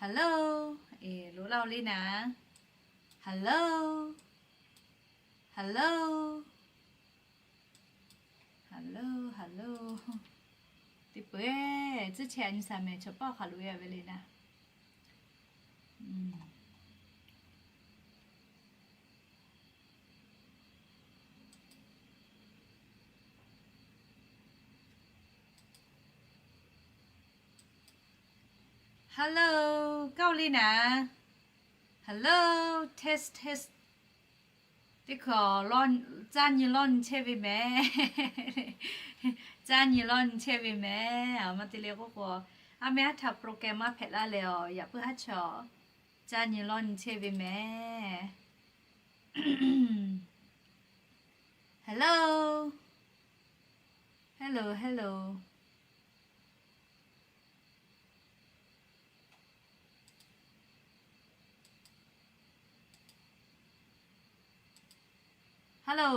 Hello, eˬ, loꞈ laˇ-oˬ le naˍ. Hello, hello, hello, hello. Teˇ peuˬ, tcuhˇ chehˇ a nyi shaˍ mehˍ, chaw paˇ hk'aˬ loꞈ e a ve le naˍ. Hello, kaˇ-oˬ le naˍ. Hello, test test. Teˇ hkui, caˇ nyi lawˇ nyi chehˇ ve mehˍ. Caˇ nyi lawˇ nyi chehˇ ve mehˍ. Aˬ ma te le k'oˆ k'o, aˉ meh aˉ htaꞈ program maˇ hpehꞈ laˇ leh, aˬ, yaꞈ puiˉ haˉ chaw caˇ nyi lawˇ nyi chehˇ ve mehˍ. Hello, hello, hello. Hello,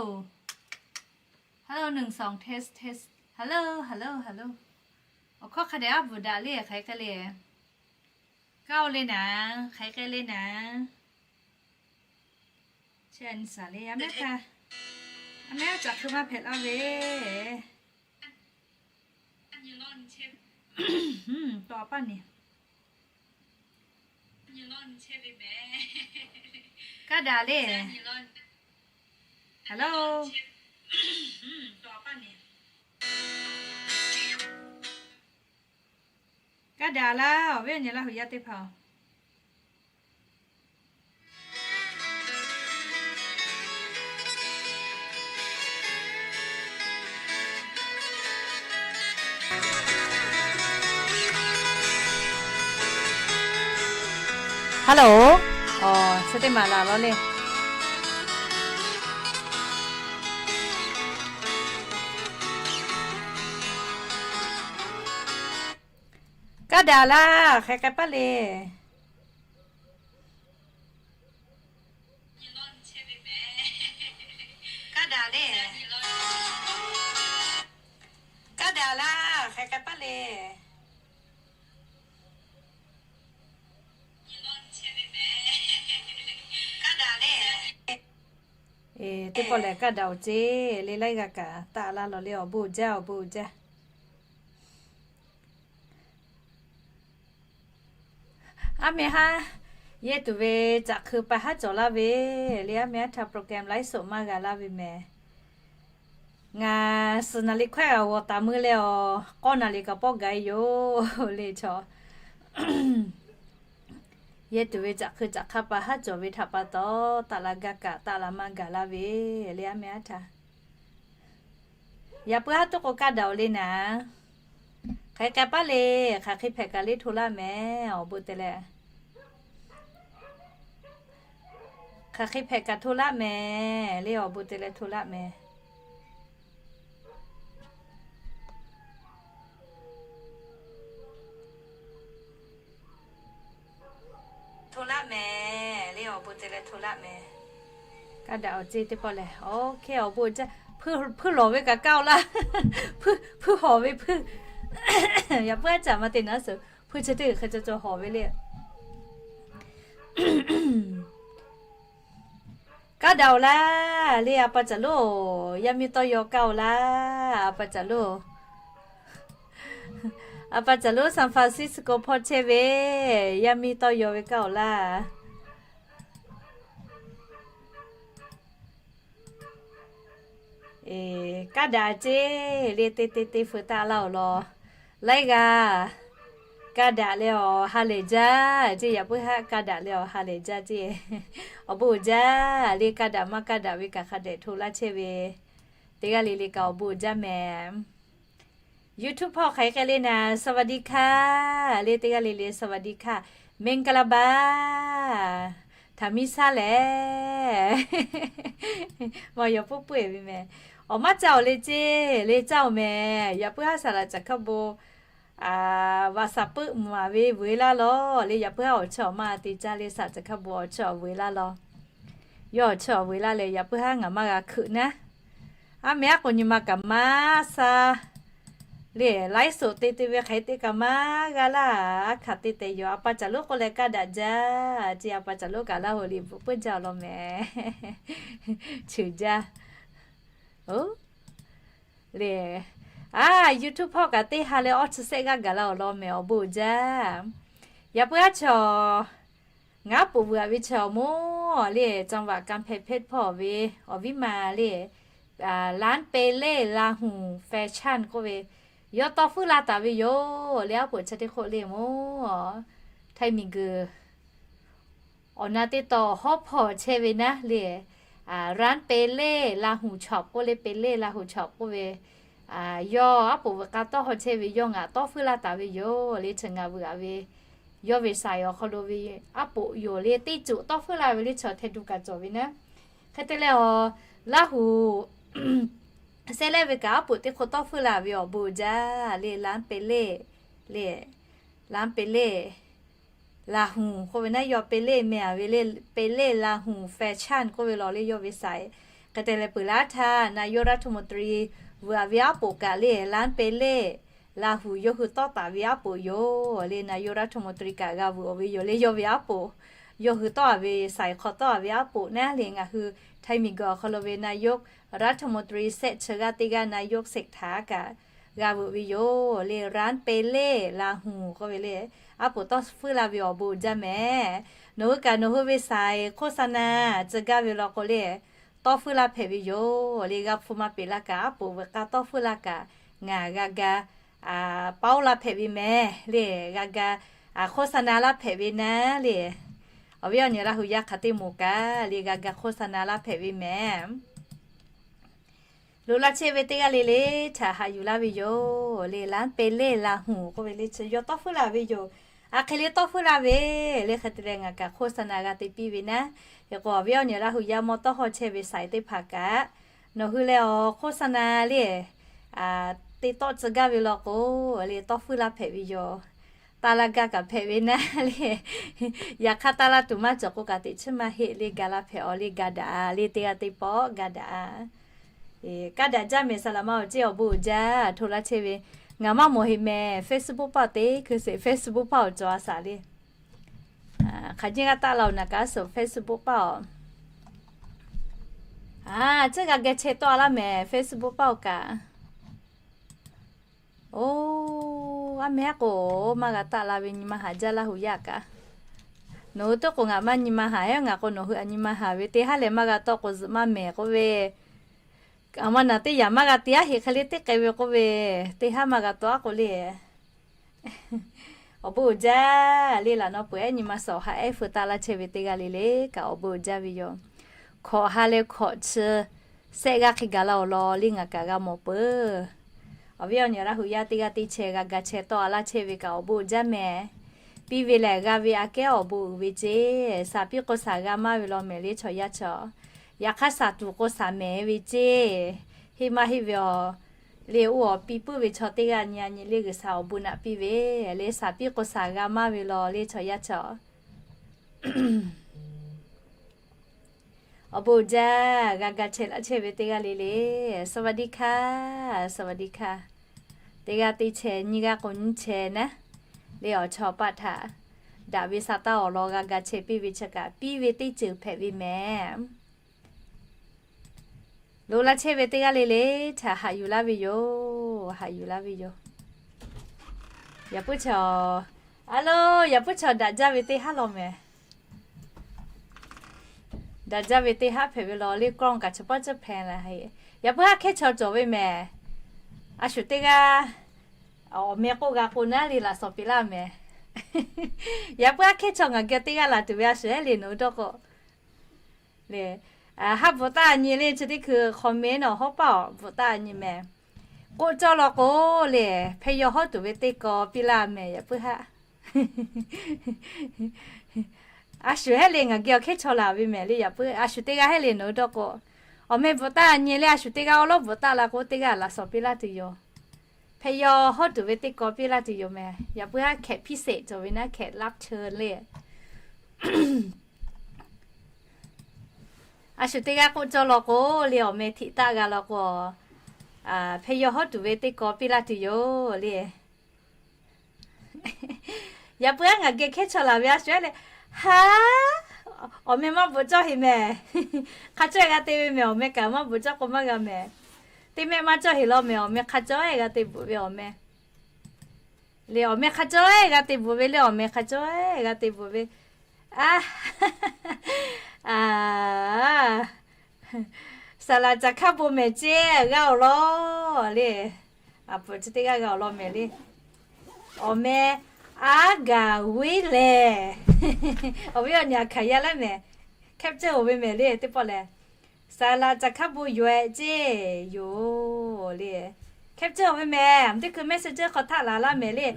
hello, หนึ่ง สอง test test. Hello, hello, hello. Awˬ hkawˇ hk'a dehꞈ aˉ bvuhꞈ daꞈ le, hk'aˬ hk'e k'ai le. Kaˇ-oˬ le naˍ, hk'aˬ hk'e k'ai le naˍ. Chehˇ a nyi shaˍ le, aˉ meh htaꞈ, aˉ meh htaꞈ hkui maˇ hpehꞈ laˇ ve. Tawˇ a paˇ ni. Kaˇ daꞈ le. Hello. Kaˇ daꞈ laˇ, awˬ viˉ awˬ nyi Laˇ huˍ yaˇ teˇ hpaˍ-oˬ. Hello. Aˬ, chi teˇ maˬ laˬ law le. Kaˇ daꞈ laˇ, hk'aˬ hk'e k'ai paˇ le. Kaˇ daꞈ le. Kaˇ daꞈ laˇ, hk'aˬ hk'e k'ai paˇ le. Kaˇ daꞈ le. Eˬ, teˇ pawˆ lehˬ kaˇ daꞈ-oˬ ceˇ le, laiˉ g'aˇ kaꞈ taˆ laˇ law le, awˬ bon jaˇ, awˬ bon jaˇ. Aˉ meh haˉ yehˇ tuˬ ve caꞈ hkui pa haˉ cawˬ laˇ ve le, aˉ meh aˉ htaꞈ program ไลฟ์สด maˇ g'a laˇ ve mehˍ. Ngaˬ suhˍ naˍ riˍ hkawehˇ g'aꞈ g'awˬ taˍ meuˇ leh awˬ, k'awˇ naˍ riˍ kaꞈ pawˆ gaˬ e yoˬ le chaw. Yehˇ tuˬ ve caꞈ hkui caꞈ hk'aˇ pa haˉ cawˬ ve htaꞈ pa taw, taˆ la gaˇ kaꞈ taˆ la maˇ gaˬ laˇ ve le, aˉ meh aˉ htaꞈ. Yaꞈ puiˉ haˉ toˆ k'o kaˇ daꞈ-oˬ le naˍ. Hk'aˬ hk'e k'ai paˇ le, hk'aˬ hk'e hpehꞈ kaꞈ le hto laˇ mehˍ, awˬ bon te leh. Hk'aˬ hk'e hpehꞈ kaꞈ hto laˇ mehˍ le, awˬ bon te leh hto laˇ mehˍ. Hto laˇ mehˍ le, awˬ bon te leh hto laˇ mehˍ. Kaˇ daꞈ-oˬ ceˇ teˇ pawˆ lehˬ. Okay, awˬ bon jaˇ. Hpuiˇ lawˬ ve kaꞈ kaˇ-oˬ laˇ. Hpuiˇ hawˬ ve hpuiˇ. Yaꞈ puiˉ aˉ caꞈ ma te naˉ suhˍ hpuiˇ chi teˇ g'uiˬ hk'e caw caw hawˬ ve le. Kaˇ daꞈ-oˬ laˇ le, a pa caˬ lonˉ, yaˇ miˇ tawˇ yaw kaˇ-oˬ laˇ, a pa caˬ lonˉ. A pa caˬ lonˉ San Francisco hpawˇ chehˇ ve, yaˇ miˇ tawˇ yaw ve kaˇ-oˬ laˇ. Eˬ, kaˇ daꞈ ceˇ le, te te te feu taˆ laˇ-oˬ law. Laiˉ g'aˇ kaˇ daꞈ leh awˬ ha lehˬ jaˇ ceˇ, yaꞈ puiˉ haˉ kaˇ daꞈ leh awˬ ha lehˬ jaˇ ceˇ. Awˬ bon uiˍ jaˇ le, kaˇ daꞈ maˇ kaˇ daꞈ ve kaꞈ hk'a dehꞈ hto laˇ chehˇ ve, teˇ g'aˇ le le kaꞈ awˬ bon uiˍ jaˇ mehˍ. YouTube hpawˇ hk'aˬ hk'e k'ai le naˍ, สวัสดีค่ะ le, teˇ g'aˇ le le สวัสดีค่ะ မင်္ဂလာပါ htaꞈ miˇ shaˉ lehˬ. Maˇ yaw puiˉ puiˉ-eˬ ve mehˍ. Awˬ maˇ caˇ-oˬ le ceˇ le, caˇ-oˬ mehˍ. Yaꞈ puiˉ haˉ saˍ laꞈ caˬ hkaˇ bon, WhatsApp puiˉ maˍ ve vuiˬ laˇ law le, yaꞈ puiˉ haˉ awˬ chawˇ awˬ maˇ te caˇ le, saˍ laꞈ caˬ hkaˇ bon awˬ chawˇ awˬ vuiˬ laˇ law. Yawˇ awˬ chawˇ awˬ vuiˬ laˇ lehˬ, yaꞈ puiˉ haˉ ngaˬ maˇ g'a hkeuꞈ naˉ. Aˉ meh aˉ k'o nyi ma kaꞈ maˇ shaˉ Le, ไลฟ์สด te te ve hk'aˬ hk'e te kaꞈ maˇ g'a laˇ. A hkanˍ te tehꞈ yoˬ. A pa caˬ lonˉ k'oˆ leh kaˇ daꞈ jaˇ. Chi a pa caˬ lonˉ kaꞈ Laˇ huˍ liꞈ bvuhꞈ puiˉ jaˇ awˬ lawn mehˍ. Ceuˬ jaˇ. Le, a, YouTube hpawˇ kaꞈ teˇ ha leh awˇ chi sehˆ g'aˇ gaˬ la awˬ lawn mehˍ, awˬ bon uiˍ jaˇ. Yaꞈ puiˉ aˉ chaw, ngaˬ aˉ poꞈ vuiˬ aꞈ ve chaw mawˇ le, จังหวัดกำแพงเพชร hpawˇ ve awˬ viˉ ma le, ร้านเปเล่ Laˇ huˍ แฟชั่น k'oˆ ve, yawˇ tawˇ feuˉ la taˍ ve yoˬ le. Aˉ poꞈ chi teˇ hk'oˆ le mawˇ, Htaiˇ miˬguiˬ awˬ na teˇ taw hawˉ hpawˇ chehˇ ve naˉ le, ร้านเปเล่ Laˇ huˍ ช็อป k'oˆ le, เปเล่ Laˇ huˍ ช็อป k'oˆ ve, yawˇ aˉ poꞈ vuiˬ k'a tawˇ haw chehˇ ve, yawˇ ngaˬ tawˇ feuˉ laˇ taˍ ve yoˬ le. Chi ngaˬ vuiˬ aꞈ ve yawˇ ve saiˍ awˬ hk'aw lo ve aˉ poꞈ yoˬ le. Teˇ coˬ tawˇ feuˉ la ve le, chaw hteh du kaꞈ cawˬ ve naˉ. Hk'e te leh awˬ, Laˇ huˍ sehˉ lehˉ ve kaꞈ aˉ poꞈ teˇ hk'oˆ tawˇ feuˉ la ve, awˬ bon uiˍ jaˇ le. ร้านเปเล่ le, ร้านเปเล่ Laˇ huˍ k'oˆ ve naˉ, yawˇ เปเล่ meh a ve le, เปเล่ Laˇ huˍ แฟชั่น k'oˆ ve law le yawˇ ve saiˍ. Hk'e te leh peuˬ laˇ htaˇ นายกรัฐมนตรี vuiˬ aꞈ ve aˉ poꞈ kaꞈ le, ร้านเปเล่ Laˇ huˍ yawˇ hui tawˇ taˍ ve aˉ poꞈ yoˬ le. นายกรัฐมนตรี kaꞈ g'a vuiˬ awˬ ve yoˬ le. Yawˇ ve aˉ poꞈ, yawˇ hui tawˇ a ve saiˍ hk'aw tawˇ a ve aˉ poꞈ naˉ le, ngaˬ hui Htaiˇ miˬguiˬ awˬ hk'aw lo ve นายกรัฐมนตรี sehˆ chi g'aˇ teˇ g'aˇ นายกเศรษฐา kaꞈ g'a vuiˬ ve yoˬ le. ร้านเปเล่ Laˇ huˍ k'oˆ ve le, aˉ poꞈ tawˇ feuˉ la ve, awˬ bon uiˍ jaˇ mehˍ. Nawˬ hui kaꞈ nawˬ hui ve saiˍ โฆษณา tcuh gaˇ ve law k'o le, tawˇ feuˉ laˇ hpehꞈ ve yoˬ le. G'a hpu maˇ peꞈ laˇ kaꞈ, aˉ poꞈ vuiˬ k'a tawˇ feuˉ laˇ kaꞈ, ngaˬ g'a ga paoˉ laˇ hpehꞈ ve mehˍ le. G'a ga โฆษณา laˇ hpehꞈ ve naˉ le. Awˬ viˉ awˬ nyi Laˇ huˍ yaˇ hk'aˬ teˇ moˍ kaꞈ le, g'a ga โฆษณา laˇ hpehꞈ ve mehˍ. Loꞈ la chehˇ ve teˇ g'aˇ le le htaꞈ haꞈ yuˬ laˇ ve yoˬ le. ร้านเปเล่ Laˇ huˍ k'oˆ ve le, chi yawˇ tawˇ feuˉ la ve yoˬ. A hk'e le tawˇ feuˉ la ve le. Hk'e te leh ngaˬ kaꞈ โฆษณา g'a te piˇ ve naˉ. Hk'e k'o awˬ viˉ awˬ nyi Laˇ huˍ yaˇ mawˇ tawˇ haw chehˇ ve saiˍ teˇ hpaˍ kaꞈ, nawˬ hui leh awˬ โฆษณา le, teˇ tawˆ tcuh gaˇ ve law k'o le, tawˇ feuˉ laˇ hpehꞈ ve yoˬ. Taˇ laˇ gaˇ kaꞈ hpehꞈ ve naˉ le. Yaꞈ hk'aˇ taˇ laˇ tuˬ maˇ cawˬ k'o kaꞈ teꞈ chiˉ maˇ heˆ le, ga laˇ hpehꞈ awˬ le, ga daꞈ le, teˇ g'aˇ teˇ pawˆ ga daꞈ. Kaˇ daꞈ jaˇ mehˍ, saˍ laꞈ ma awˬ ceˇ awˬ bon uiˍ jaˇ. Hto laˇ chehˇ ve, ngaˬ maˇ mawˬ heˆ mehˍ. Facebook paˆ awˬ teˇ hkui sheˍ, Facebook paˆ awˬ cawˬ a shaˍ le. Hk'aˬ nyiˇ g'aˇ taˆ la oˬ naˬ kaꞈ suhˍ Facebook paˆ awˬ. A, tcuhˉ g'a geh chehˇ tawˆ a laˇ mehˍ Facebook paˆ awˬ kaꞈ. Oˇ, aˉ mehˉ k'o, maˇ g'a taˆ la ve nyi ma haˍ jaˇ Laˇ huˍ yaˇ kaꞈ. Nawˬ hui teˇ k'o ngaˬ maˇ nyi ma haˍ heˆ, ngaˬ k'o nawˬ hui a nyi ma haˍ ve teˇ haˉ lehˬ maˇ g'a tawˆ k'o zuhꞈ maˇ mehˍ k'oˆ ve, a ma naˬ teˇ yaꞈ maˇ g'a te aˉ heꞈ hk'e le teˇ k'ai ve k'oˆ ve, teˇ haˉ maˇ g'a tawˆ aˉ k'o le. Awˬ bon uiˍ jaˇ le. Laꞈ naw peuˬ ehˉ nyi ma suhˍ haꞈ ehˉ feu taˆ laˇ chehˇ ve teˇ g'aˇ le le kaꞈ awˬ bon uiˍ jaˇ ve yoˬ. Hkawꞈ ha leh hkawꞈ chi sehˆ g'aˇ hk'e gaˬ la awˬ lawn le ngaˬ kaꞈ g'a mawˬ peuˬ. Awˬ viˉ awˬ nyi Laˇ huˍ yaˇ teˇ g'aˇ teˇ chehˇ g'a ga chehˇ tawˆ a laˇ chehˇ ve kaꞈ awˬ bon uiˍ jaˇ mehˍ. Piˇ ve lehˬ g'a ve aꞈ kehˉ awˬ bon uiˍ ve ceˇ. Shaˍ piˇ k'o shaˍ g'a maˇ ve law mehˍ le chaw yaˇ chaw. Yaꞈ hk'aˇ shaˍ tuˬ k'o shaˍ mehˍ ve ceˇ. Heˆ maˇ heˆ ve awˬ le, oˇ awˬ piˇ puiˉ ve chaw teˇ g'aˇ nyi a nyi le G'uiˬsha awˬ bon naꞈ piˇ ve le, shaˍ piˇ k'o shaˍ g'a maˇ ve law le chaw yaˇ chaw. Awˬ bon uiˍ jaˇ, g'a ga chehˇ laˇ chehˇ ve teˇ g'aˇ le le. สวัสดีค่ะ สวัสดีค่ะ. Teˇ g'aˇ teˇ chehˇ, nyiˇ g'aˇ k'o nyiˇ chehˇ naˉ. Le awˬ chawˇ paˆ htaꞈ daꞈ ve sa taˇ awˬ lawn g'a ga chehˇ piˇ ve chi kaꞈ piˇ ve teˇ ceuˬ hpehꞈ ve mehˍ. Loꞈ la chehˇ ve teˇ g'aˇ le le htaꞈ haꞈ yuˬ laˇ ve yoˬ. Haꞈ yuˬ laˇ ve yoˬ. Yaꞈ puiˉ chaw, a lo, yaꞈ puiˉ chaw daꞈ jaˇ ve teˇ haˉ law mehˍ. Daꞈ jaˇ ve teˇ haˉ hpehꞈ ve law le, kawˇ kaꞈ chi pawˆ ceuˬ hpehꞈ la. Yaꞈ puiˉ haˉ hkehˇ chaw cawˬ ve mehˍ. A shu teˇ g'aˇ awˬ meh k'oˆ g'a k'o naˉ le laꞈ shawˍ piˇ laˇ mehˍ. Yaꞈ puiˉ haˉ hkehˇ chaw ngaˬ geh teˇ g'aˇ laˬ tuˬ ve a shu heˆ le nawˬ hui dawˇ k'o le. Haˉ bvuhꞈ taˇ nyi le chi teˇ hkui comment awˬ hawˉ paˆ awˬ bvuhꞈ taˇ nyi mehˍ. K'oˆ cawˇ law k'o le, hpehꞈ yaw hawˉ tuˬ ve teˇ kaw piˇ laˇ mehˍ yaꞈ puiˉ haˉ. A shu heˆ le ngaˬ geh awˬ hkehˇ chaw laˬ ve mehˍ le yaꞈ puiˉ, a shu teˇ g'aˇ heˆ le nawˬ hui dawˇ k'o. Awˬ meh bvuhꞈ taˇ nyi le a shu teˇ g'aˇ awˉ lawˉ bvuhꞈ taˇ la k'o teˇ g'aˇ laꞈ shawˍ piˇ laˇ tuˬ yoˬ. Hpehꞈ yaw hawˉ tuˬ ve teˇ kaw piˇ laˇ tuˬ yoˬ mehˍ. Yaꞈ puiˉ haˉ hkehꞈ พิเศษ cawˬ ve naˉ hkehꞈ รับเชิญ le. A shu teˇ g'aˇ k'oˆ cawˇ law k'o le awˬ meh htiꞈ taˆ g'a law k'o, hpeh yaw hawˉ tuˬ ve teˇ kaw piˇ laˇ tuˬ yoˬ le. Yaꞈ puiˉ aˉ ngaˬ geh hkehˉ chaw laˬ ve a shu le. Ha, awˬ meh maˇ bvuhꞈ cawˇ heˍ mehˍ. Hk'a cawˇ g'a te ve mehˍ, awˬ meh kaꞈ maˇ bvuhꞈ cawˇ k'o maˇ g'a mehˍ. Teˇ mehˆ maˇ cawˇ heˍ law mehˍ, awˬ meh hk'a cawˇ g'a te bvuhꞈ ve awˬ meh le. Awˬ meh hk'a cawˇ g'a te bvuhꞈ ve le, awˬ meh hk'a cawˇ g'a te bvuhꞈ ve. A, a, saˍ laˍ caˬ hkaˇ bon mehˍ ceˇ g'a awˬ lawn le. A peuˬ chi teˇ g'aˇ g'a awˬ lawn mehˍ le. Awˬ meh aˉ gaˬ viˉ lehˬ. Awˬ viˉ awˬ nyi aꞈ hkanˍ yaˇ laˇ mehˍ. Hkehˉ ceuˇ oˬ ve mehˍ le teˇ pawˆ lehˬ. Saˍ laˍ caˬ hkaˇ bon yoˬ ehˍ ceˇ yoˬ le. Hkehˉ ceuˇ oˬ ve mehˍ, teˇ hkui Messenger hk'aw htaˆ laˬ laˇ mehˍ le.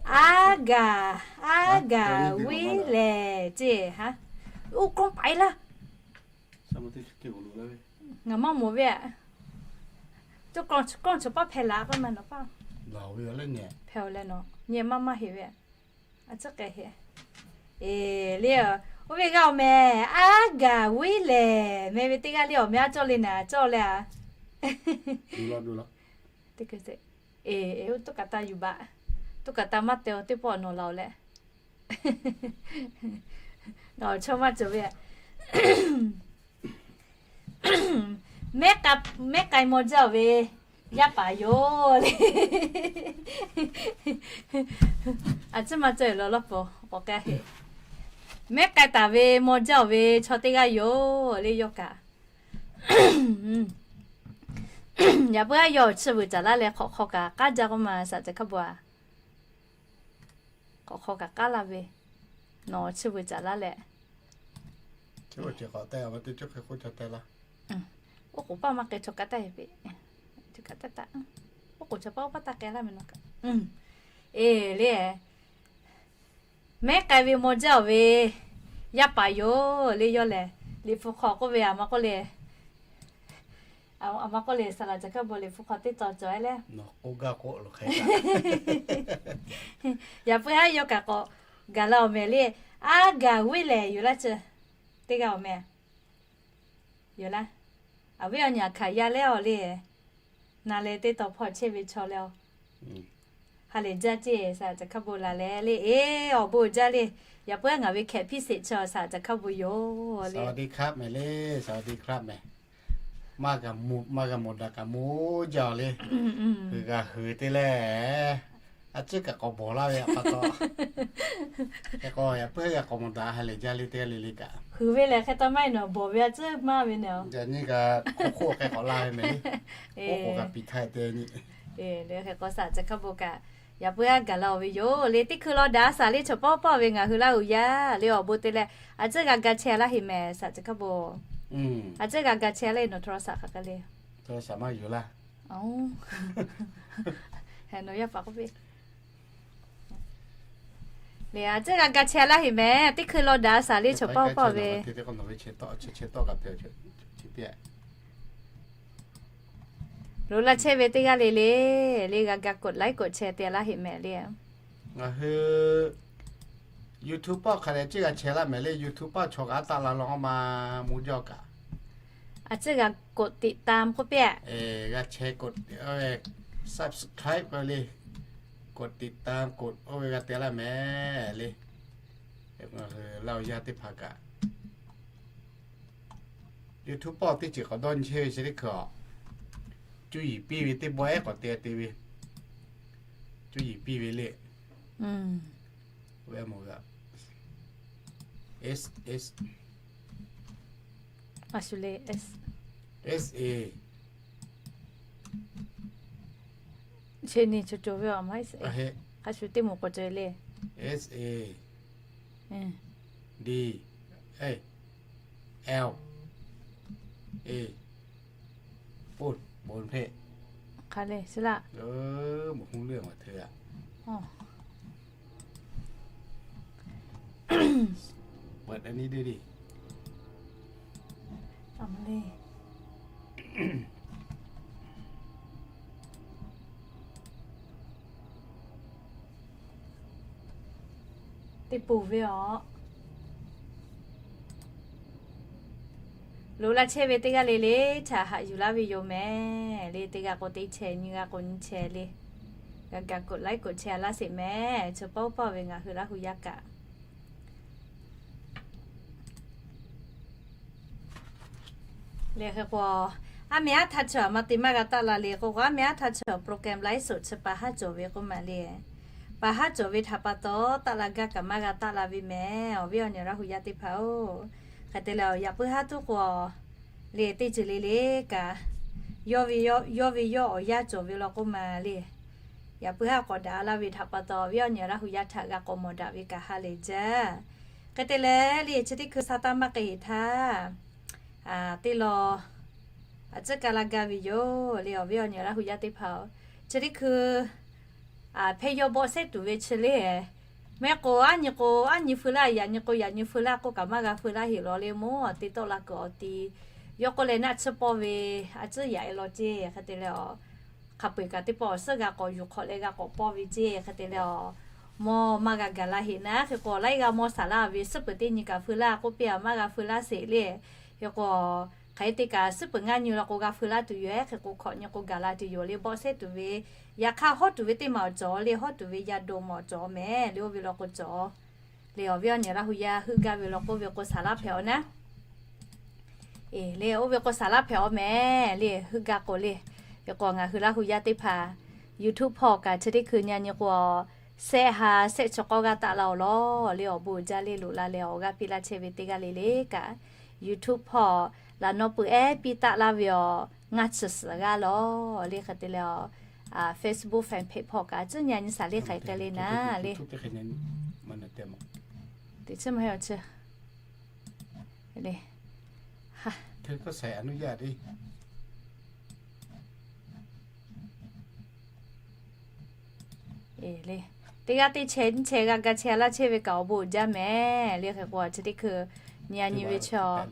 Aˉ gaˬ, aˉ gaˬ viˉ lehˬ ceˇ ha. Oˇ kawˇ paiˉ laˇ. Ngaˬ maˇ moˍ ve aꞈ. Kawˇ chaw paˉ hpehꞈ la k'oˆ ma nawˬ paˇ. Hpehꞈ-oˬ leh nawˬ nyi maˇ maˇ heˍ ve. A ciˉ k'ai heˍ. Eˬ le, oˇ ve g'a awˬ mehˍ, aˉ gaˬ viˉ lehˬ meh ve teˇ g'aˇ le, awˬ meh aˉ cawˇ le naˍ cawˇ leh a. Eˬ, oˇ tuˉ kaꞈ taˇ yuˬ baꞈ. Tuˉ kaꞈ taˇ maˇ te-o teˇ pawˆ nawˬ laˬ-oˬ leh. Chaw maˇ cawˬ ve. Mehˉ k'ai maw jaˇ-oˬ ve yaˇ paˍ yoˬ le. A ciˉ maˇ cawˇ-e law lawˇ pawˍ k'awꞈ k'ai heˍ. Mehˉ k'ai taˍ ve maw jaˇ-oˬ ve chaw teˇ g'aˇ yoˬ le yawˇ kaꞈ. Yaꞈ puiˉ aˉ yawˇ chi vuiˬ caˍ laˇ leh hk'awꞈ hk'aw kaꞈ k'aˉ jaˇ k'oˆ ma saˍ caˬ hkaˇ bon a. K'awꞈ hk'aw kaꞈ k'aˉ laˇ ve, nawˬ chi vuiˬ caˍ laˇ leh, oˇ k'oˍ paˇ maˇ k'ai chaw kaꞈ taˇ heˍ ve, oˇ k'oˍ chaw paˇ oˇ paˇ taˇ k'ai laˇ meh nawˬ kaꞈ. Eˬ le, mehˉ k'ai ve maw jaˇ-oˬ ve yaˇ paˍ yoˬ le yawˇ lehˬ, liꞈ hpu hk'aw k'oˆ ve a ma k'oˆ le, a ma k'oˆ le saˍ laˍ caˬ hkaˇ bon liꞈ hpu hk'aw teˇ taw cawˬ-e leh, yaꞈ puiˉ haˉ yawˇ kaꞈ k'awꞈ gaˬ la awˬ mehˍ le. Aˉ gaˬ viˉ lehˬ yoˬ laˇ ceh. Teˇ g'aˇ awˬ meh yoˬ laˇ. Awˬ viˉ awˬ nyi aꞈ hkanˍ yaˇ leh awˬ le, na leh teˇ taw hpawˇ chehˇ ve chaw leh a. Ha lehˬ jaˇ ceˇ saˍ laˍ caˬ hkaˇ bon laˬ leh le. Eˬ, awˬ bon jaˇ le. Yaꞈ puiˉ haˉ ngaˬ ve hkehꞈ hpiˇ sheˍ chaw saˍ laˍ caˬ hkaˇ bon yoˬ le. Maˇ g'a mawˬ daꞈ kaꞈ mawˬ jaˇ-oˬ le. Hui g'a hui te leh, a ciˉ kaꞈ k'awꞈ bawˬ laˇ ve a pa taw. Hk'e k'o yaꞈ puiˉ g'a k'awꞈ mawˬ daꞈ ha lehˬ jaˇ le teˇ g'aˇ le le kaꞈ. Hui ve lehˬ hk'e taw maˇ heˆ nawˬ bawˬ ve a ciˉ maˇ ve ne. Yaꞈ nyi kaꞈ hk'oˆ hk'oˆ hk'e k'awꞈ la ve mehˍ le. Oˇ k'oˍ kaꞈ piˍ htaˇ te nyi. Hk'e k'o saˍ laˍ caˬ hkaˇ bon kaꞈ yaꞈ puiˉ haˉ gaˬ la-oˬ ve yoˬ le. Teˇ hkui law daꞈ saˍ le chaw pawˆ pawˆ ve ngaˬ hui laˇ uiˍ yaˇ le awˬ bon te leh a ciˉ g'a ga chehˇ laˇ heˍ mehˍ saˍ laˍ caˬ hkaˇ bon. A ciˉ g'a ga chehˇ le nawˬ htaꞈ law saˍ hk'aˬ hk'e le. Nawˬ yaˇ paˍ k'oˆ piˇ. Le a ciˉ g'a ga chehˇ laˇ heˍ mehˍ. Teˇ hkui law daꞈ saˍ le chaw pawˆ pawˆ ve lo laˇ chehˇ ve teˇ g'aˇ le le, le g'a ga กดไลค์ กดแชร์ te laˇ heˍ mehˍ le. Ngaˬ hui YouTube paˆ hk'a leh ciˉ g'a chehˇ laˇ mehˍ le. YouTube paˆ chaw kaꞈ taˆ la law ma mvuh jaˇ kaꞈ. A ciˉ g'a กดติดตาม k'oˆ piˇ. G'a chehˇ กด subscribe k'o le, กดติดตาม กด oˇ ve g'a te laˇ mehˍ le. Ngaˬ hui laˇ awˬ yaˇ teˇ hpaˍ kaꞈ YouTube paˆ teˇ ceuˬ k'awꞈ dawˇ nyi chehˇ ve chi teˇ hkui-a. Cuˇ yiˍ piˇ ve teˇ bawehˉ k'awꞈ te te ve, cuˇ yiˍ piˇ ve le. S S S A. Chi ni co co ve a ma, a shu teˇ moˍ k'awꞈ co le. S A D L A. Bon, bon hpeˆ. Hk'a le suh laˇ. Moˍ hk'oˆ leuˆ maˬ hteu a. Beuꞈ a nyi deˇ le. Teˇ pun ve aˬ. Loꞈ la chehˇ ve teˇ g'aˇ le le htaꞈ haꞈ yuˬ laˇ ve yoˬ mehˍ le. Teˇ g'aˇ k'o teˇ chehˇ, nyiˇ g'aˇ k'o nyiˇ chehˇ le. G'a ga กดไลค์ กดแชร์ laˇ sheˍ mehˍ. Chi pawˆ pawˆ ve ngaˬ hui Laˇ hu yaˇ kaꞈ le hk'e k'o, aˉ meh aˉ htaˇ chi aꞈ ma te maˇ g'a taˆ la le k'o k'o, aˉ meh aˉ htaˇ chi program ไลฟ์สด chi pa haˉ cawˬ ve k'oˆ ma le. Pa haˉ cawˬ ve htaꞈ pa taw, taˆ la gaˇ kaꞈ maˇ g'a taˆ la ve mehˍ. Awˬ viˉ awˬ nyi Laˇ hu yaˇ teˇ hpaˍ-oˬ, hk'e te leh yaꞈ puiˉ haˉ tuˉ k'o le, teˇ ceuˬ le le kaꞈ, yawˇ ve yawˇ awˬ yanˇ cawˬ ve law k'oˆ ma le. Yaꞈ puiˉ haˉ k'awꞈ daꞈ laˇ ve htaꞈ pa taw, awˬ viˉ awˬ nyi Laˇ hu yaˇ htaꞈ g'a k'awꞈ mawˬ daꞈ ve kaꞈ ha lehˬ jaˇ. Hk'e te leh le, chi teˇ hkui sa taˇ maˇ k'ai heˍ htaˇ, teˇ law a ciˉ kaˇ laˇ gaˇ ve yoˬ le. Awˬ viˉ awˬ nyi Laˇ hu yaˇ teˇ hpaˍ-oˬ, chi teˇ hkui hpehˇ yawˇ bawˆ sehˉ tuˬ ve chi le. Mehˆ k'o aˉ nyi k'o aˉ nyi feu laˇ, yaꞈ nyi k'o yaꞈ nyi feu laˇ k'oˆ kaꞈ maˇ g'a feu laˇ heˍ law le. Mawˇ te tawˆ la kuiˬ awˬ ti yawˇ k'oˆ leh naˆ tsuhˇ pawˇ ve a ciˉ yaꞈ e law ceˇ. Hk'e te leh, hk'a peu-eˬ kaꞈ teˇ pawˆ awˬ suhˉ g'a k'awꞈ yuˬ hk'awꞈ leh g'a k'awꞈ pawˇ ve ceˇ. Hk'e te leh, mawˇ maˇ g'a gaˬ la heˍ naˉ. Hk'e k'o laiˉ g'aˇ mawˇ saˍ laˇ ve suhˉ peuˬ teˇ nyi kaꞈ feu laˇ k'oˆ piˇ-a, maˇ g'a feu laˇ sheˍ le. Hk'e k'o, hk'aˬ hk'e te kaꞈ suhˉ peuˬ ngaˇ nyi law k'o g'a feu laˇ tuˬ yoˬ-ehˉ. Hk'e k'o hkawꞈ nyi k'o gaˬ la tuˬ yoˬ le. Bawˆ sehˉ tuˬ ve, yaꞈ hk'aˇ hawˉ tuˬ ve teˇ maˬ awˬ cawˬ le. Hawˉ tuˬ ve yaˇ do maw cawˬ mehˍ le. Oˇ ve law k'o cawˬ le. Awˬ viˉ awˬ nyi Laˇ hu yaˇ heuˆ gaˇ ve law k'oˆ ve k'o saˍ laˇ hpehꞈ-aw naˉ. Eˬ le, oˇ ve k'o saˍ laˇ hpehꞈ-aw mehˍ le. Heuˆ gaˇ k'o le. Hk'e k'o ngaˬ hui Laˇ hu yaˇ teˇ hpaˍ YouTube hpawˇ kaꞈ chi teˇ hkui nyi a nyi k'o, sehˆ ha sehˆ chi k'awˇ g'aˇ taˆ la-aw law le. Awˬ bon uiˍ jaˇ le. Loꞈ la leh awˬ g'aˇ piˇ laˇ chehˇ ve teˇ g'aˇ le le kaꞈ, YouTube hpawˇ laꞈ naw peuˬ ehˉ piˇ taˆ laˇ ve awˬ ngaˇ chi suhˍ g'aˇ law le. Hk'e te leh, Facebook fan page hpawˇ kaꞈ a ciˉ nyi a nyi saˍ le hk'aˬ hk'e le naˉ le. Teꞈ chiˇ mvuh he awˬ chi le. Eˬ le, teˇ g'aˇ teˇ chehˇ nyiˇ chehˇ g'a ga chehˇ laˇ chehˇ ve kaꞈ awˬ bon uiˍ jaˇ mehˍ le. Hk'e k'o chi teˇ hkui nyi a nyi ve chaw,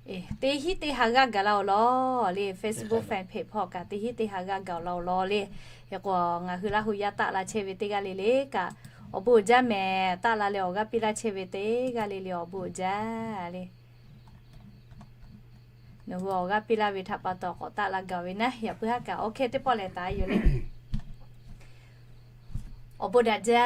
eˬ, teˇ hinˉ teˇ ha g'aˇ gaˬ la-aw law le. Facebook fan page hpawˇ kaꞈ teˇ hinˉ teˇ ha g'aˇ gaˬ la-aw law le. Hk'e k'o ngaˬ hui Laˇ hu yaˇ taˆ la chehˇ ve teˇ g'aˇ le le kaꞈ awˬ bon uiˍ jaˇ mehˍ. Taˆ la leh awˬ g'aˇ piˇ laˇ chehˇ ve teˇ g'aˇ le le awˬ bon uiˍ jaˇ le. Nawˬ hui awˬ g'aˇ piˇ laˇ ve htaꞈ pa taw k'awꞈ taˆ la gaˬ ve naˉ. Yaꞈ puiˉ haˉ kaꞈ awˬ hk'e teˇ pawˆ leh taˍ yoˬ le. Awˬ bon daꞈ jaˇ.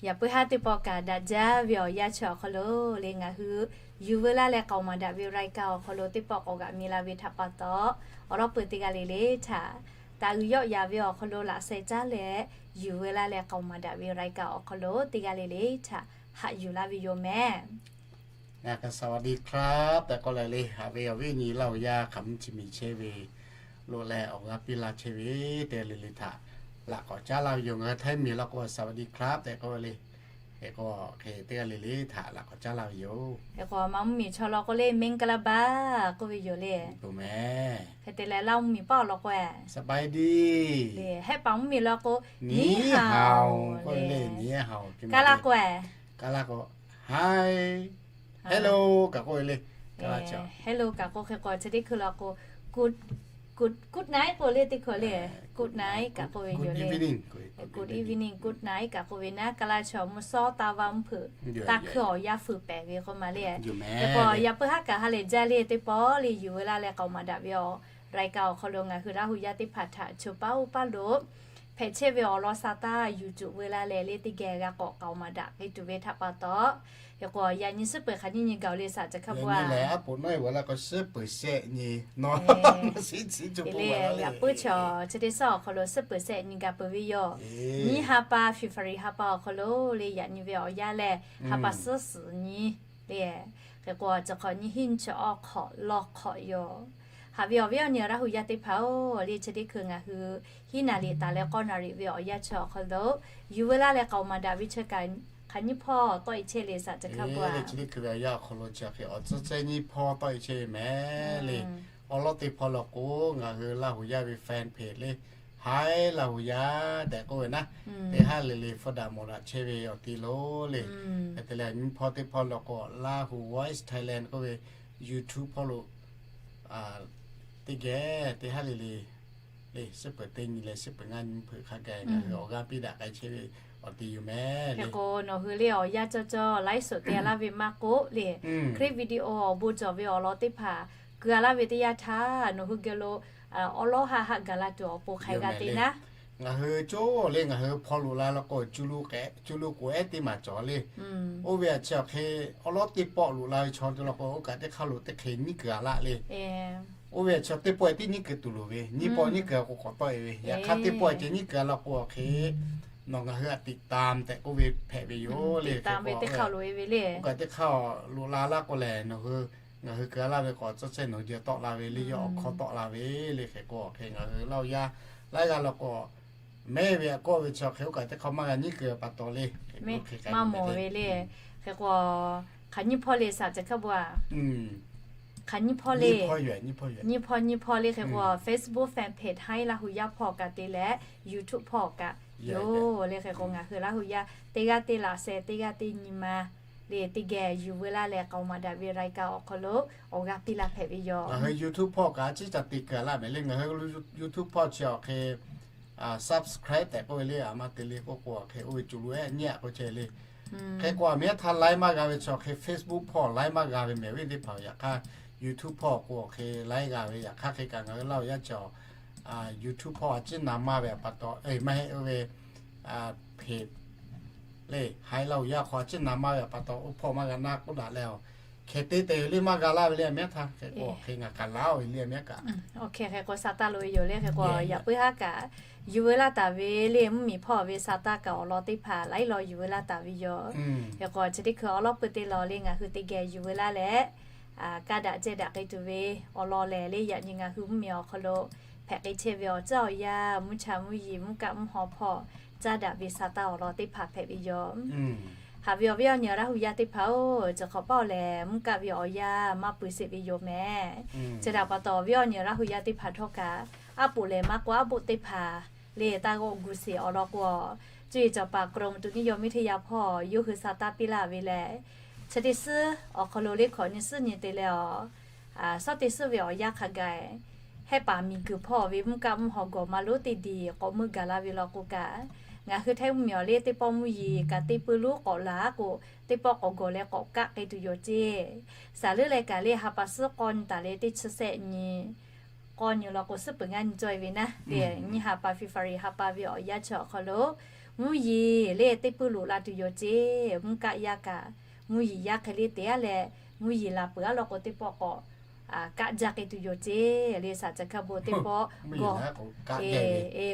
Yaꞈ puiˉ haˉ teˇ pawˆ kaꞈ daꞈ jaˇ ve awˬ yanˇ chi awˬ hk'aw lo le ngaˬ hui yuˬ veu laˇ leh k'aoˍ maˍ daꞈ ve รายการ awˬ hk'aw lo teˇ pawˆ k'awꞈ g'aꞈ mi la ve htaꞈ pa taw, awˬ lawˉ peuˬ teˇ g'aˇ le le htaꞈ taˍ uiˍ yawˆ yaˍ ve awˬ hk'aw lo laꞈ sheh caˉ leh yuˬ veu laˇ leh k'aoˍ maˍ daꞈ ve รายการ awˬ hk'aw lo teˇ g'aˇ le le htaꞈ haꞈ yuˬ laˇ ve yoˬ mehˍ. Ngaˬ kaꞈ สวัสดีครับ tehꞈ k'oˆ leh le, haꞈ ve awˬ viˉ nyi Laˇ hu yaˇ hk'aˬ mvuhˇ chi miˬ chehˇ ve lo leh awˬ g'aˇ piˇ laˇ chehˇ ve teˇ g'aˇ le le htaꞈ laꞈ k'awꞈ caˉ laˇ ve yoˬ. Ngaˬ hui Htaiˇ miˬ law k'o สวัสดีครับ tehꞈ k'oˆ ve le. Hk'e k'o, hk'e teˇ g'aˇ le le htaꞈ laꞈ k'awꞈ caˉ laˇ ve yoˬ. Hk'e k'o maˇ mvuhˇ miˬ chaw law k'o le မင်္ဂလာပါ k'oˆ ve yoˬ le. Hk'e te leh Laˇ mvuhˇ miˬ paˇ awˬ lawn k'o-e, สบายดี le. Hehˆ paˍ mvuhˇ miˬ law k'o 你好 kaˇ laˇ k'o-e, kaˇ laˇ k'o, hi, hello kaꞈ k'oˆ ve le. Hello kaꞈ k'oˆ. Hk'e k'o chi teˇ hkui law k'o, good night k'oˆ le teˇ hkui le. Good night kaꞈ k'oˆ ve yoˬ le. Good evening, good night kaꞈ k'oˆ ve naˉ. Kaˇ laˇ chaw mvuhˇ shawˉ taˇ vaˇ mvuhˇ hpeuꞈ taˇ hkui awˬ yanˇ feu pehˍ ve k'oˆ ma le. Hk'e k'o yaꞈ puiˉ haˉ kaꞈ ha lehˬ jaˇ le. Teˇ pawˆ le yuˬ veu laˇ leh k'aoˍ maˍ daꞈ ve awˬ รายการ awˬ hk'aw lo ngaˬ hui Laˇ hu yaˇ teˇ hpaˍ htaꞈ cho paˉ oˇ paˉ lo hpehꞈ chehˇ ve awˬ lawn sha taˇ yuˬ cuˬ veu laˇ leh le teˇ geh g'a k'awꞈ k'aoˍ maˍ daꞈ k'ai tuˬ ve htaꞈ pa taw, hk'e k'o yaꞈ nyi suhˉ peuˬ hk'aˬ nyiˇ nyi gaˬ le saˍ ceh hk'a bu-a. Yaꞈ puiˉ chaw chi teˇ suhˉ chi teˇ suhˉ awˬ hk'aw lo suhˉ peuˬ shehˆ nyi gaˬ peuˬ ve yoˬ. Nyiˇ ha pa February ha pa awˬ hk'aw lo le yaꞈ nyi ve awˬ yanˇ lehˬ ha pa suhˉ suhˍ nyi le. Hk'e k'o chi hk'awꞈ nyiˇ hinˉ nyi chi awˬ hk'awꞈ law hk'awꞈ yoˬ. Haꞈ ve awˬ viˉ awˬ nyi Laˇ hu yaˇ teˇ hpaˍ-oˬ, le chi teˇ hkui ngaˬ hui hiˉ naˍ riˍ taˍ leh k'awˇ naˍ riˍ ve awˬ yanˇ chi awˬ hk'aw lo yuˬ veu laˇ leh k'aoˍ maˍ daꞈ ve chi kaꞈ hk'aˬ nyiˇ hpawˇ tawˆ e chehˇ le saˍ ceh hk'a bu-a. Chi teˇ hkui ve awˬ yanˇ awˬ hk'aw lo chi hk'e awˬ tcuhˉ cehˇ nyiˇ hpawˇ tawˆ e chehˇ ve mehˍ le. Awˬ lawn teˇ hpawˇ law k'o ngaˬ hui Laˇ hu yaˇ ve fan page le, Hi Laˇ hu yaˇ tehꞈ k'oˆ ve naˉ, teˇ haˉ le le hpfuhˇ daꞈ mawˬ daꞈ chehˇ ve awˬ ti lo le. Hk'e te leh nyiˇ hpawˇ teˇ hpawˇ law k'o Laˇ hu Voice Thailand k'oˆ ve YouTube hpawˇ lo teˇ geh teˇ haˉ le le Suhˉ peuˬ teˇ nyi leh suhˉ peuˬ ngaˇ nyi hpeuꞈ hk'a gaˬ ngaˬ hui awˬ g'aˇ piˇ daꞈ k'ai chehˇ ve awˬ ti yoˬ mehˍ le. Hk'e k'o nawˬ hui le awˬ yanˇ cawˇ cawˇ laiˉ suhˍ te laˇ ve maˇ k'oˆ le, hkriˆ video awˬ bon cawˬ ve awˬ lawn teˇ hpaˍ keu a laˇ ve teˇ yanˇ htaˇ nawˬ hui geh lo awˉ lawˉ haˆ haˆ gaˬ la tuˬ awˬ pon hk'aiˬ g'a te naˉ. Ngaˬ hui coˇ le ngaˬ hui hpaw loꞈ la la k'o, cu lo k'oˍ ehˉ teˇ maˬ cawˬ le. Oˇ ve a chi awˬ hk'e awˉ lawˉ teˇ pawˆ loꞈ la ve chaw te la k'o, oˇ kaꞈ teˇ hk'aˇ lo teˇ hk'e nyiˉ keu a laˇ le. Oˇ ve a chi teˇ pawˆ tiˉ nyiˉ keu tuˬ loˍ ve, nyiˇ pawˆ nyiˉ keu a k'o k'awꞈ tawˆ e ve, yaꞈ hk'aˇ teˇ pawˆ ceh nyiˉ keu a la k'o awˬ hk'e nawˬ ngaˬ hui a tiꞈ tam tehꞈ k'oˆ ve hpehꞈ ve yoˬ le. Hk'e k'o oˇ kaꞈ teˇ hk'aˇ loꞈ la laˇ k'o lehˬ, nawˬ hui ngaˬ hui keu a laˇ ve k'awꞈ tcuhˇ ceh nawˬ hui jeh tawˆ la ve le, yawˇ awˬ hkawˇ tawˆ la ve le. Hk'e k'o hk'e ngaˬ hui Laˇ huˍ yaˇ laiˉ g'aˇ la k'o, mehˉ ve a kawˆ ve chi awˬ hk'e oˇ kaꞈ teˇ hk'aˇ maˇ g'a nyiˉ keu pa taw le. Maˇ mawˬ ve le. Hk'e k'o hk'aˬ nyiˇ hpawˇ le saˍ ceh hk'a bo a, hk'aˬ nyiˇ hpawˇ le, nyiˇ hpawˇ nyiˇ hpawˇ le. Hk'e k'o Facebook fan page Haiˉ Laˇ huˍ yaˇ hpawˇ kaꞈ te leh YouTube hpawˇ kaꞈ yoˬ le. Hk'e k'o ngaˬ hui Laˇ huˍ yaˇ teˇ g'aˇ teˇ laꞈ sheh teˇ g'aˇ teˇ nyi ma le teˇ geh yuˬ veu laˇ leh k'aoˍ maˍ daꞈ ve รายการ awˬ hk'aw lo awˬ g'aˇ piˇ laˇ hpehꞈ ve yoˬ. Ngaˬ hui YouTube hpawˇ kaꞈ a ciˉ ca te keu a laˇ mehˍ le. Ngaˬ hui YouTube hpawˇ chi awˬ hk'e subscribe tehꞈ k'oˆ ve le, a maˇ te le k'oˆ k'o hk'e oˇ ve cuˬ lo ehˉ nyi a k'oˆ ceh le. Hk'e k'o a miˉ htaˇ laiˉ maˇ g'a ve chi awˬ hk'e Facebook hpawˇ laiˉ maˇ g'a ve mehˍ ve teˇ hpaˍ yaꞈ hk'aˇ YouTube hpawˇ k'o awˬ hk'e laiˉ g'a ve yaꞈ hk'aˇ hk'e kaꞈ ngaˬ hui Laˇ huˍ yaˇ chi YouTube hpawˇ a ciˉ na maˇ ve pa taw, maˇ heˆ oˇ ve page le Haiˉ Laˇ huˍ yaˇ hk'aw a ciˉ na maˇ ve pa taw oˇ hpawˇ maˇ g'a naˇ k'oˆ daꞈ leh, hk'e te te le maˇ g'a laˇ ve le a miˉ htaˇ. Hk'e k'o hk'e ngaˬ kaꞈ laˇ ve le a miˉ kaꞈ. Hk'e k'o sa taˇ loꞈ ve yoˬ le. Hk'e k'o yaꞈ puiˉ haˉ kaꞈ yuˬ veu laˇ taˍ ve le mvuhˇmiˬ hpawˇ ve sa taˇ kaꞈ awˬ lawn teˇ hpaˍ laiˉ law yuˬ veu laˇ taˍ ve yoˬ. Hk'e k'o chi teˇ hkui awˉ lawˉ peuˬ teˇ law le ngaˬ hui teˇ geh yuˬ veu laˇ leh, kaˇ daꞈ ceh daꞈ k'ai tuˬ ve awˬ lawn lehˬ le, yaꞈ nyi ngaˬ hui mvuhˇmiˬ awˬ hk'aw lo hpehꞈ k'ai chehˇ ve awˬ ceuˬ awˬ yanˇ mvuhˇ cha mvuhˇ yiˍ mvuhˇ kaˆ mvuhˇ haw hpawˇ caˇ daꞈ ve sa taˇ awˬ lawn teˇ hpaˍ hpehꞈ ve yoˬ. Haꞈ ve awˬ viˉ awˬ nyi Laˇ huˍ yaˇ teˇ hpaˍ-oˬ, chi hk'awꞈ paˆ awˬ lehˬ mvuhˇ kaˆ ve awˬ yanˇ maˇ pui sheˍ ve yoˬ mehˍ. Chi htaꞈ pa taw awˬ viˉ awˬ nyi Laˇ huˍ yaˇ teˇ hpaˍ htawˇ kaꞈ aˉ poꞈ lehˬ maˇ k'o aˉ poꞈ teˇ hpaˍ le taˇ g'awˆ gu sheˍ awˬ lawn k'o, cuˇ yiˍ cawˬ paˍ กรมอุตุนิยมวิทยา hpawˇ yawˇ hui sa taˇ piˇ laˇ ve lehˬ, chi teˇ suhˉ awˬ hk'aw lo le hkawꞈ nyi suhˉ nyi te leh a, shawˉ teˇ suhˉ ve awˬ yanˇ hk'a gaˬ hehˆ paˍ miˬ guiˬ hpawˇ ve mvuhˇ kaˆ mvuhˇ haw gawˬ maˇ lonˉ teˇ diˬ k'awꞈ meuˇ gaˬ la ve law k'o kaꞈ, ngaˬ hui Htaiˇ mvuhˇmiˬ awˬ le teˇ pawˆ mvuhˇ yeˬ kaꞈ teˇ puiˇ lonˉ k'awꞈ laˬ k'o, teˇ pawˆ k'awꞈ gawˬ leh k'awꞈ kaˆ k'ai tuˬ yoˬ ceˇ. Saˍ leuˉ leh kaꞈ le ha pa suhˉ k'awˇ nyi taˍ leh teˇ chi sehˆ nyi k'awˇ nyi law k'o suhˉ peuˬ ngaˇ nyi cawˇ e ve naˉ le, nyiˇ ha pa February ha pa ve awˬ yanˇ chi awˬ hk'aw lo mvuhˇ yeˬ le teˇ puiˇ loꞈ la tuˬ yoˬ ceˇ. Mvuhˇ kaˆ yaˇ kaꞈ mvuhˇ yeˬ yaˇ hk'e le te a leh, mvuhˇ yeˬ laˬ peuˬ a law k'o teˇ pawˆ k'awꞈ kaˆ jaˇ k'ai tuˬ yoˬ ceˇ le. Saˍ ceh hk'a bo teˇ pawˆ gawˬ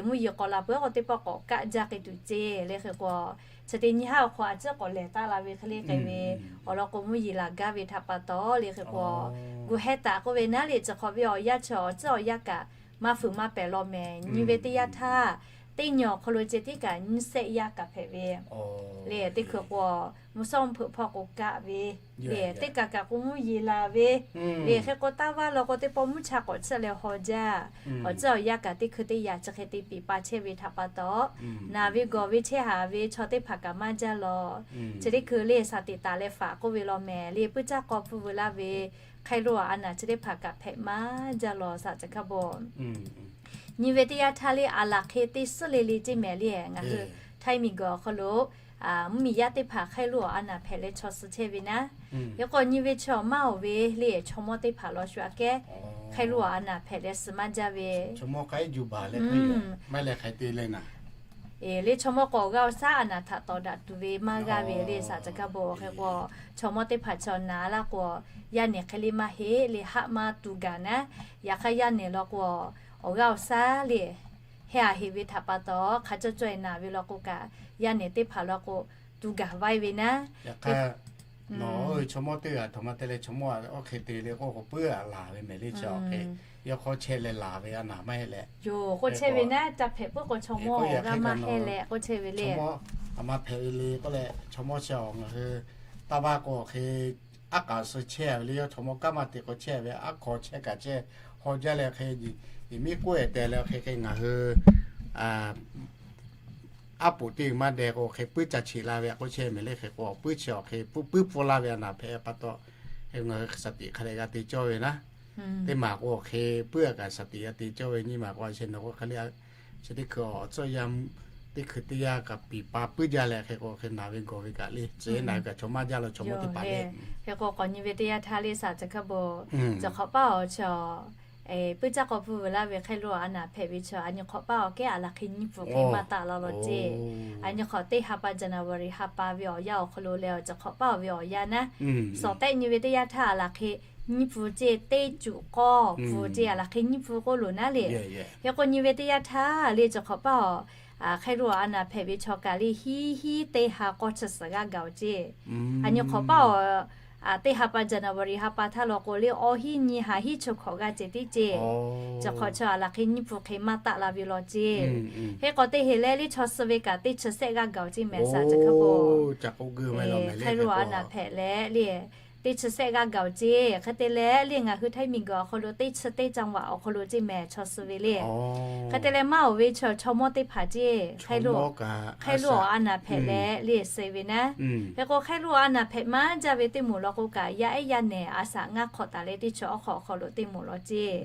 mvuhˇ yeˬ k'awꞈ laˬ peuˬ a k'o teˇ pawˆ k'awꞈ kaˆ jaˇ k'ai tuˬ ceˇ le. Hk'e k'o chi teˇ nyiˇ haˉ awˬ hk'aw a ciˉ k'awꞈ lehˬ taˍ la ve hk'e le k'ai ve awˬ lawn k'o mvuhˇ yeˬ laˬ gaˇ ve htaꞈ pa taw le. Hk'e k'o gu heh taˍ k'oˆ ve naˉ le, chi hk'awꞈ ve awˬ yanˇ chi awˬ ceuˬ awˬ yanˇ kaꞈ maˇ fuiˍ maˇ pehˍ law mehˍ. Nyi ve teˇ yanˇ htaˇ teˇ nyi awˬ hk'aw lo ceh tiˉ kaꞈ nyiˇ sehˆ yaˇ kaꞈ hpehꞈ ve le. Teˇ hkui k'o mvuhˇ shawˉ mvuhˇ hpeuꞈ hpawˇ k'o kaˆ ve le, teˇ kaˬ kaꞈ k'o mvuhˇ yeˬ laˬ ve le. Hk'e k'o taˇ vaˇ law k'o teˇ pawˆ mvuhˇ cha k'awꞈ chiˇ leh haw jaˇ. Awˬ ceuˬ awˬ yanˇ kaꞈ teˇ hkui teˇ yanˇ chi hk'e te piˍ pa chehˇ ve htaꞈ pa taw, naˬ ve gawˬ ve chehˇ haˍ ve chaw teˇ hpaˍ kaꞈ maˇ jaˇ law. Chi teˇ hkui le saˍ teꞈ taˍ leh faˍ k'oˆ ve law mehˍ le, puiˉ caˇ k'aw hpfuhˇ veu laˇ ve hk'ai lo a naˍ chi teˇ hpaˍ kaꞈ hpehꞈ maˇ jaˇ law. Saˍ ceh hk'a bo nyi ve teˇ yanˇ htaˇ le a laˬ hk'e teˇ suhˉ le le ceˇ mehˍ le. Ngaˬ hui Htaiˇ miˬ guiˬ awˬ hk'aw lo mvuhˇmiˬ yaˇ teˇ hpaˍ hk'ai lo a naˍ hpehꞈ leh chaw suh chehˇ ve naˉ. Yaꞈ k'o nyi ve chi awˬ maˇ awˬ ve le chaw mawˇ teˇ hpaˍ law shu aꞈ kehˉ hk'ai lo a naˍ hpehꞈ leh suh maˇ jaˇ ve le chaw mawˇ k'awꞈ g'aˇ awˬ shaˉ a naˍ htaꞈ tawˍ daꞈ tuˬ ve maˇ g'aˇ ve le. Saˍ ceh hk'a bo hk'e k'o chaw mawˇ teˇ hpaˍ chi awˬ naˍ laˇ k'o yaˇ nehˬ hk'e le maˇ heˆ le haˆ maˇ tu gaˬ naˉ. Yaꞈ hk'aˇ yaˇ nehˬ law k'o awˬ g'aˇ awˬ shaˉ le heh a heꞈ ve htaꞈ pa taw hk'a cawˇ cawˇ e naˍ ve law k'o kaꞈ yaˇ nehˬ teˇ hpaˍ law k'o tu gaˬ vaiˇ ve naˉ. Yaꞈ hk'aˇ nawˬ chaw mawˇ teˇ g'aˇ htaꞈ ma te leh chaw mawˇ a oˇ hk'e te le k'oˆ k'o puiˉ a laˬ ve mehˍ le. Chi awˬ hk'e yaꞈ hk'aw chehˇ leh laˬ ve a naˍ maˇ heˆ leh yoˬ. K'oˆ chehˇ ve naˉ ca hpehꞈ puiˉ k'o chaw mawˇ g'aˇ maˇ heˆ leh k'oˆ chehˇ ve le. A ma hpehꞈ ve le k'oˆ leh chaw mawˇ chi awˬ ngaˬ hui taˇ vaˇ k'o awˬ hk'e taˇ baˇ suh chehˇ ve le. Yawˇ chaw mawˇ kanˉ maˇ te k'o chehˇ ve aˉ hkaw chehˇ kaꞈ chehˇ haw jaˇ leh hk'e miˉ k'oˆ e tehꞈ leh hk'e hk'e ngaˬ hui aˉ poꞈ teˇ maˇ deh k'o hk'e puiˉ ca cheꞈ la ve k'oˆ chehˇ mehˍ le. Hk'e k'o puiˉ chi awˬ hk'e puiˉ pfuhˇ laˇ ve a naˍ hpehꞈ pa taw ngaˬ hui shaˍ tiꞈ hk'a dehꞈ g'a te cawˇ ve naˉ. Teˇ maˬ k'o hk'e puiˉ a kaꞈ shaˍ tiꞈ yaˇ te cawˇ ve nyi maˬ k'o a sheh nawˬ k'o hk'e le, chi teˇ hkui awˬ tcuhˇ yaˇ teˇ hkui teˇ yanˇ kaꞈ piˍ pa puiˉ jaˇ leh hk'e k'o hk'e naˬ ve gawˬ ve kaꞈ le, tcuh naˬ ve kaꞈ chaw maˇ jaˇ la chaw mawˇ teˇ hpaˍ le. Hk'e k'o k'awꞈ nyi ve teˇ yanˇ htaˇ le shaˍ chi hk'e bon, chi hk'awꞈ paˇ awˬ chi puiˉ caˇ k'aw pfuhˇ ve laˇ ve hk'e lo a naˍ hpehꞈ ve chi a nyi hk'awꞈ paˇ awˬ kehˉ a laˬ hk'e nyiˇ pfuhˍ hk'e maˇ taˆ la law ceˇ. A nyi hk'awꞈ teˇ ha pa January ha pa ve awˬ yanˇ awˬ hk'aw lo leh awˬ chi hk'awꞈ paˇ awˬ ve awˬ yanˇ naˉ, sawˍ tehˆ nyi ve teˇ yanˇ htaˇ a laˬ hk'e nyiˇ pfuhˍ ceˇ, teˇ cuꞈ k'awˇ pfuhˍ ceˇ, a laˬ hk'e nyiˇ pfuhˍ k'oˆ loˬ naˉ le. Hk'e k'o nyi ve teˇ yanˇ htaˇ le chi hk'awꞈ paˇ awˬ hk'e lo a naˍ hpehꞈ ve chaw kaꞈ le hiˉ hiˉ teˇ ha k'awˇ chi suhˍ g'aˇ gaˬ oˬ ceˇ. A nyi hk'awꞈ paˇ awˬ teˇ ha pa January ha pa htaˇ law k'o le awˇ hiˉ nyi ha hiˉ chi hkawꞈ g'aˇ ceh tiˉ ceˇ. Chi hk'awꞈ chi a laˬ hk'e nyiˇ pfuhˍ hk'e maˇ taˆ la ve law ceˇ. Hk'e k'o teˇ heˍ leh le chaw suh ve kaꞈ teˇ chi sehˆ g'aˇ gaˬ oˬ ceˇ mehˍ shaˍ chi hk'e bon. Hk'e lo a naˍ hpehꞈ leh le teˇ chi sehˆ g'aˇ gaˬ oˬ ceˇ. Hk'e te leh le ngaˬ hui ไทย miˬguiˬ awˬ hk'aw lo teˇ chi teˇ จังหวัด awˬ hk'aw lo ceˇ mehˍ chaw suh ve le. Hk'e te leh maˇ oˬ ve chaw chaw mawˇ teˇ hpaˍ ceˇ hk'e lo a naˍ hpehꞈ leh le suh ve naˉ. Hk'e k'o hk'e lo a naˍ hpehꞈ maˇ jaˇ ve teˇ moˍ law k'o kaꞈ yaˇ ehˉ yaˇ nehˬ a shaꞈ ngaˇ hk'awꞈ taˍ leh teˇ chi awˬ hk'awꞈ awˬ hk'aw lo teˇ moˍ law ceˇ.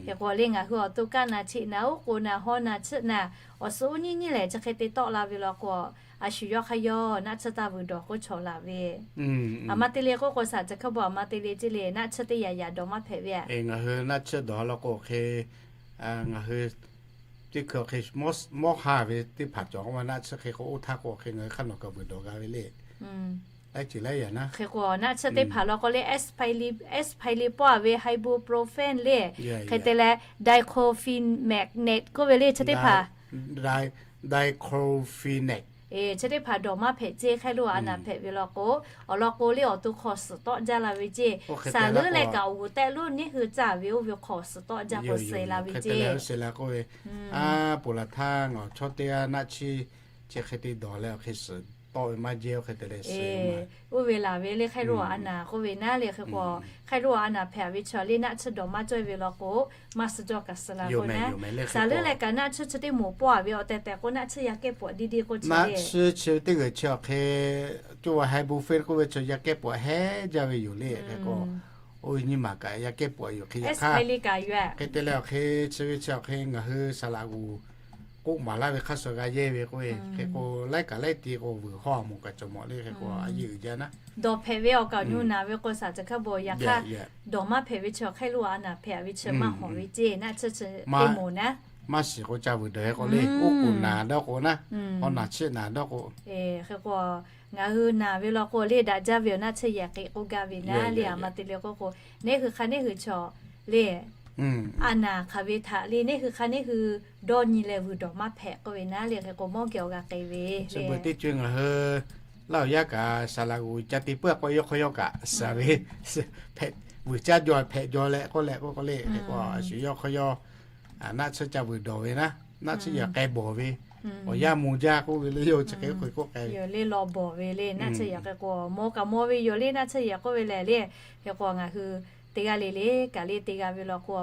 Hk'e k'o le ngaˬ hui awˬ to kaˆ na cheˆ na oˉ k'o na haw na chiˆ na awˬ suhˍ uˉ nyiˇ nyiˇ lehˬ chi hk'e te tawˆ la ve law k'o, a shu yawˇ hk'aˇ yawˇ naˆ tsuhˇ taˇ vuiˬ dawˬ k'oˆ chaw la ve. A ma te le k'oˆ k'o shaˍ chi hk'e bon a ma te le ceˇ le naˆ tsuhˇ teˇ yaꞈ yaꞈ dawˬ maˇ hpehꞈ ve a. Ngaˬ hui naˆ tsuhˇ dawˬ law k'o hk'e, ngaˬ hui teˇ hkui awˬ hk'e mawˇ ha ve teˇ hpaˍ cawˬ k'o ma naˆ tsuhˇ hk'e k'o oˇ htaˇ k'o hk'e ngaˬ hui hk'aˇ nawˬ kaꞈ vuiˬ dawˬ g'a ve le. Laiˉ ceuˬ laiˉ yaꞈ naˉ. Hk'e k'o naˆ tsuhˇ teˇ hpaˍ law k'o le, aspirin pawˆ a ve ibuprofen le, hk'e te leh diclofenac k'oˆ ve le chi teˇ hpaˍ diclofenac chi teˇ hpaˍ dawˬ maˇ hpehꞈ ceˇ. Hk'e lo a naˍ hpehꞈ ve law k'o, awˬ lawn k'o le awˬ to hk'aw suhˍ tawˆ jaˇ la ve ceˇ. Saˍ leuˉ leh kaꞈ awˬ g'uˬ tehˆ lonˉ neˉ hui caˇ ve oˇ ve hk'aw suhˍ tawˆ jaˇ k'o suh la ve ceˇ. Aˉ, poˬ laˬ htaˇ ngaˬ chaw teˇ g'aˇ naˆ tsuhˇ chi hk'e te dawˬ leh awˬ hk'e suhˍ tawˆ ve maˇ jehˇ oˇ hk'e te leh suh oˇ ve laˬ ve le hk'e lo a naˍ k'oˆ ve naˉ le. Hk'e k'o hk'e lo a naˍ hpehꞈ ve chaw le naˆ tsuhˇ dawˬ maˇ cawˇ ve law k'o, maˇ suh cawˇ kaꞈ suh la k'o naˉ. Saˍ leuˉ leh kaꞈ naˆ tsuhˇ chi teˇ moˍ pawˆ a ve awˬ tehˬ tehˬ k'o naˆ tsuhˇ yaˇ kehˉ pawꞈ diˇ diˇ k'oˆ chi le. Naˆ tsuhˇ chi ve teˇ g'uiˬ chi awˬ hk'e coˇ wa ibuprofen k'oˆ ve chi yaˇ kehˉ pawꞈ heˉ jaˇ ve yoˬ le. Hk'e k'o oˇ ve nyiˇ maˬ kaꞈ yaˇ kehˉ pawꞈ yoˬ hk'e yaꞈ hk'aˇ. Hk'e te leh awˬ hk'e chi ve chi awˬ hk'e ngaˬ hui saˍ laꞈ g'uˬ k'oˆ maˍ laˇ ve hk'aˇ suh g'a yehˇ ve k'oˆ ve. Hk'e k'o laiˉ kaꞈ laiˉ ti k'o vuiˬ hawˇ a moˍ kaꞈ cawˬ mawˬ le. Hk'e k'o a yeˇ uiˍ jaˇ naˉ. Dawˬ hpehꞈ ve awˬ kaꞈ awˬ nyi naˍ ve k'o shaˍ chi hk'e bon yaꞈ hk'aˇ dawˬ maˇ hpehꞈ ve chi hk'e lo a naˍ hpehꞈ ve chi maˇ hawˍ ve ceˇ naˆ tsuhˇ chi teˇ moˍ naˉ. Maˇ shiˍ k'o ca vuiˬ dawˬ hk'e k'o le oˉ k'oˍ naˍ dawˇ k'o naˉ, haw naˬ chiˆ naˍ dawˇ k'o. Hk'e k'o ngaˬ hui naˍ ve law k'o le daꞈ jaˇ ve awˬ naˆ tsuhˇ yehˬ k'e k'oˆ gaˇ ve naˉ le. A ma te le k'oˆ k'o neˉ hui hk'a neˉ hui chaw le a naˍ hk'aˬ ve htaꞈ le neˉ hui hk'a neˉ hui dawˇ nyi leh vuiˬ dawˬ maˇ hpehꞈ k'oˆ ve naˉ le. Hk'e k'o mawˇ geh awˬ g'a k'e ve le. Chi beuꞈ teˇ co ngaˬ hui laˇ awˬ yaˇ kaꞈ saˍ laꞈ g'uˬ ca te puiˉ a k'o yawˇ hk'aw yawˇ kaꞈ suhˍ ve vuiˬ caˇ jaw hpehꞈ jaw leh k'oˆ leh k'oˆ k'o le. Hk'e k'o a shu yawˇ hk'aw yawˇ naˆ tsuhˇ ca vuiˬ dawˬ ve naˉ, naˆ tsuhˇ yehˬ k'ai bawˬ ve awˬ yanˇ moˍ jaˇ k'oˆ ve le. Yawˇ chi hk'e k'oˆ k'ai yoˬ le law bawˬ ve le naˆ tsuhˇ yehˬ. Hk'e k'o mawˇ kaꞈ mawˇ ve yoˬ le naˆ tsuhˇ yehˬ k'oˆ ve lehˬ le. Hk'e k'o ngaˬ hui teˇ g'aˇ le le kaꞈ le teˇ g'aˇ ve law k'o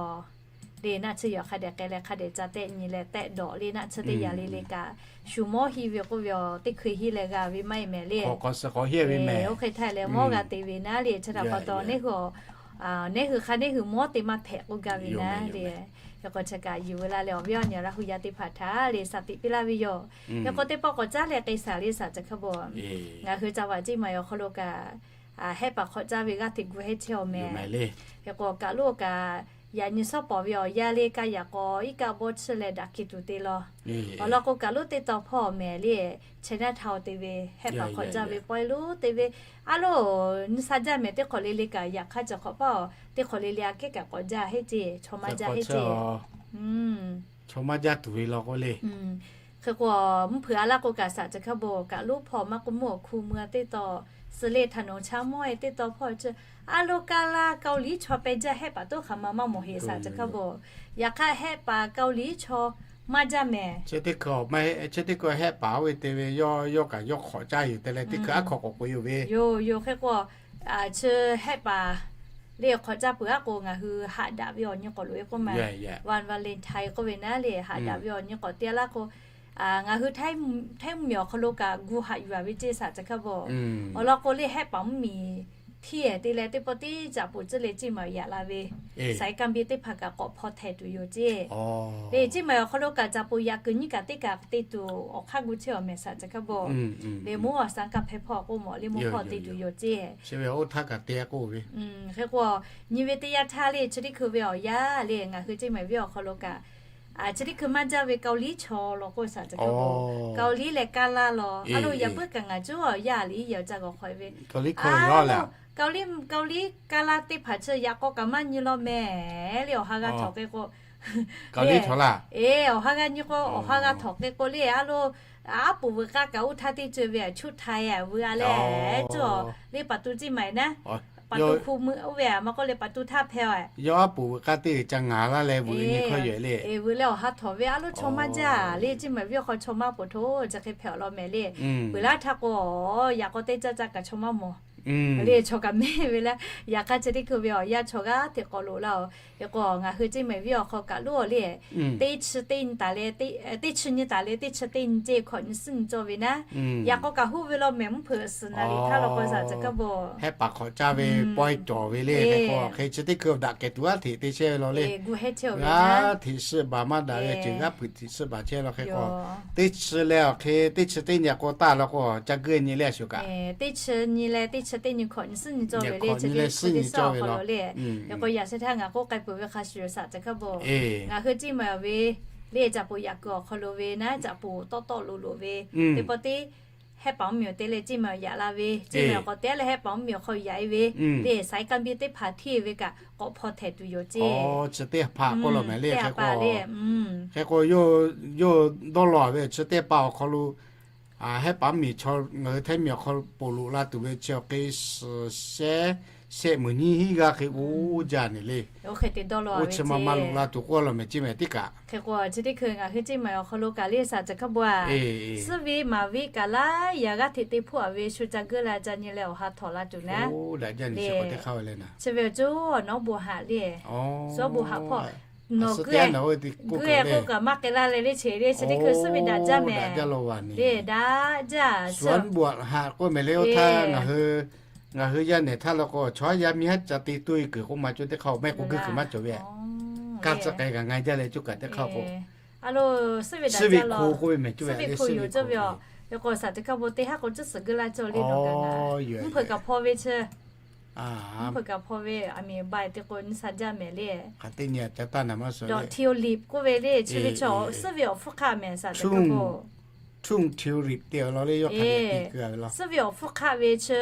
le naˆ tsuhˇ yehˬ hk'a dehꞈ k'ai leh hk'a dehꞈ ca tehˆ nyi leh tehˆ dawꞈ le naˆ tsuhˇ teˇ yaꞈ le le kaꞈ shu mawˇ hiˇ ve k'oˆ ve awˬ teˇ hkui hiˇ leh g'a ve maˇ heˆ mehˍ le. Oˇ hk'e htaˇ leh mawˇ g'a te ve naˉ le. Chi htaꞈ pa taw neˉ hui neˉ hui hk'a neˉ hui mawˇ te maˇ hpehꞈ k'oˆ gaˇ ve naˉ le. Hk'e k'o chi kaꞈ yuˬ ve la leh awˬ viˉ awˬ nyi Laˇ hu yaˇ teˇ hpaˍ htaꞈ le shaˍ tiꞈ piˇ laˇ ve yoˬ. Hk'e k'o teˇ pawˆ k'awꞈ caˉ leh k'e shaˍ le shaˍ chi hk'e bon ngaˬ hui ca vaꞈ ceˇ maˬ awˬ hk'aw lo kaꞈ hehˆ paˍ hk'awꞈ caˇ ve g'aˇ hteꞈ gu hehnˇ chehˇ awˬ mehˍ. Hk'e k'o kaꞈ loˉ kaꞈ yaꞈ nyi shawˉ pawˍ ve awˬ yaˇ le kaˇ yaꞈ k'aw iˉ kaˆ bawˇ chiˇ leh daꞈ keh tuˬ te law. Awˬ lawn k'o kaꞈ loˉ teˇ taw hpawˇ awˬ mehˍ le China htaꞈ te ve hehˆ paˍ hk'awꞈ caˇ ve pawehˇ loˉ te ve. A loˉ, nyi sha jaˇ mehˍ teˇ hk'awꞈ le le kaꞈ yaꞈ hk'aˇ chi hk'awꞈ paˇ aˬ teˇ hk'awꞈ le le aꞈ kehˉ kaꞈ k'awꞈ jaˇ heˆ ceˇ chaw maˇ jaˇ heˆ ceˇ. Chaw maˇ jaˇ tuˬ ve law k'o le. Hk'e k'o mvuhˇ hpeuꞈ a laˇ k'o kaꞈ shaˍ chi hk'e bon kaꞈ loˉ hpawˇ maˇ k'oˆ mvuhˇ awˬ hku mui a teˇ taw suh le htaꞈ nawˬ cha mawˇ e teˇ taw hpawˇ chi a loˉ kaˇ laˇ Kaoˇliˇ chaw peh jaˇ hehˆ paˍ toˉ hk'aˬ ma maˇ mawˬ heˍ shaˍ chi hk'e bon. Yaꞈ hk'aˇ hehˆ paˍ Kaoˇliˇ chaw maˇ jaˇ mehˍ. Chi teˇ hkui hehˆ paˍ oˇ ve te ve yawˇ yawˇ kaꞈ yawˇ hk'awꞈ caˇ yuˬ te leh teˇ hkui aˉ hk'aw k'awꞈ k'oꞈ e yoˬ ve. Yoˬ yoˬ. Hk'e k'o chi hehˆ paˍ le hk'awꞈ caˇ peuˬ aˉ k'o ngaˬ hui haꞈ daꞈ ve awˬ nyi k'awꞈ loꞈ e k'oˆ ma. Valentine k'oˆ ve naˉ le haꞈ daꞈ ve awˬ nyi k'awꞈ te a laˇ k'o ngaˬ hui Htaiˇ mvuhˇmiˬ awˬ hk'aw lo kaꞈ gu haꞈ yuˬ a ve ceˇ shaˍ chi hk'e bon. Awˬ lawn k'o le hehˆ paˍ mvuhˇmiˬ htiˇ ehˍ te leh teˇ pawˆ tiˉ caꞈ poˍ tcuhˇ leh ceˇ maˬ yaꞈ la ve, saiˍ kanˇ biˇ teˇ hpaˍ kaꞈ k'awꞈ hpaw htehꞈ tuˬ yoˬ ceˇ. Te ceˇ maˬ awˬ hk'aw lo kaꞈ caꞈ poˍ yaꞈ kuiˬ nyiˇ kaꞈ teˇ kaꞈ te tuˬ awˬ hk'aˇ gu chehˇ awˬ mehˍ saˍ tcuh hkaˇ bon. Leh mvuhˇ awˬ suhˍ kaꞈ hpehˇ hpawˇ k'oˆ mawˬ leh mvuhˇ hpawˇ te tuˬ yoˬ ceˇ. Hk'e k'o, nyi ve teˇ yanˇ htaˇ le chi teˇ hkui ve awˬ yaˇ le ngaˬ hui ceˇ maˬ viˉ awˬ hk'aw lo kaꞈ chi teˇ hkui maˇ jaˇ ve Kaoˍliˇ chaw law k'oˆ saˍ tcuh hkaˇ bon. Kaoˍliˇ leh Kaˇlaˇ law a lo yaꞈ puiˉ kaꞈ ngaˬ cuˉ awˬ yaˇ liꞈ yehˬ ca g'awˬ hk'aw ve Kaoˍliˇ, Kaoˍliˇ Kaˇlaˇ teˇ hpaˍ chi yaꞈ k'aw kaꞈ maˇ nyi law mehˍ le awˬ ha g'a htawnˍ k'e k'o, Kaoˍliˇ chaw laˇ, e, awˬ ha g'a nyi k'o awˬ ha g'a htawnˍ k'e k'o le a lo aˉ poˍ veuꞈ k'aˇ kaꞈ oˇ htaˇ teˇ ceuˬ ve a chuˇ htaiˍ a veuꞈ a leh, cawˬ le paˍ tu ceˇ maˬ na, paˍ tu hku meuˆ oˇ ve a maˇ k'oˆ leh paˍ tu htaˇ hpehˇ a. Yawˇ aˉ poˍ veuꞈ k'aˇ teˇ g'uiˬ ca ngaˬ laˇ leh veuꞈ ve nyi hkawˇ yoˬ le. Veuꞈ leh awˬ ha htawnˍ ve a lo chaw maˇ jaˇ le ceˇ maˬ viˉ awˬ hk'aw chaw maˇ poˬ htoꞈ chi hk'e hpehꞈ awˬ lawn mehˍ le. Veuꞈ laˇ htaˇ k'o yaꞈ k'aw teˇ caˇ caˇ kaꞈ chaw maˇ mawˬ le chaw kaꞈ mehˇ ve le. Yaꞈ hk'aˇ chi teˇ hkui ve awˬ yaˇ chaw g'aˇ hteꞈ k'aw loꞈ laˇ oˬ. Hk'e k'o ngaˬ hui ceˇ maˬ viˉ awˬ hk'aw kaꞈ loˉ le, teˇ chi teˇ nyi taˍ leh teˇ chi nyi taˍ leh teˇ chi teˇ nyi ceˇ hkawꞈ nyi suhˉ nyi cawˇ ve naˉ, yaꞈ k'aw kaꞈ huˉ ve law mehˍ mvuhˇ hpeuꞈ suhˍ naˍ riˍ htaˇ law k'o saˍ tcuh hkaˇ bon. Hehˉ paˍ hk'awꞈ caˇ ve pawehˇ cawˬ ve le. Hk'e k'o hk'e chi teˇ hkui daꞈ kehˬ tuˬ aˉ hteꞈ te chehˇ ve law le. G'aˇ hteꞈ suhˆ baˬ maˇ daꞈ ve ceuˬ g'aˇ peuˬ hteꞈ suhˆ baˬ chehˇ law. Hk'e k'o teˇ chi leh awˬ hk'e teˇ chi teˇ nyi k'o taˇ law k'o ca guˇ nyi le a shuˍ kaꞈ. Teˇ chi nyi leh teˇ chi teˇ nyi hkawꞈ nyi suhˉ nyi cawˇ ve le chi teˇ hkui teˇ suhˉ awˬ hk'aw lo le. Hk'e k'o yaꞈ sheh htaˇ ngaˬ k'oˆ k'ai peuˬ ve hk'a shuˍ saˍ tcuh hkaˇ bon. Ngaˬ hui ceˇ maˬ ve le caꞈ poˍ yaꞈ kuiˬ awˬ hk'aw lo ve naˉ caꞈ poˍ tawˆ tawˆ loꞈ loꞈ ve teˇ pawˆ teˇ hehˉ paˍ mvuhˇmiˬ awˬ te leh ceˇ maˬ yaꞈ la ve ceˇ maˬ awˬ k'awꞈ te leh hehˉ paˍ mvuhˇmiˬ awˬ hk'aw yaꞈ e ve le saiˍ kanˇ biˇ teˇ hpaˍ hteˇ ve kaꞈ k'awꞈ hpaw htehꞈ tuˬ yoˬ ceˇ. Chi teˇ hpaˍ k'oˆ law mehˍ le. Hk'e k'o yawˇ dawˇ law ve chi teˇ hpaˍ awˬ hk'aw lo hehˉ paˍ mvuhˇmiˬ chaw ngaˬ hui htaiˇ miˬ awˬ hk'aw lo poˬ loꞈ la tuˬ ve chi awˬ hk'e suhˍ shehˆ shehˆ meuˍ nyiˇ hinˉ g'aˇ hk'e oˇ jaˇ ne le. Oˇ chi ma ma loꞈ la tuˬ k'oˆ law mehˍ ceˇ maˬ teˇ kaꞈ. Hk'e k'o chi teˇ hkui ngaˬ hui ceˇ maˬ awˬ hk'aw lo kaꞈ le saˍ tcuh hkaˇ bon a, suhˉ ve maˍ ve kaꞈ laˇ yaꞈ g'aˇ hteꞈ te hpoˆ a ve shu ca guˇ la ca nyi leh awˬ ha htawnˍ la tuˬ naˉ le. Chi ve awˬ co nawˉ bon haꞈ le, suhˉ bon haꞈ hpawˇ nawˬ guˇ guˇ e k'oˆ kaꞈ maˇ k'ai laˇ leh le chi le chi teˇ hkui suhˉ ve daꞈ jaˇ mehˍ le daꞈ jaˇ. Suhˉ bon haꞈ k'oˆ mehˍ le oˇ htaˇ ngaˬ hui yaˇ nehˬ htaˇ law k'o chaw haˉ yaˇ miˇ haˉ ca te tuˇ e kuiˬ k'oˆ ma co teˇ hk'aˇ oˬ mehˆ k'o guˇ kuiˬ maˇ cawˬ ve a. Kanˇ tcuhˉ k'ai kaꞈ ngaˬ jaˇ leh coˇ kaꞈ teˇ hk'aˇ k'o suhˉ ve hko k'oˆ ve mehˍ coˇ ve le suhˉ ve hko yoˬ. Hk'e k'o saˍ tcuh hkaˇ bon teˇ haˉ k'o tcuhˉ suhˍ guˇ laˇ cawˇ le nawˬ kaꞈ ngaˬ mvuhˇ hpeuꞈ kaꞈ hpaw ve chi mvuhˇ hpeuꞈ kaꞈ hpaw ve a miˍ bai te k'o nyi sa jaˇ mehˍ le. Dawꞈ htiˇ oˇ liꞈ k'oˆ ve le chi ve chaw suhˉ ve awˬ hpfuhˇ hk'aˆ mehˍ saˍ tcuh hkaˇ bon. Suhˉ ve awˬ hpfuhˇ hk'aˆ ve chi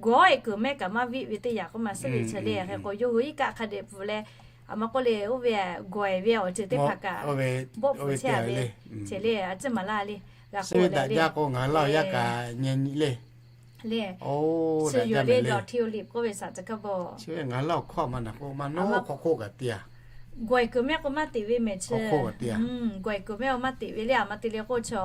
gawˬ e kuiˬ mehˆ kaꞈ maˇ viˆ ve teˇ yanˇ k'oˆ ma suhˉ ve chi le. Hk'e k'o yawˇ hui iˉ kaˆ hk'a dehꞈ pfuhˍ leh a ma k'oˆ le oˇ ve gawˬ e ve awˬ ceuˬ teˇ hpaˍ kaꞈ bawˆ pfuhˍ chehˇ a ve, chi le a ciˉ maˍ laˇ le, g'a k'oˆ leh le, ngaˬ laˇ awˬ yaˇ kaꞈ nyi nyi le le, chi yoˬ le dawꞈ htiˇ oˇ liꞈ k'oˆ ve saˍ tcuh hkaˇ bon. Ngaˬ laˇ awˬ hkawˇ ma naˬ k'o ma nawˉ hk'aw hk'oˆ kaꞈ te a. Gawˬ e kuiˬ mehˆ k'o maˇ teꞈ ve mehˍ chi, gawˬ e kuiˬ mehˆ k'o maˇ teꞈ ve le a ma te le k'o chi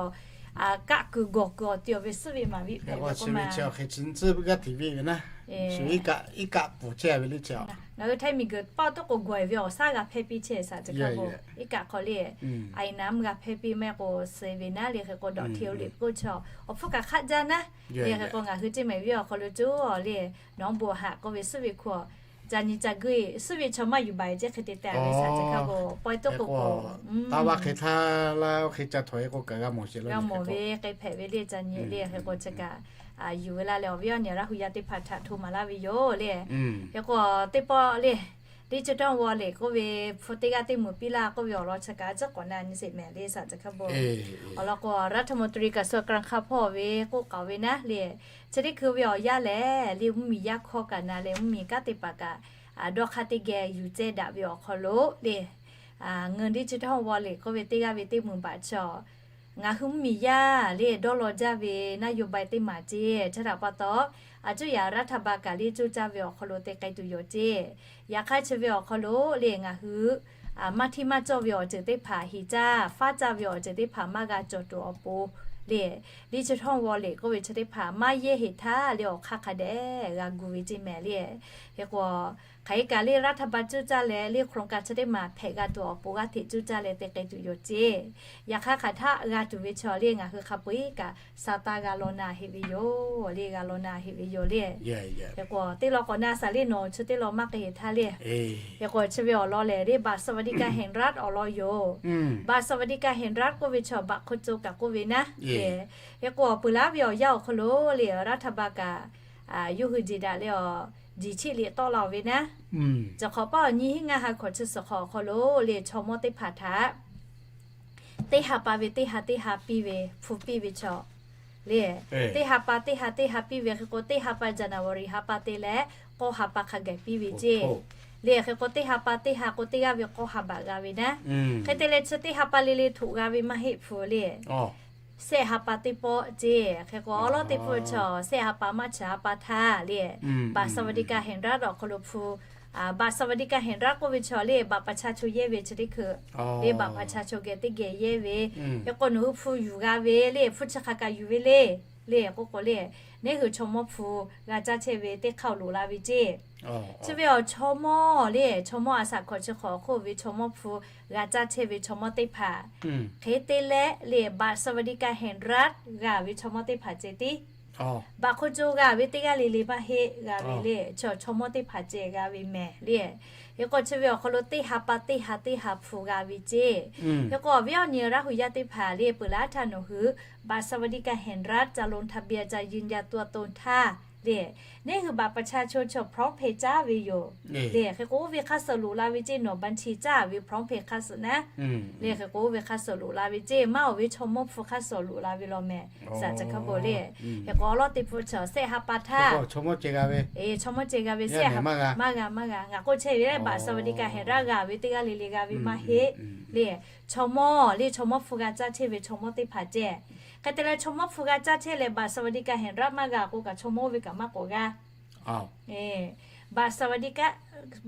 kaˆ kuiˬ gawˬ kuiˬ awˬ te awˬ ve suhˉ ve maˍ viˆ hpehꞈ ve k'o ma, chi ve chi awˬ hk'e chi tcuhˉ g'aˇ hteꞈ viˆ ve naˉ, iˉ kaˆ pfuhˍ chehˇ ve le chi a. Ngaˬ hui Htaiˇ miˬ guiˬ paˇ awˬ toˆ k'o gawˬ e ve awˬ shaˉ g'a hpehˇ piˇ chehˇ saˍ tcuh hkaˇ bon. Iˉ kaˆ hk'aw le a i naˉ g'a hpehˇ piˇ mehˆ k'o suh ve naˉ le hk'e k'o dawꞈ htiˇ oˇ liꞈ k'oˆ chi awˬ hpfuhˇ kaꞈ hk'aˆ jaˇ naˉ le hk'e k'o ngaˬ hui ceˇ maˬ viˉ awˬ hk'aw lo coˇ le nawˉ bon haꞈ k'oˆ ve suhˉ ve hk'u a ca nyi ca guˇ e suhˉ ve chaw maˇ yuˬ baˬ e ceˇ hk'e te te ve saˍ tcuh hkaˇ bon. Pawehˇ toˆ k'o k'o taˇ vaˇ hk'e htaˇ laˇ oˇ hk'e ca htawnˍ e k'o kaꞈ g'a mawˬ sheˍ law, g'a mawˬ ve k'ai hpehꞈ ve le ca nyi le hk'e k'o chi kaꞈ yuˬ ve laˇ leh awˬ viˉ awˬ nyi Laˇ hu yaˇ teˇ hpaˍ htaꞈ hto maˍ laˇ ve yoˬ le. Hk'e k'o teˇ pawˆ le, Digital Wallet k'oˆ ve hpu teˇ g'aˇ teˇ mvuhˬ piˇ laˇ k'oˆ ve awˬ lawn chi kaꞈ a ciˉ k'awꞈ na nyi sheˍ mehˍ le saˍ tcuh hkaˇ bon. Awˬ lawn k'o รัฐมนตรี กระทรวงการคลัง hk'a hpawˇ ve k'oˆ k'aoˍ ve naˉ le, chi teˇ hkui ve awˬ yaˇ lehˬ le mvuhˇmiˬ yaˇ hkawˇ kaꞈ na leh mvuhˇmiˬ kanˉ teˇ hpaˍ kaꞈ dawˇ hk'aˇ teˇ geh yuˬ cehˇ daꞈ ve awˬ hk'aw lo le ngaˬ hui ดิจิทัลวอลเล็ต k'oˆ ve teˇ g'aˇ ve teˇ mvuhˬ baꞈ chi a, ngaˬ hui mvuhˇmiˬ yaˇ le dawˇ law jaˇ ve นโยบาย teˇ maˬ ceˇ chi htaꞈ pa taw, a cuˇ yaꞈ รัฐบาล kaꞈ le coˇ caˇ ve awˬ hk'aw lo te k'ai tuˬ yoˬ ceˇ. Yaꞈ hk'aˇ chi ve awˬ hk'aw lo le ngaˬ hui maˇ hteˇ maˇ cawˇ ve awˬ ceuˬ teˇ hpaˍ heˍ caˇ faˉ caˇ ve awˬ ceuˬ teˇ hpaˍ maˇ g'a cawˬ tuˬ awˬ pon le, ดิจิทัลวอลเล็ต k'oˆ ve chi teˇ hpaˍ maˇ yehˇ heˍ htaˇ le awˬ hk'aˇ hk'a dehꞈ g'a gu ve ceˇ mehˍ le. Hk'e k'o hk'aˬ hk'e kaꞈ le รัฐบาล cuˇ caˇ leh le โครงการ chi teˇ maˬ hpehꞈ g'a tuˬ awˬ pon g'aˇ hteꞈ cuˇ caˇ leh te k'ai tuˬ yoˬ ceˇ. Yaꞈ hk'aˇ hk'aˬ htaˆ g'a tuˬ ve chaw le ngaˬ hui hk'a peu-eˬ kaꞈ sa taˇ g'a law na heˆ ve yoˬ le, g'a law na heˆ ve yoˬ le. Hk'e k'o teˇ law k'awꞈ na saˍ le nawˬ chi teˇ law maˇ k'ai htaˇ le. Hk'e k'o chi ve awˬ lawn lehˬ le บัตรสวัสดิการแห่งรัฐ awˬ lawn yoˬ. บัตรสวัสดิการแห่งรัฐ k'oˆ ve chaw บัตรคนจน kaꞈ k'oˆ ve naˉ le. Hk'e k'o awˬ peuˬ laˉ ve awˬ yanˇ awˬ hk'aw lo le รัฐบาล kaꞈ yawˇ hui jeˬ daꞈ leh awˬ jeˬ cheˆ liꞈ tawˆ la-oˬ ve naˉ. Cawˬ hk'awꞈ paˉ awˬ nyi hiˉ ngaˇ ha hkawꞈ chi suhˍ hk'awꞈ awˬ hk'aw lo le chaw mawˇ teˇ hpaˍ htaꞈ teˇ ha pa ve teˇ ha teˇ ha piˇ ve hpu piˇ ve chaw le, teˇ ha pa teˇ ha teˇ ha piˇ ve hk'e k'o teˇ ha pa January ha pa te leh k'awˇ ha pa hk'a gaˬ piˇ ve ceˇ. Le hk'e k'o teˇ ha pa teˇ ha k'o teˇ g'aˇ ve k'awˇ ha baꞈ g'a ve naˉ. Hk'e te leh chi teˇ ha pa le le htoꞈ g'a ve maˇ heˆ hpu le. Sehˆ ha pa teˇ pawˆ ceˇ. Hk'e k'o awˉ lawˉ teˇ pawˆ chaw sehˆ ha pa maˇ chi ha pa htaˇ le บัตรสวัสดิการแห่งรัฐ awˬ hk'aw lo hpu, บัตรสวัสดิการแห่งรัฐ k'oˆ ve chaw le บัตรประชาชน yehˇ ve chi teˇ hkui le บัตรประชาชน geh teˇ geh yehˇ ve. Hk'e k'o nawˬ hui hpu yuˬ g'a ve le, hpu chi hk'aˬ kaꞈ yuˬ ve le. Le k'oˆ k'o le, neˇ hui chaw mawˇ hpu g'a caˇ chehˇ ve teˇ hk'aˇ awˬ loꞈ la ve ceˇ. Chi ve awˬ chaw mawˇ le, chaw mawˇ a shaꞈ hkawꞈ chi hk'awꞈ awˬ hk'oˆ ve chaw mawˇ hpu g'a caˇ chehˇ ve chaw mawˇ teˇ hpaˍ hk'e te leh le บัตรสวัสดิการแห่งรัฐ g'a ve chaw mawˇ teˇ hpaˍ ceh tiˉ. Baꞈ hk'oˆ co g'a ve teˇ g'aˇ le le maˇ heˆ, g'a ve le chaw, chaw mawˇ teˇ hpaˍ ceh g'a ve mehˍ le. Hk'e k'o chi ve awˬ hk'aw lo teˇ ha pa teˇ ha teˇ ha hpu g'a ve ceˇ. Hk'e k'o awˬ viˉ awˬ nyi Laˇ huˍ yaˇ teˇ hpaˍ le peuˬ laˇ htaˇ nawˬ hui บัตรสวัสดิการแห่งรัฐ จะลงทะเบียน จะยืนยันตัวตน htaˇ le, neˇ hui บัตรประชาชน chaw พร้อมเพย์ caˇ ve yoˬ. Le hk'e k'o oˇ ve hk'aˇ suh loꞈ la ve ceˇ, nawˬ บัญชี caˇ ve พร้อมเพย์ hk'aˇ suh naˉ. Le hk'e k'o oˇ ve hk'aˇ suh loꞈ la ve ceˇ, maˇ awˬ ve chaw mawˇ hpu hk'aˇ suh loꞈ la ve law mehˍ. Saˍ caˬ hkaˇ bon le. Hk'e k'o awˉ lawˉ teˇ pawˆ chaw sehˆ ha pa htaˇ, chaw mawˇ ceh g'a ve, sehˆ ha maˇ g'a maˇ g'a. Ngaˬ k'oˆ chehˇ ve le บัตรสวัสดิการแห่งรัฐ g'a ve teˇ g'aˇ le le g'a ve maˇ heˆ le. Chaw mawˇ le chaw mawˇ hpu g'a caˇ chehˇ ve chaw mawˇ teˇ hpaˍ ceh. Hk'e te leh chaw mawˇ hpu g'a caˇ chehˇ leh บัตรสวัสดิการแห่งรัฐ maˇ g'a k'o kaꞈ chaw mawˇ ve kaꞈ maˇ k'awꞈ g'a. บัตรสวัสดิการ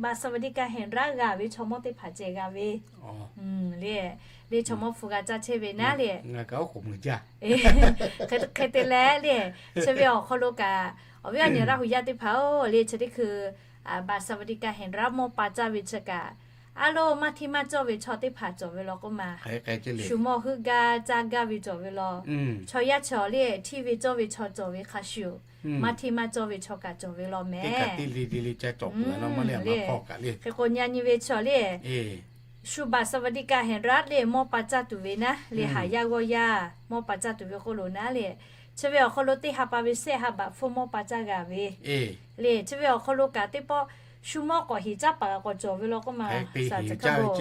บัตรสวัสดิการแห่งรัฐ g'a ve chaw mawˇ teˇ hpaˍ ceh g'a ve le. Le chaw mawˇ hpu g'a caˇ chehˇ ve naˉ le. Hk'e te leh le, chi ve awˬ hk'aw lo kaꞈ awˬ viˉ awˬ nyi Laˇ huˍ yaˇ teˇ hpaˍ-oˬ le, chi teˇ hkui บัตรสวัสดิการแห่งรัฐ mawˇ pa caˇ ve chi kaꞈ, a lo maˇ htiˇ maˇ cawˇ ve chaw teˇ hpaˍ cawˬ ve law k'oˆ ma, shu mawˇ heuˆ gaˇ caˇ gaˇ ve cawˬ ve law. Chaw yaˇ chaw le htiˇ ve cawˇ ve chaw cawˬ ve hk'a shuˍ, maˇ htiˇ maˇ cawˇ ve chaw kaꞈ cawˬ ve law mehˍ. Hk'e k'o nyi nyi ve chaw le, shu บัตรสวัสดิการแห่งรัฐ le mawˇ pa caˇ tuˬ ve naˉ le, haˍ yaˇ g'awˇ yaˇ mawˇ pa caˇ tuˬ ve k'oˆ lo naˉ le, chi ve awˬ hk'aw lo teˇ ha pa ve sehˆ ha baꞈ hpu mawˇ pa caˇ g'a ve le. Chi ve awˬ hk'aw lo kaꞈ teˇ pawˆ shu mawˇ k'awꞈ heˍ caˇ paˍ k'awꞈ cawˬ ve law k'oˆ ma, saˍ caˬ hkaˇ bon.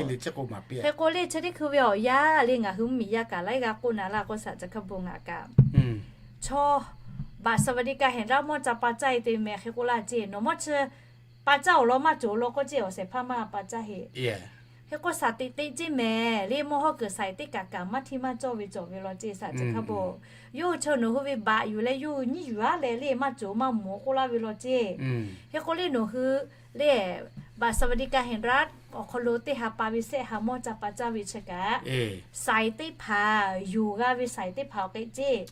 Hk'e k'o le chi teˇ hkui ve awˬ yanˇ le ngaˬ hui mvuhˇmiˬ yaˇ kaꞈ laiˉ g'aˇ k'oˆ na laˇ k'o, saˍ caˬ hkaˇ bon ngaˬ kaꞈ chaw บัตรสวัสดิการแห่งรัฐ mawˇ ca pa caˇ e te mehˍ. Hk'e k'oˆ laˇ ceˇ, nawˬ mawˇ chi pa caˇ awˬ lawn maˇ cawˬ law k'oˆ ceˇ, awˬ shehˍ hpaˇ maˇ pa caˇ heˆ. Hk'e k'o shaˍ teꞈ teꞈ ceˇ mehˍ le, mawˇ hawˉ kuiˬ shaˍ teˇ kaꞈ kaꞈ maˇ htiˇ maˇ cawˇ ve cawˬ ve law ceˇ, saˍ caˬ hkaˇ bon. Yawˇ hui chaw nawˬ hui ve baꞈ yuˬ leh yawˇ hui nyiˇ yuˬ aˉ leh le maˇ cawˬ maˇ mawˬ k'oˆ laˇ ve law ceˇ. Hk'e k'o le nawˬ hui le บัตรสวัสดิการแห่งรัฐ awˬ hk'aw lo teˇ ha pa ve sehˆ ha mawˇ ca pa caˇ ve chi kaꞈ, shaˍ teˇ hpaˍ, yonˍ g'a ve shaˍ teˇ hpaˍ awˬ k'e ceˇ.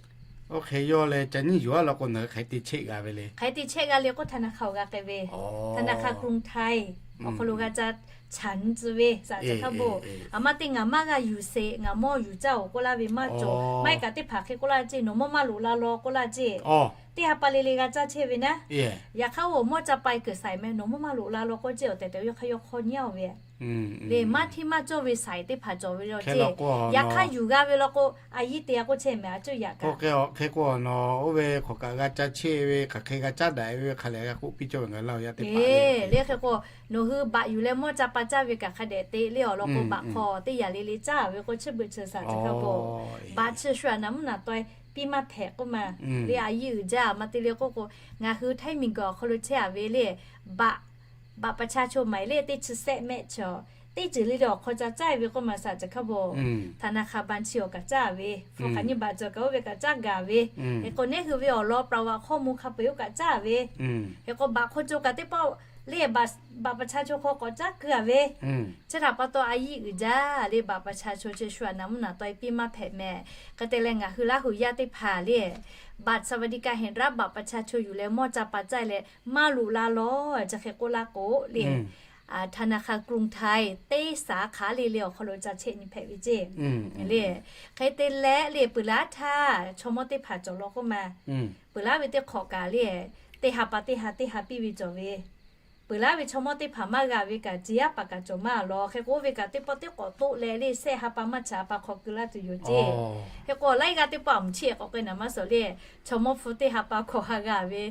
Oˇ hk'e yawˇ leh ca nyiˇ yuˬ aˉ law k'o nawˬ hui hk'aˬ hk'e te chehˇ g'a ve le. Hk'aˬ hk'e te chehˇ g'a le k'o ธนาคาร g'a k'ai ve, ธนาคารกรุงไทย awˬ hk'aw lo g'a ca chaꞈ nyi tcuh ve, saˍ caˬ hkaˇ bon. Aˬ ma te ngaˬ maˇ g'a yuˬ sheˍ, ngaˬ mawˇ yuˬ caˇ-oˬ k'oˆ laˇ ve maˇ cawˬ. Maˇ heˆ kaꞈ teˇ hpaˍ hk'e k'oˆ laˇ ceˇ, nawˬ mawˇ maˇ loꞈ la law k'oˆ laˇ ceˇ. Teˇ ha pa le le g'a caˇ chehˇ ve naˉ. Yaꞈ hk'aˇ oˬ mawˇ ca pa e kuiˬ shaˍ meh, nawˬ mawˇ maˇ loꞈ la law k'oˆ ceˇ, awˬ tehˬ tehˬ yawˇ hk'aˇ yawˇ hk'awˇ nyiˇ-oˬ ve le. Maˇ htiˇ maˇ cawˇ ve shaˍ teˇ hpaˍ cawˬ ve law ceˇ. Yaꞈ hk'aˇ yuˬ g'a ve law k'o, a yiˇ te a k'oˆ chehˇ meh, a cuˇ yaꞈ kaꞈ. Hk'e k'o nawˬ oˇ ve hk'awꞈ kaꞈ g'a ca chehˇ ve, hk'aˬ hk'e g'a caˉ daꞈ ve, hk'a lehˬ g'a k'oˆ piˇ cawˇ ve ngaˬ hui Laˇ huˍ yaˇ teˇ hpaˍ le. Hk'e k'o nawˬ hui baꞈ yuˬ leh mawˇ ca pa caˇ ve kaꞈ hk'a dehꞈ te le awˬ lawn k'o, baꞈ hk'aw teˇ yanˇ le le caˇ ve k'o, chi beuꞈ chi saˍ caˬ hkaˇ bon. Baꞈ chi shu aˬ naˍ mvuhˇ naˍ taweh piˇ maˇ hpehꞈ k'oˆ ma le. A yiˇ uiˍ jaˇ ma te le k'oˆ k'o, ngaˬ hui Htaiˇ miˬguiˬ awˬ hk'aw lo chehˇ a ve le, baꞈ บัตรประชาชน หมายเลข teˇ chi sehˆ mehˆ chi, teˇ ceuˬ le le awˬ hk'aw ca caˇ ve k'oˆ ma, saˍ caˬ hkaˇ bon. ธนาคาร บัญชี awˬ kaꞈ caˇ ve, hpu hk'aˬ nyiˇ baꞈ cawˬ kaꞈ oˇ ve kaꞈ caˇ gaˬ ve. Hk'e k'o neˇ hui ve awˬ lawn ประวัติข้อมูล hk'a peu-eˬ oˇ kaꞈ caˇ ve. Hk'e k'o baꞈ hk'oˆ co kaꞈ teˇ pawˆ Le บัตรประชาชน hk'aw k'awꞈ caˉ keu a ve. Chi htaꞈ pa taw a yiˇ uiˍ jaˇ le, บัตรประชาชน chi shu a naˍ mvuhˇ naˍ taw e piˇ maˇ hpehꞈ mehˍ. Hk'e te leh ngaˬ hui Laˇ huˍ yaˇ teˇ hpaˍ le, บัตรสวัสดิการแห่งรัฐ บัตรประชาชน yuˬ leh mawˇ ca pa caˇ leh maˇ loꞈ la lawˬ. Chi hk'e k'oˆ laˇ k'o le, ธนาคารกรุงไทย teˇ สาขา le le awˬ hk'aw lo ca chehˇ nyi hpehꞈ ve ceˇ le. Hk'e te leh le peuˬ laˉ htaˇ chaw mawˇ teˇ hpaˍ cawˬ law k'oˆ ma, peuˬ laˉ ve teˇ hk'awꞈ kaꞈ le, teˇ ha pa teˇ ha teˇ ha piˇ ve cawˬ ve. Peuˬ laˉ ve chaw mawˇ teˇ hpaˍ maˇ g'a ve kaꞈ, ciˍ yaˇ paˍ kaꞈ cawˬ maˇ lawˬ. Hk'e k'o oˇ ve kaꞈ teˇ pawˆ teˇ k'awꞈ toˆ leh le, shehˆ ha pa maˇ chi ha pa hk'aw keu laˇ tuˬ yoˬ ceˇ. Hk'e k'o laiˉ g'aˇ teˇ pawˆ a mvuhˇ chi k'awꞈ k'ai naˍ maˇ suhˍ le, chaw mawˇ hpu teˇ ha pa hkawꞈ ha g'a ve,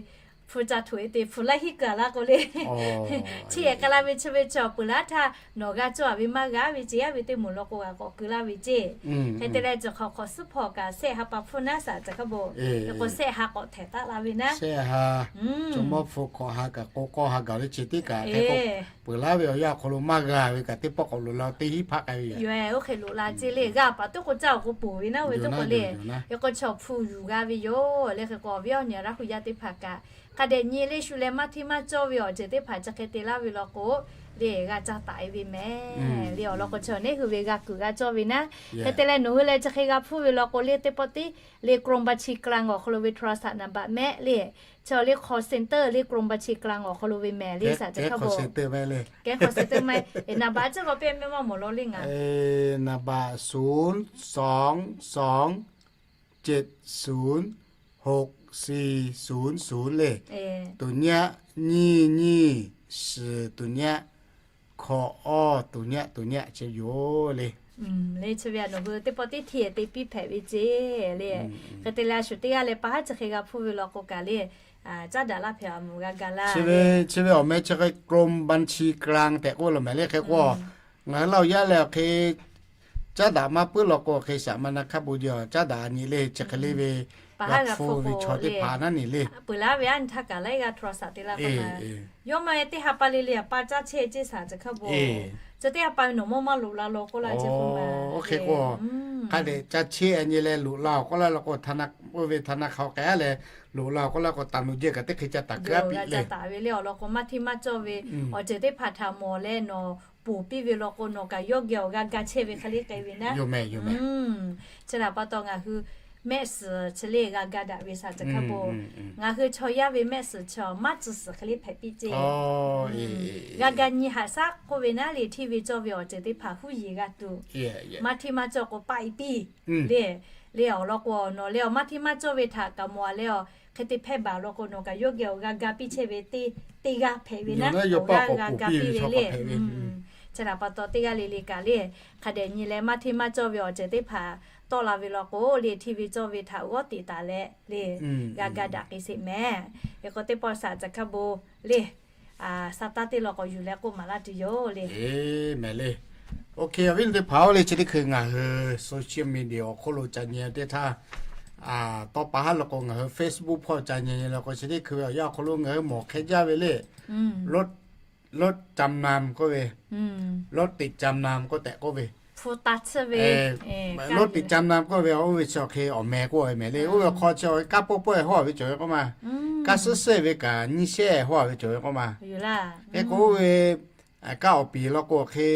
hpu ca htoꞈ e te hpu laiˉ hiˉ keu a laˇ k'o le, chi ehˍ k'ai la ve chi ve chi awˬ peuˬ laˉ htaˇ nawˬ g'a cawˇ a ve maˇ g'a ve ceˇ, yaˇ ve teˇ moˍ law k'o g'a k'awꞈ keu laˇ ve ceˇ. Hk'e te leh cawˬ hk'awꞈ hk'awꞈ suhˉ hpawˇ kaꞈ shehˆ ha pa hpfuhˇ naˉ shaˍ ca hk'a bo, hk'e k'o shehˆ ha k'awꞈ htehꞈ taˆ la ve naˉ, chaw mawˇ hpu hkawꞈ ha kaꞈ k'o k'awˇ ha gaˬ le chi teˇ kaꞈ hk'e k'o, peuˬ laˉ ve awˬ yanˇ awˬ hk'aw lo maˇ g'a ve kaꞈ teˇ pawˆ k'awꞈ loꞈ la teˇ hiˉ hpaˆ k'ai ve yoˬ. Oˇ hk'e loꞈ la ceˇ le, g'a paˍ teˇ k'o caˇ awˬ k'o poˬ ve naˉ ve teˇ k'o le, hk'e k'o chaw hpu yuˬ g'a ve yoˬ le. Hk'e k'o awˬ viˉ awˬ nyi Laˇ huˍ yaˇ teˇ hpaˍ kaꞈ hk'a dehꞈ nyi le, shu leh maˇ hteˇ maˇ cawˇ ve awˬ ceuˬ teˇ hpaˍ chi hk'e te laˇ ve law k'o le, g'a caˇ taˍ e ve mehˍ le. Awˬ lawn k'o chi awˬ neˉ hui ve g'a kuiˬ g'a cawˇ ve naˉ. Hk'e te leh nawˬ hui leh chi hk'e g'a hpuˇ ve law k'o le, teˇ pawˆ tiˉ le กรมบัญชีกลาง awˬ hk'aw lo ve โทรศัพท์ naˍ baꞈ mehˆ le, chi awˬ le คอลเซ็นเตอร์ le กรมบัญชีกลาง awˬ hk'aw lo ve mehˍ le, saˍ ca hk'a bo kehˉ คอลเซ็นเตอร์ maˇ le, kehˉ คอลเซ็นเตอร์ maˇ, naˍ baꞈ chi k'awꞈ piˇ mehˆ maˇ mawˬ law le ngaˬ. Naˍ baꞈ ศูนย์สองสอง เจ็ดศูนย์ หกสี่ศูนย์ศูนย์ le, ตัวเนี้ย ยี่ยี่ สี่ ตัวเนี้ย ขออ้อ ตัวเนี้ย ตัวเนี้ย จะอยู่ le. Le chi ve a nawˬ hui teˇ pawˆ teˇ hteˇ te piˇ hpehꞈ ve ceˇ le. Hk'e te leh a shu teˇ g'aˇ leh pa haˉ chi hk'e g'a hpuˇ ve law k'o kaꞈ le, caˉ daꞈ laˇ hpehꞈ a mvuhˬ g'a ga laˇ. Chi ve awˬ meh chi hk'e กรมบัญชีกลาง tehꞈ k'oˆ lo mehˍ le. Hk'e k'o ngaˬ hui Laˇ huˍ yaˇ leh awˬ hk'e caˉ daꞈ maˇ puiˉ law k'o hk'e shaꞈ ma na hk'a bon jaˇ, caˉ daꞈ nyi le chi hk'e le ve g'a hpuˇ ve chaw teˇ hpaˍ naˉ nyi le. Peuˬ laˉ ve a nyi htaˇ kaꞈ laiˉ g'aˇ โทรศัพท์ te laˇ k'o ma, yawˇ maˇ e teˇ ha pa le le a pa caˇ chehˇ ceˇ saˍ ca hk'a bo, chi teˇ ha pa ve nawˬ mawˇ maˇ loꞈ la law k'oˆ laˇ ceˇ k'o ma. Oˇ hk'e k'o hk'a dehꞈ ca chehˇ nyi leh loꞈ la awˬ k'oˆ laˇ law k'o, oˇ ve ธนาคาร hk'aw k'ai a leh loꞈ la awˬ k'oˆ laˇ k'o, taˍ nu jehˇ kaꞈ teˇ hk'e ca taˍ keu a piˇ le. Taˍ ve le awˬ lawn k'o maˇ hteˇ maˇ cawˇ ve awˬ ceuˬ teˇ hpaˍ htaꞈ mawˬ leh nawˬ ponˬ piˇ ve law k'o, nawˬ kaꞈ yawˇ geh awˬ g'a ga chehˇ ve hk'e le k'ai ve naˉ. Chi htaꞈ pa taw ngaˬ hui mehˆ suhˍ chi le g'a ga daꞈ ve saˍ ca hk'a bo, ngaˬ hui chaw yaˇ ve mehˆ suhˍ chi maˇ tcuh suhˍ hk'e le hpehꞈ piˇ ceˇ. G'a ga nyi haꞈ shaˉ k'oˆ ve naˉ le, hteˇ ve cawˇ ve awˬ ceuˬ teˇ hpaˍ huˉ yeˬ g'a tuˬ, maˇ hteˇ maˇ cawˇ k'o paˆ e piˇ le. Le awˬ lawn k'o nawˬ leh awˬ maˇ hteˇ maˇ cawˇ ve htaꞈ kaꞈ mawˬ a leh awˬ hk'e te hpehˇ baˬ law k'o, nawˬ kaꞈ yawˇ geh awˬ g'a ga piˇ chehˇ ve teˇ, teˇ g'aˇ hpehꞈ ve naˉ, awˬ g'aˇ g'a ga piˇ ve le. Chi htaꞈ pa taw teˇ g'aˇ le le kaꞈ le, hk'a dehꞈ nyi leh maˇ hteˇ maˇ cawˇ ve awˬ ceuˬ teˇ hpaˍ tawˆ la ve law k'o le, hteˇ ve cawˇ ve htaꞈ g'awˇ teꞈ taˍ leh le, g'a ga daꞈ k'ai sheˍ mehˍ. Hk'e k'o teˇ pawˆ saˍ ca hk'a bo le, sa taˇ teˇ law k'awꞈ yuˬ leh k'oˆ maˍ laˇ tuˬ yoˬ le. Mehˍ le. Oˇ hk'e awˬ viˉ teˇ hpaˍ-oˬ le, chi teˇ hkui ngaˬ hui social media awˬ hk'oˆ lo ca nyi teˇ htaˇ, tawˇ pa haˉ law k'o ngaˬ hui Facebook hpawˇ ca nyi law k'o, chi teˇ hkui ve awˬ yanˇ awˬ hk'aw lo ngaˬ hui mawˬ hk'e jaˇ ve le. Lawˇ, lawˇ จำนำ k'oˆ ve, lawˇ ติดจำนำ k'oˆ tehꞈ k'oˆ ve, lawˇ ติดจำนำ k'oˆ ve oˇ ve chi awˬ hk'e awˬ meh k'oˆ ve mehˍ le. Oˇ ve awˬ hk'aw chi awˬ hk'e kaˇ pawˆ pawˆ e hawˇ ve cawˬ ve k'oˆ ma, kaˇ suhˉ suhˉ ve kaꞈ nyiˇ shehˆ hawˇ ve cawˬ ve k'oˆ ma. Hk'e k'o oˇ ve kaˇ awˬ piˍ law k'o hk'e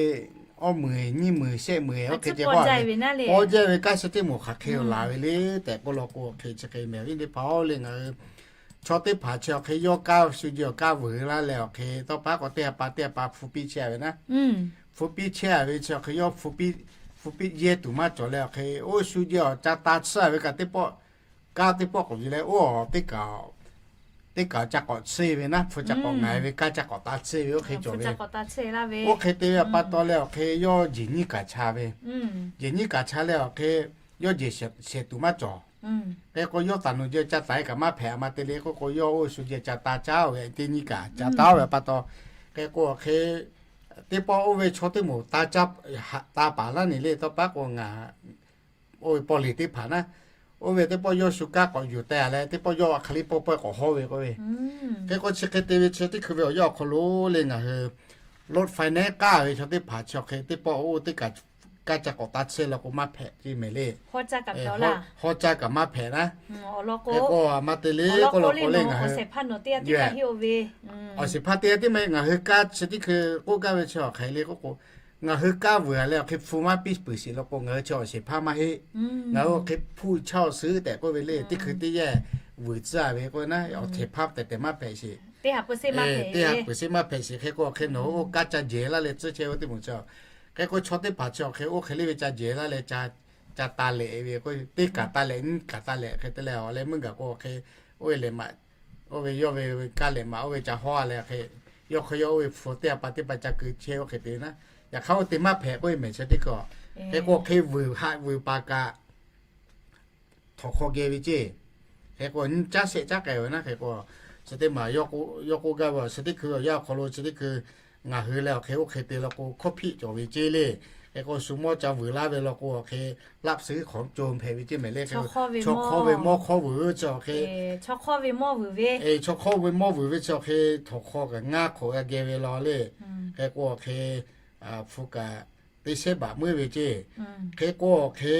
awˬ meuˍ nyiˇ meuˍ shehˆ meuˍ awˬ hk'e ceh k'oˆ ve, pawˇ jaˇ ve kaˇ suhˉ teˇ moˍ hk'aˬ hk'e laˬ ve le tehꞈ k'oˆ law k'o, hk'e chi hk'e mehˍ viˉ teˇ hpaˍ-oˬ le, ngaˬ hui chaw teˇ hpaˍ chi awˬ hk'e yawˇ kaˇ shu ji awˬ kaˇ vuiˬ laˇ leh awˬ hk'e tawˇ pa k'awꞈ teˇ ha pa teˇ ha pa hpu piˇ chehˇ ve naˉ. Hpu piˇ chehˇ ve chi awˬ hk'e yawˇ hpu piˇ yehˇ tuˬ maˇ cawˬ leh awˬ hk'e oˇ shu ji awˬ ca ta tsuhˇ ve kaꞈ teˇ pawˆ, kaˇ teˇ pawˆ k'awꞈ yuˬ leh oˇ teˇ kaˬ ca k'awꞈ tsuhˇ ve naˉ, hpu ca k'awꞈ ngaˬ ve kaˇ ca k'awꞈ ta tsuhˇ ve oˇ hk'e cawˬ ve. Oˇ hk'e te ve pa taw leh awˬ hk'e yawˇ jeˬ nyiˇ kaˬ cha ve, jeˬ nyiˇ kaˬ cha leh awˬ hk'e yawˇ jeˬ shehˍ tuˬ maˇ cawˬ. Hk'e k'o yawˇ taˍ nu jeh ca taˍ e kaꞈ maˇ hpehꞈ a ma te le k'oˆ k'o, yawˇ oˇ shu jeh ca ta caˉ ve teˇ nyiˇ kaˬ ca taˉ ve pa taw, hk'e k'o awˬ hk'e teˇ pawˆ oˇ ve chaw teˇ moˍ ta paˍ laˇ nyi le tawˇ pa k'o ngaˬ oˇ ve pawˆ le teˇ hpaˍ naˉ, oˇ ve teˇ pawˆ yawˇ shu kaˇ k'awꞈ yuˬ teh a leh teˇ pawˆ yawˇ a hk'e le pawˆ pawˆ k'awꞈ hawˇ ve k'oˆ ve. Hk'e k'o chi hk'e te ve chi teˇ hkui ve awˬ yanˇ awˬ hk'aw lo le ngaˬ hui รถไฟแนนซ์ kaˇ ve chaw teˇ hpaˍ chi awˬ hk'e teˇ pawˆ oˇ teˇ kaˬ kaˇ ca k'awꞈ ta tsuhˇ la k'o maˇ hpehꞈ ceˇ mehˍ le. Hawˇ caˇ kaꞈ maˇ hpehꞈ naˉ. Hk'e k'o a ma te le k'oˆ law k'o le ngaˬ hui awˬ shehˍ hpaˇ teˇ g'aˇ tiˉ maˇ heˆ. Ngaˬ hui kaˇ chi teˇ hkui k'oˆ gaˇ ve chi awˬ hk'e le k'oˆ k'o, ngaˬ hui kaˇ vuiˬ a leh awˬ hk'e hpu maˇ piˇ peuˬ sheˍ law k'o, ngaˬ hui chi awˬ shehˍ hpaˇ maˇ heˆ. Ngaˬ hui awˬ hk'e hpu chaˇ awˬ suhˉ tehꞈ k'oˆ ve le, teˇ hkui teˇ yanˇ vuiˬ tcuhˉ a ve k'o naˉ, awˬ shehˍ hpaˇ tehꞈ tehꞈ maˇ hpehꞈ sheˍ. Teˇ ha peuˬ seˉ maˇ hpehꞈ sheˍ. Hk'e k'o awˬ hk'e nawˬ hui oˇ kaˇ ca jehˬ laˇ leh tcuhˇ chehˇ ve teˇ moˍ chi, hk'e k'o chaw teˇ hpaˍ chi awˬ hk'e oˇ hk'e le ve ca jehˬ laˇ leh ca ta lehꞈ ve k'o, teˇ kaꞈ ta lehꞈ nyiˇ kaꞈ ta lehꞈ hk'e te leh awˬ leh meuˇ gaˬ k'o awˬ hk'e, oˇ ve lehˬ maꞈ, oˇ ve yawˇ ve kaˇ lehˬ maꞈ oˇ ve ca hawˇ a leh hk'e, yawˇ hk'e yawˇ oˇ ve hpu teˇ ha pa teˇ pa ca keu chehˇ oˇ hk'e te naˉ. Yaꞈ hk'aˇ oˇ te maˇ hpehꞈ k'oˆ ve mehˍ chi teˇ hkui. Hk'e k'o hk'e vuiˬ haꞈ vuiˬ paˍ kaꞈ htawnˍ hk'aw geh ve ceˇ. Hk'e k'o nyi caˉ shehˆ caˉ k'ai ve naˉ. Hk'e k'o chi teˇ maˬ yawˇ k'oˆ gaˇ ve awˬ chi teˇ hkui awˬ yanˇ awˬ hk'aw lo chi teˇ hkui ngaˬ hui leh awˬ hk'e oˇ hk'e te law k'o hkawˇ hpiˆ cawˬ ve ceˇ le. Hk'e k'o shu mawˇ ca vuiˬ laˇ ve law k'o awˬ hk'e laˆ suhˉ hk'awꞈ co hpehꞈ ve ceˇ mehˍ le. Hk'e chaw hk'awˇ ve mawˇ hk'awˇ vuiˬ ve chi awˬ hk'e, chaw hk'awˇ ve mawˇ vuiˬ ve, chaw hk'awˇ ve mawˇ vuiˬ ve chi awˬ hk'e htawnˍ hk'aw kaꞈ ngaˇ hk'awꞈ g'a geh ve law le. Hk'e k'o awˬ hk'e hpu kaꞈ teˇ shehˉ baꞈ meuˇ ve ceˇ. Hk'e k'o awˬ hk'e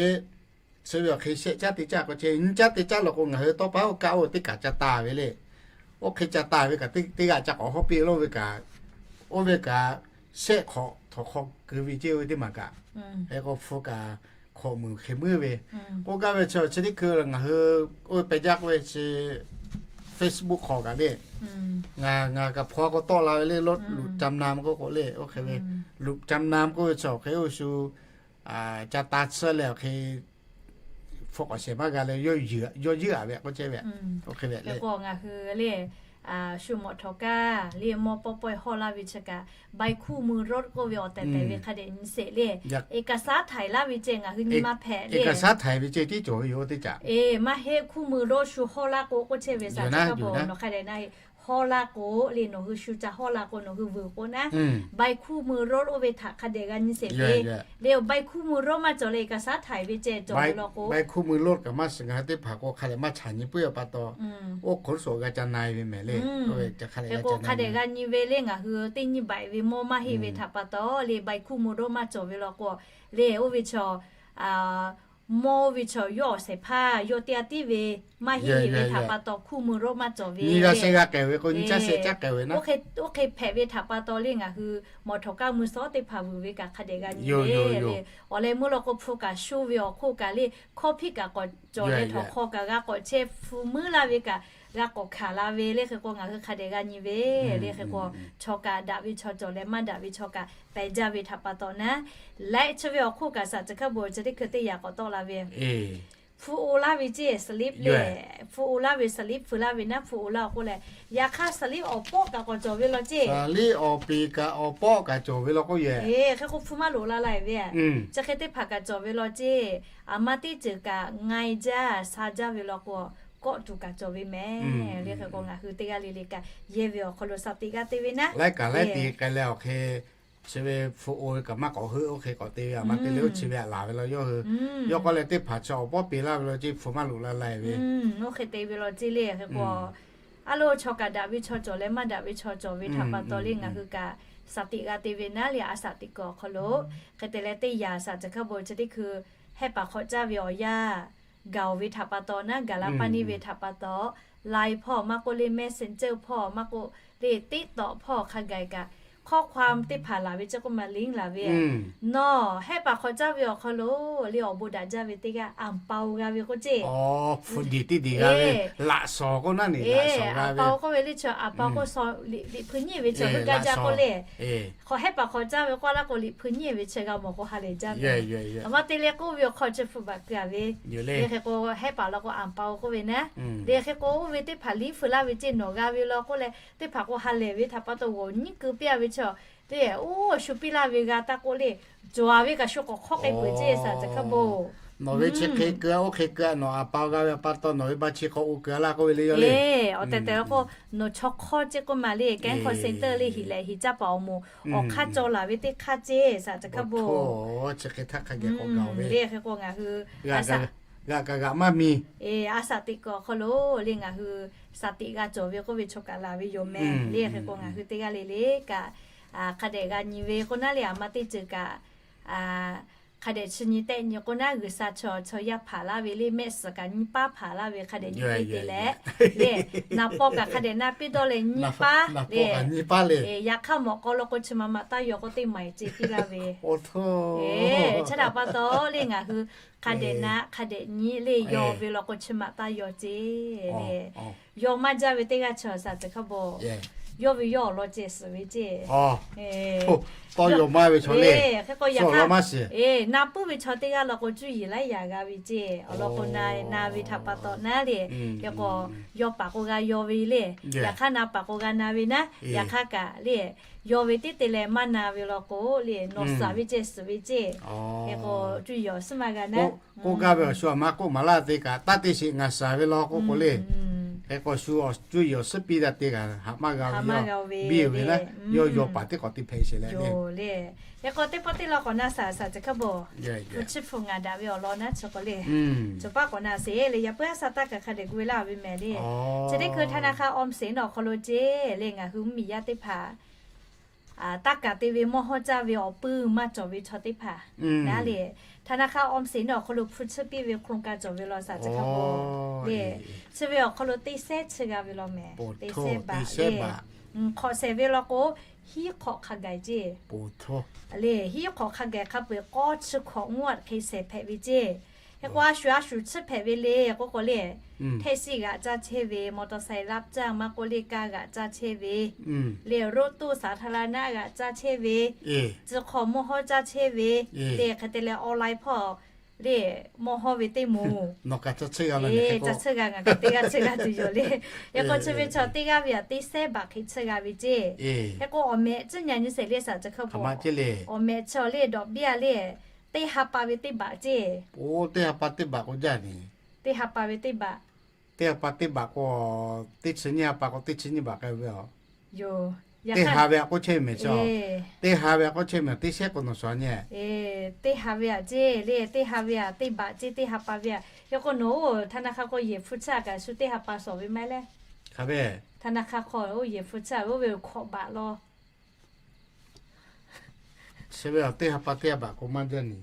chi ve awˬ hk'e shehˆ caˉ teˇ caˇ k'o chehˇ, nyi caˉ teˇ caˇ law k'o ngaˬ hui tawˇ pa oˇ kaˆ oˇ teˇ kaꞈ ca taˍ ve le. Oˇ hk'e ca taˍ ve kaꞈ teˇ g'aˇ ca k'awꞈ hawˇ piˇ lo ve kaꞈ, oˇ ve kaꞈ shehˆ hk'awꞈ htawnˍ hk'aw keu ve ceˇ oˇ ve teˇ maˬ kaꞈ. Hk'e k'o hpu kaꞈ hkawꞈ muiˬ hk'e meuˇ ve. K'oˆ gaˇ ve chi chi teˇ hkui ngaˬ hui oˇ ve peh jaˇ k'oˆ ve chi Facebook hk'aw kaꞈ le, ngaˬ ngaˬ kaꞈ hpu a k'o tawˆ la ve le, luꞈ ca nam k'oˆ k'o le, oˇ hk'e ve luꞈ ca nam k'oˆ ve chi awˬ hk'e oˇ shu ca ta tsuhˇ leh awˬ hk'e hpu k'awꞈ shehˍ maˇ g'a leh yawˇ yeuˆ a ve k'oˆ chehˇ ve. Oˇ hk'e ve le k'o ngaˬ hui le shu mawꞈ htawꞈ kaˇ le mawˇ pawˆ pawˆ hawˇ laˇ ve chi kaꞈ ใบคู่มือรถ k'oˆ ve awˬ tehˬ tehˬ ve hk'a dehꞈ nyi sheˍ le. เอกสาร htaiˍ laˇ ve ceh ngaˬ hui nyi maˇ hpehꞈ le. เอกสาร htaiˍ ve ceh tiˉ cawˬ ve yoˬ teˇ caꞈ. Eˬ, maˇ heˆ คู่มือรถ shu hawˇ laˇ k'o k'oˆ chehˇ ve saˍ ca kaˇ paw nawˬ hk'a dehꞈ na heˆ. Hawˇ laˇ k'o le nawˬ hui shu ca hawˇ laˇ k'o nawˬ hui vuiˬ k'o naˉ, ใบคู่มือรถ oˇ ve htaꞈ hk'a dehꞈ g'a nyi sheˍ ve le. ใบคู่มือรถ maˇ cawˬ leh เอกสาร htaiˍ ve ceh cawˬ ve law k'o, ใบคู่มือรถ kaꞈ maˇ shiˍ ngaˬ hui teˇ hpaˍ k'o hk'a dehꞈ maˇ chaꞈ nyi puiˉ a pa taw, oˇ hk'oˆ suhˍ g'a ca na e ve mehˍ le. Hk'e k'o hk'a dehꞈ g'a nyi ve le ngaˬ hui teˇ nyi baiꞈ ve mawˇ maˇ heˆ ve htaꞈ pa taw le ใบคู่มือรถ maˇ cawˬ ve law k'o, le oˇ ve chaw mawˇ oˇ ve chaw yawˇ awˬ shehˍ hpaˇ yawˇ teˇ g'aˇ tiˉ ve maˇ heˆ heˆ ve htaꞈ pa taw คู่มือรถ maˇ cawˬ ve le. Oˇ hk'e hpehꞈ ve htaꞈ pa taw le ngaˬ hui mawꞈ htawꞈ kaˇ mui sawˉ teˇ hpaˍ vuiˬ ve kaꞈ hk'a dehꞈ g'a nyi ve le. Awˬ leh meuˇ law k'o hpu kaꞈ sho ve awˬ hk'oˆ kaꞈ le hkawˇ hpiˆ kaꞈ k'awꞈ cawˬ leh htawnˍ hk'aw kaꞈ g'a k'awꞈ chehˇ hpu meuˉ laˇ ve kaꞈ g'a k'awꞈ hkanˍ la ve le. Hk'e k'o ngaˬ hui hk'a dehꞈ g'a nyi ve le. Hk'e k'o chaw kaꞈ daꞈ ve chaw cawˬ leh maˇ daꞈ ve chaw kaꞈ pehˬ jaˇ ve htaꞈ pa taw naˉ, laiˉ chi ve awˬ hk'oˆ kaꞈ saˍ ca hkaˇ bon chi teˇ hkui teˇ yaꞈ k'awꞈ tawˆ la ve hpu o laˇ ve ceˇ, slip le. Hpu o laˇ ve slip hpu laˇ ve naˉ hpu o laˇ k'oˆ leh, yaꞈ hk'aˇ slip awˬ pawˆ kaꞈ k'awꞈ cawˬ ve law ceˇ. Awˬ piˍ kaꞈ awˬ pawˆ kaꞈ cawˬ ve law k'oˆ ve. Hk'e k'o hpu maˇ loꞈ la la ve, chi hk'e teˇ hpaˍ kaꞈ cawˬ ve law ceˇ. Aˬ ma teˇ ceuˬ kaꞈ ngai jaˇ sha jaˇ ve law k'o, kawˆ tuˬ kaꞈ cawˬ ve mehˍ le. Hk'e k'o ngaˬ hui teˇ g'aˇ le le kaꞈ yehˇ ve awˬ hk'aw lo sha tiꞈ g'aˇ te ve naˉ, laiˉ kaꞈ laiˉ te k'ai leh awˬ hk'e chi ve hpu o ve kaꞈ maˇ k'awꞈ heuˆ oˇ hk'e k'awꞈ te ve. Aˬ ma te le oˇ chi ve aꞈ laˬ ve law yawˇ hui, yawˇ k'oˆ leh teˇ hpaˍ chi awˬ pawˆ peꞈ laˇ ve law ceˇ hpu maˇ loꞈ la la ve, oˇ hk'e te ve law ceˇ le. Hk'e k'o a lo chaw kaꞈ daꞈ ve chaw cawˬ leh maˇ daꞈ ve chaw cawˬ ve htaꞈ pa taw le ngaˬ hui kaꞈ sha tiꞈ g'a te ve naˉ le. A sha tiꞈ kuiˬ awˬ hk'aw lo hk'e te leh teˇ yaꞈ saˍ ca hkaˇ bon chi teˇ hkui hehˆ paˍ hk'awꞈ caˇ ve awˬ yanˇ gaˬ oˬ ve htaꞈ pa taw naˉ, gaˬ la paˇ neˇ ve htaꞈ pa taw, Line hpawˇ maˇ k'oˆ le Messenger hpawˇ maˇ k'oˆ le TikTok hpawˇ hk'a gaˬ kaꞈ ข้อความ teˇ hpaˍ laˬ ve ceˇ k'oˆ ma link laˬ ve, nawˬ hehˆ paˍ hk'awꞈ caˇ ve awˬ hk'aw lo le awˬ bon daꞈ jaˇ ve teˇ g'aˇ อ่างเปา g'a ve k'oˆ ceˇ. Hpu diˬ tiˇ diˬ g'a ve, laꞈ shawnˍ k'oˆ naˉ ne, laꞈ shawnˍ g'a ve. อ่างเปา k'oˆ ve le chi อ่างเปา k'oˆ shaw liꞈ hpu nyiˇ ve chi heuˆ gaˇ jaˇ k'oˆ le. Hk'awꞈ hehˆ paˍ hk'awꞈ caˇ ve k'oˆ laˇ k'o liꞈ hpu nyiˇ ve chi g'a mawˬ k'o ha lehˬ jaˇ ve. Aˬ ma te leh k'oˆ ve awˬ hk'aw chi hpu baˬ keu a ve le. Hk'e k'o hehˆ paˍ law k'o อ่างเปา k'oˆ ve naˉ le. Hk'e k'o oˇ ve teˇ hpaˍ liˇ feu laˇ ve ceˇ nawˬ g'a ve law k'oˆ leh teˇ hpaˍ k'o ha lehˬ ve htaꞈ pa taw g'awˬ nyiˉ keu piˇ a ve chi le, oˇ shu piˇ laˇ ve g'a taˇ k'oˆ le, cawˬ a ve kaꞈ shu k'awꞈ hk'awˆ k'ai peuˬ ceˇ saˍ ca hkaˇ bon. Nawˬ ve chi hk'e keu a oˇ hk'e keu a nawˬ อ่างเปา g'a ve pa taw nawˬ ve ba chi k'awꞈ o keu a laˇ k'oˆ ve le yawˇ le. Awˬ tehˬ tehˬ k'o nawˬ chaw hk'awˇ ceˇ k'oˆ ma le, แก๊ง call center le hiˍ leh hiˍ caˇ paˍ awˬ moˍ awˬ hk'aˇ caw laˬ ve teˇ hk'aˇ ceˇ saˍ ca hkaˇ bon. Chi hk'e htaˇ hk'a geh k'awꞈ gaˬ ve le. Hk'e k'o ngaˬ hui g'a kaꞈ g'a maˇ mi. A saˍ tiꞈ kuiˬ awˬ hk'aw lo le ngaˬ hui saˍ tiꞈ g'a cawˬ ve k'oˆ ve chaw kaꞈ laˬ ve yoˬ mehˍ le. Hk'e k'o ngaˬ hui teˇ g'aˇ le le kaꞈ hk'a dehꞈ g'a nyi ve k'o naˉ le aˬ ma teˇ ceuˬ kaꞈ hk'a dehꞈ chi nyi tehˆ nyi k'o naˉ, G'uiˬsha chaw chaw yaˇ hpaˍ laˇ ve le, mehˆ suhˍ kaꞈ nyiˇ paˉ hpaˍ laˇ ve hk'a dehꞈ nyi piˇ te leh, le, naˍ paw kaꞈ hk'a dehꞈ na piˇ dawˇ leh nyiˇ paˉ le, yaꞈ hk'aˇ mawꞈ k'aw lo k'o chi ma ma taˇ yaw k'o teˇ ma-eˬ ce piˇ laˇ ve. Chi htaꞈ pa taw le ngaˬ hui hk'a dehꞈ na hk'a dehꞈ nyi le yaw ve law k'o chi ma taˇ yaw ce le. Yaw maˇ jaˇ ve teˇ g'aˇ chi a shaˍ tcuh hk'a bawˬ, yawˇ ve yawˇ awˬ lawn ceh suhˍ ve ce. Hk'e k'o, na puiˉ ve chaw teˇ g'aˇ law k'o cuˇ yiˍ laiˉ yaꞈ g'a ve ce. Awˬ lawn k'o na, na ve htaꞈ pa taw naˉ le, hk'e k'o, yaw paˍ k'o g'a yaw ve le, yaꞈ hk'aˇ na paˍ k'o g'a na ve naˉ, yaꞈ hk'aˇ kaꞈ le, yaw ve teˇ te leh maˇ na ve law k'o le, nawˬ suhˍ ve ceh suhˍ ve ce. Hk'e k'o, cuˇ yiˍ awˬ suhˉ maˇ g'a naˉ. K'oˆ gaˇ ve awˬ shu aˬ ma k'oˆ maˍ laˇ te kaꞈ, taˇ te sheˍ, ngaˬ suhˍ ve law k'oˆ k'o le, hk'e k'o shu cuˇ yiˍ awˬ suhˉ piˇ daꞈ te kaꞈ haꞈ maˇ g'a ve, biˇ ve naˉ, yawˇ yaw paˍ teˇ k'awꞈ te hpehꞈ sheˍ leh le. Hk'e k'o teˇ pawˆ teˇ law k'awꞈ na shaˍ shaˍ tcuh hk'a bawˬ, hpu chi hpu ngaˬ daꞈ ve awˬ lawn naˉ chi k'o le, cawˬ paˉ k'awꞈ na sheˍ le, yaꞈ puiˉ a sha taˇ kaˬ hk'a dehꞈ gu ve laˇ ve mehˍ le. Chi teˇ hkui htaˇ naˉ hk'aˇ ออมสิน awˬ hk'aw lo ce le ngaˬ hui mvuhˇmiˬ yaˇ teˇ hpaˍ taˇ kaˬ te ve mawˇ hawˉ caˇ ve awˬ puiˇ maˇ cawˬ ve chaw teˇ hpaˍ naˉ le, ธนาคารออมสิน awˬ hk'aw lo hpu tsuhˇ piˇ ve โครงการ cawˬ ve law shaˍ tcuh hk'a bawˬ le, chi ve awˬ hk'aw lo teˇ sehˉ chi g'a ve law mehˍ, teˇ sehˉ baꞈ le. Hk'awꞈ shehˍ ve law k'o, hiˉ hk'awꞈ hk'a gaˬ ce le, hiˉ hk'awꞈ hk'a gaˬ hk'a peu-eˬ k'awˇ chi hk'awꞈ งวด hk'e shehˍ hpehꞈ ve ce. Hk'e k'o a shuˍ a shuˍ tsuhˇ hpehꞈ ve le k'oˆ k'o le, แท็กซี่ g'aꞈ caˇ chehˇ ve, มอเตอร์ไซค์รับจ้าง maˇ k'oˆ le, kaˇ g'aꞈ caˇ chehˇ ve le, รถตู้สาธารณะ g'aꞈ caˇ chehˇ ve, tcuh hk'aw mawˇ hawˉ caˇ chehˇ ve le, hk'e te leh online hpawˇ le, mawˇ hawˉ ve teˇ moˍ, ngaˬ kaꞈ teˇ g'aˇ tcuhˇ g'a tuˬ yoˬ le. Hk'e k'o chi ve chaw teˇ g'aˇ ve aꞈ teˇ sehˉ baꞈ hk'e tsuhˇ g'a ve ce. Hk'e k'o awˬ mehꞈ tcuhˇ nyi nyi sheˍ le shaˍ tcuh hk'a bawˬ, awˬ mehꞈ chi le ดอกเบี้ย le, teˇ ha pa ve teˇ baꞈ ce. Teˇ ha pa teˇ baꞈ k'o jaˇ ni. Teˇ ha pa ve teˇ baꞈ. Teˇ ha pa teˇ baꞈ k'o, teˇ chi nyiˇ ha pa k'o teˇ chi nyiˇ baꞈ k'ai ve a. Teˇ ha ve aꞈ k'oˆ chehˇ mehˍ chi a. Teˇ ha ve aꞈ k'oˆ chehˇ mehˍ, teˇ sehˉ k'o nawˬ shuˍ nyi. Teˇ ha ve aꞈ ce le, teˇ ha ve aꞈ teˇ baꞈ ce, teˇ ha pa ve aꞈ. Hk'e k'o nawˬ oˇ ธนาคาร k'o yehˬ hpu tsuhˇ a kaꞈ shu teˇ ha pa shawˍ ve maˇ heˆ le. Hk'a ve ธนาคาร hk'aw oˇ yehˬ hpu tsuhˇ a ve oˇ ve hkawꞈ baꞈ law. Chi ve a teˇ ha pa teˇ ha baꞈ k'o maˇ jaˇ ni.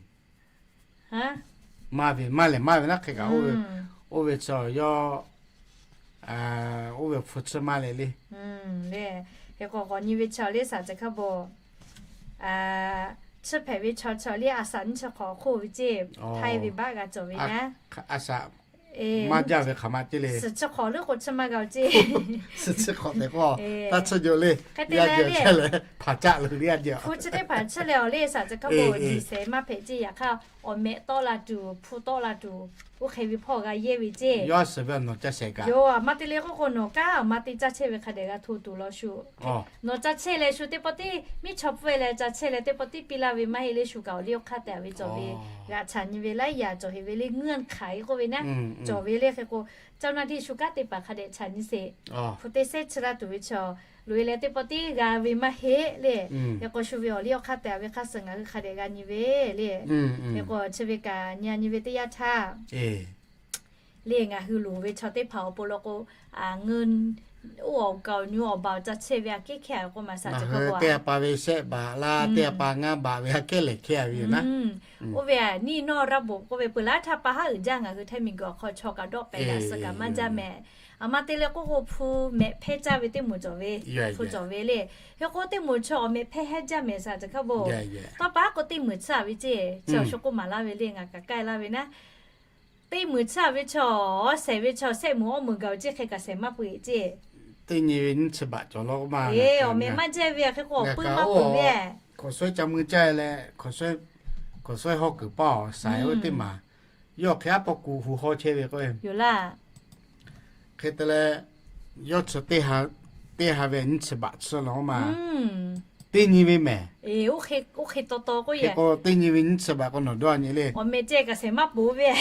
Maˇ ve maˇ lehˬ maˇ ve naˉ hk'e kaꞈ, oˇ ve chi yawˇ, oˇ ve hpu tsuhˇ maˇ leh le. Hk'e k'o k'awꞈ nyi ve chaw le shaˍ tcuh hk'a bawˬ, tsuhˇ hpehꞈ ve chaw chaw le a shaꞈ nyiˇ chi hk'awꞈ hk'oˆ ve ce, htaiˇ ve baˆ g'a cawˬ ve naˉ. A shaꞈ maˇ jaˇ ve hk'aˬ ma ce le. Suhˍ chi hk'awꞈ leuˉ k'o tsuhˇ maˇ g'a ce. Suhˍ chi hk'awꞈ tehꞈ k'o, taˇ tsuhˇ jaw le. Hk'e te leh le, hpaˍ caˆ lo le a jaw. Hpu chi teˇ hpaˍ tsuhˇ leh awˬ le shaˍ tcuh hk'a bawˬ diˬ shehˍ maˇ hpehꞈ ce. Yaꞈ hk'aˇ awˬ mehꞈ tawˆ la tuˬ, hpu tawˆ la tuˬ, oˇ hk'e ve hpawˇ g'a yehˇ ve ce. Yoˇ a suhˍ ve nawˬ ca shehˍ kaꞈ, yoˬ a maˇ te le k'oˆ k'o nawˬ kanˉ a maˇ te caˇ chehˇ ve hk'a dehꞈ g'a hto tuˬ law shu. Nawˬ ca chehˇ leh shu teˇ pawˆ tiˉ miˇ chaw pfuhˇ e leh ca chehˇ leh teˇ pawˆ tiˉ piˇ laˇ ve maˇ heˆ le, shu kaꞈ awˬ liˇ awˬ hk'aˇ te a ve cawˬ ve, g'aꞈ chaꞈ nyi ve laiˉ yaꞈ cawˬ heˆ ve le, เงื่อนไข k'oˆ ve naˉ, cawˬ ve le. Hk'e k'o เจ้าหน้าที่ shu kanˉ te paˍ hk'a dehꞈ chaꞈ nyi sheˍ. Hpu teˇ sehˉ chi laˇ tuˬ ve chaw loꞈ e leh teˇ pawˆ tiˉ g'a ve maˇ heˆ le. Hk'e k'o shu ve awˬ liˇ awˬ hk'aˇ te a ve hk'aˇ suh ngaˬ hui hk'a dehꞈ g'a nyi ve le. Hk'e k'o chi ve kaꞈ nyi a nyi ve teˇ yanˇ htaˇ le ngaˬ hui loˍ ve chaw teˇ hpaˍ awˬ pon law k'o, a, ngeu, oˇ awˬ kaoˬ nyu awˬ baˬ ca chehˇ ve aꞈ kehˉ hkehˇ a k'oˆ ma shaˍ tcuh hk'a bawˬ, teˇ ha pa ve shehˆ baꞈ laˇ, teˇ ha pa ngaˇ baꞈ ve aꞈ kehˉ lehˬ hkehˇ a ve yoˬ naˉ. Oˇ ve aꞈ niˇ nawˇ raˇ boꞈ k'oˆ ve peuˬ laˇ htaˇ pa haˉ uiˍ jaˇ, ngaˬ hui htaiˇ miˬguiˬ awˬ hk'aw chaw kaꞈ dawˆ pehˍ daꞈ suh kaꞈ maˇ jaˇ mehˍ. A ma te leh k'oˆ k'o hpu mehꞈ hpehˇ caˇ ve teˇ moˍ cawˬ ve, hpu cawˬ ve le. Hk'e k'o teˇ moˍ chi awˬ mehꞈ hpehˇ hehˉ jaˇ mehˍ shaˍ tcuh hk'a bawˬ. Tawˇ pa k'o teˇ muiˬ tsuhˇ a ve ce, chi awˬ shu k'oˆ maˍ laˇ ve le ngaˬ kaꞈ k'ai laˇ ve naˉ. Teˇ muiˬ tsuhˇ a ve chaw, shehˍ ve chaw shehˆ muiˬ awˇ muiˬ gaˬ ceˇ hk'e kaꞈ shehˍ maˇ peu eˬ ceˇ. Teˇ nyi ve nyiˇ chi baꞈ cawˬ law k'oˆ ma. Awˬ mehꞈ maˇ jehˇ ve hk'e k'o awˬ puiˉ maˇ peuˬ ve. Hk'awꞈ shawehˇ ca mui caˇ leh, hk'awꞈ shawehˇ hk'awꞈ shawehˇ hawˇ kuiˬ paˇ awˬ shaiˍ oˇ teˇ maˬ, yawˇ hk'e aˉ pawˇ kuˬ hu hawˇ chehˇ ve k'o, hk'e te leh, yawˇ chi teˇ ha ve nyiˇ chi baꞈ tsuhˇ law k'oˆ ma. Teˇ nyi ve mehˍ. Hk'e k'o teˇ nyi ve nyiˇ chi baꞈ k'o nawˬ dawˇ nyi le. Awˬ mehꞈ ceh kaꞈ shehˍ maˇ peuˬ ve.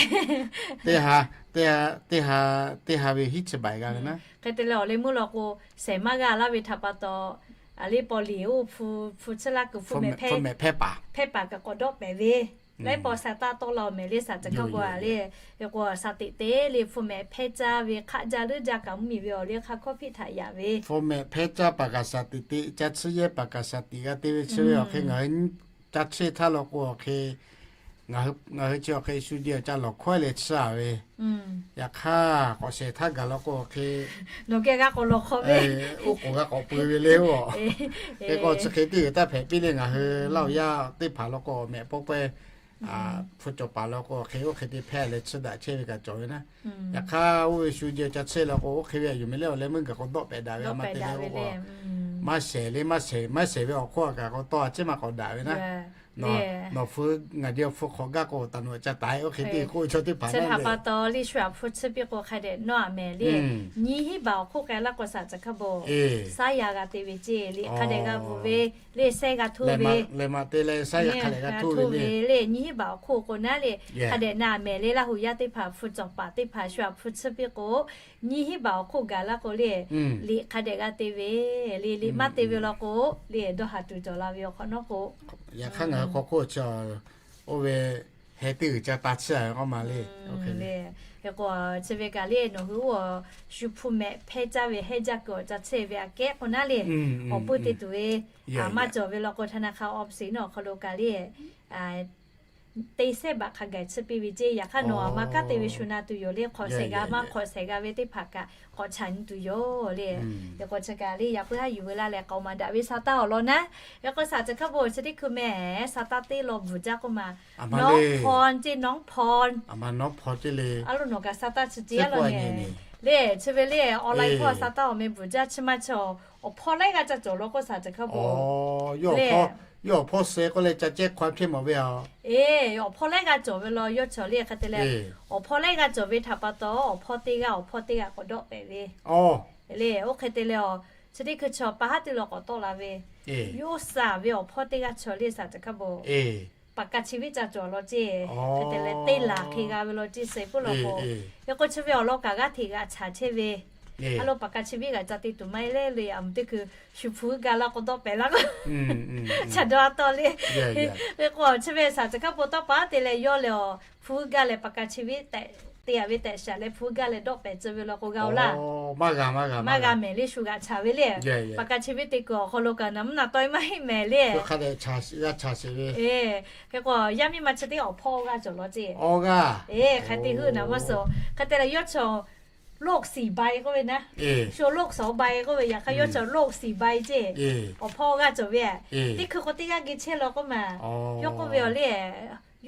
Teˇ ha, teˇ ha, teˇ ha, teˇ ha ve hiˉ chi baꞈ g'a ve naˉ. Hk'e te leh awˬ leh meuˇ law k'o, shehˍ maˇ g'a laˇ ve htaꞈ pa taw, a le paw liꞈ oˇ hpu, hpu tsuhˇ laˇ kuiˬ hpu mehꞈ hpehˇ paˍ, hpehˇ paˍ kaꞈ k'awꞈ dawˆ pehˍ ve. Laiˉ paw sha taˇ tawˆ la awˬ mehˍ le shaˍ tcuh hk'a bawˬ a le. Hk'e k'o shaˍ teꞈ te le hpu mehꞈ hpehˇ caˇ ve hk'aˆ jaˇ leuˉ jaˇ kaꞈ mvuhˇmiˬ ve awˬ liˇ hk'aˇ hkawˇ hpiˆ htaꞈ yaꞈ ve. Hpu mehꞈ hpehˇ caˇ paˍ kaꞈ shaˍ teꞈ te, ca tsuhˇ yehˇ paˍ kaꞈ shaˍ teꞈ g'a te ve chi ve awˬ hk'e ngaˬ hui ca chehˇ htaˇ law k'o awˬ hk'e Ngaˬ hui chi awˬ hk'e shu ji awˬ ca lawˬ hkawehˇ leh chiˇ a ve. Yaꞈ hk'aˇ k'awꞈ shehˍ htaˇ gaˬ law k'o hk'e, nawˬ geh g'a k'awꞈ lawˬ hk'awꞈ ve, oˇ k'oˍ g'a k'awꞈ pui ve le oˬ. Hk'e k'o chi hk'e teˇ g'uiˬ taˇ hpehꞈ piˇ le. Ngaˬ hui Laˇ huˍ yaˇ teˇ hpaˍ law k'o, mehꞈ pawˆ pawehˇ hpu cawˬ paˍ law k'o hk'e, oˇ hk'e te hpehˇ leh chiˇ daꞈ chehˇ ve kaꞈ cawˬ ve naˉ. Yaꞈ hk'aˇ oˇ ve shu ji awˬ ca chehˇ law k'o, oˇ hk'e ve a yuˬ meh leh awˬ leh meuˇ gaˬ k'awꞈ dawˆ pehꞈ daꞈ ve a ma te le k'o, maˇ shehˍ le, maˇ shehˍ, maˇ shehˍ ve awˬ hk'oˆ a kaꞈ k'awꞈ tawˇ a ciˉ maˇ k'awꞈ daꞈ ve naˉ. Nawˬ hpu, ngaˬ ji awˬ hpu hk'awꞈ gaˇ k'o, taˍ nuˬ ca taiˍ oˇ hk'e te k'oˆ ve chaw teˇ hpaˍ naˉ le. Hpa taw le shu a hpu chiˇ piˇ k'o hk'a dehꞈ nawˇ a mehˍ le. Nyiˇ hinˉ baˬ awˬ hk'oˆ k'ai laˇ k'o saˍ tcuh hk'a bo, saˉ yaˇ g'a te ve ceˇ le, hk'a dehꞈ g'a bvuhꞈ ve le, sehˉ g'a htoˇ ve, lehˬ maꞈ te leh saˉ yaˇ hk'a dehꞈ g'a htoˇ ve le. Nyiˇ hinˉ baˬ awˬ hk'oˆ k'o naˉ le, hk'a dehꞈ na mehˍ le. Laˇ huˍ yaˇ teˇ hpaˍ hpu cawˬ paˍ teˇ hpaˍ shu a hpu chiˇ piˇ k'o, nyiˇ hinˉ baˬ awˬ hk'oˆ gaˬ laˇ k'o le, liꞈ hk'a dehꞈ g'a te ve le. Liꞈ maˇ te ve law k'o le, dawˇ haˍ tuˬ cawˬ la ve awˬ hk'awꞈ nawˉ k'o, yaꞈ hk'aˇ ngaˬ hui hk'aw hk'oˆ chi oˇ ve heh teˇ g'uiˬ ca ta chiˇ a ve k'oˆ ma le. Hk'e k'o chi ve kaꞈ le, nawˬ hui oˇ shu hpu mehꞈ hpehˇ caˇ ve hehˇ jaˇ kuiˬ awˬ ca chehˇ ve aꞈ kehˉ k'o naˉ le, awˬ puiˇ te tuˬ ve maˇ cawˬ ve law k'o, ธนาคารออมสิน awˬ hk'aw lo kaꞈ le te sehˉ baꞈ hk'a gaˬ chiˇ piˇ ve ceˇ. Yaꞈ hk'aˇ nawˬ a ma kanˉ te ve shu na tuˬ yoˬ le. Hk'awꞈ shehˍ g'a maˇ hk'awꞈ shehˍ g'a ve teˇ hpaˍ kaꞈ k'awꞈ chaꞈ nyi tuˬ yoˬ le. Yaꞈ k'o chi kaꞈ le yaꞈ puiˉ haˉ yuˬ ve laˇ leh k'aoˍ maˍ daꞈ ve sa taˇ awˬ lawn naˉ. Yaꞈ k'o saˍ tcuh hk'a bo chi teˇ hkui meh, sa taˇ teˇ law bvuhˬ jaˇ k'oˆ ma, nawˉ hpaw ceˇ, nawˉ hpaw. A lo nawˬ kaꞈ sa taˇ chi ceˇ a lo le, chi ve le online hpawˇ sa taˇ awˬ meh bvuhˬ jaˇ chi ma chaw, awˬ hpawˇ laiˉ g'aˇ ca cawˬ law k'o saˍ tcuh hk'a bo le, yawˇ awˬ hpawˇ suh k'oˆ leh ca cehˇ hk'aw hpehˇ mawˬ ve a. Eˬ, awˬ hpawˇ laiˉ g'aˇ cawˬ ve law yawˇ chaw le hk'e te leh, awˬ hpawˇ laiˉ g'aˇ cawˬ ve htaꞈ pa taw awˬ hpawˇ teˇ g'aˇ awˬ hpawˇ teˇ g'aˇ k'awꞈ dawˆ pehꞈ ve le. Oˇ hk'e te leh a, chi teˇ hkui chaw pa haˉ teˇ law k'awꞈ tawˆ la ve, yawˇ saˍ ve awˬ hpawˇ teˇ g'aˇ chaw le saˍ tcuh hk'a bo, paˍ ka chi viˉ ca cawˬ law ceˇ. Hk'e te leh teˇ laˬ hk'e g'a ve law ceˇ, suh puiˉ law k'o. Yaꞈ k'o chi ve awˬ lawn kaꞈ g'aˇ hteꞈ g'aꞈ chaꞈ chehˇ ve, a lo paˍ ka chi viˉ g'aꞈ ca te tuˬ maˇ heˆ le le, a muˬ teˇ hkui shu hpu gaˇ laˇ k'o dawˆ pehꞈ laˇ k'o, chaꞈ dawˇ a tawˆ le. Hk'e k'o chi ve saˍ tcuh hk'a bo tawˇ pa te leh yawˇ leh awˬ hpu gaˇ leh paˍ ka chi viˉ tehꞈ te a ve tehꞈ shaˍ leh hpu gaˇ leh dawˆ pehꞈ tcuh ve law k'o g'a oˬ laˇ. Maˇ g'a mehˍ le, shu g'aꞈ chaꞈ ve le. Paˍ ka chi viˉ te kuiˬ awˬ hk'aw lo kaꞈ naˍ mvuhˇ naˍ tawˇ maˇ heˆ mehˍ le. Hk'e k'o yaˇ miˇ ma chi teˇ awˬ hpawˇ g'aˇ cawˬ law ceˇ. Hk'e te hui naˍ maˇ suh. Hk'e te leh yawˇ chaw โรคสี่ใบ k'oˆ ve naˉ, shu โรคสองใบ k'oˆ ve, yaꞈ hk'aˇ yawˇ chaw โรคสี่ใบ ceˇ. Awˬ hpawˇ g'aˇ cawˬ ve, teˇ hkui k'o teˇ g'aˇ geh chehˇ law k'oˆ ma. Yawˇ k'oˆ ve awˬ le,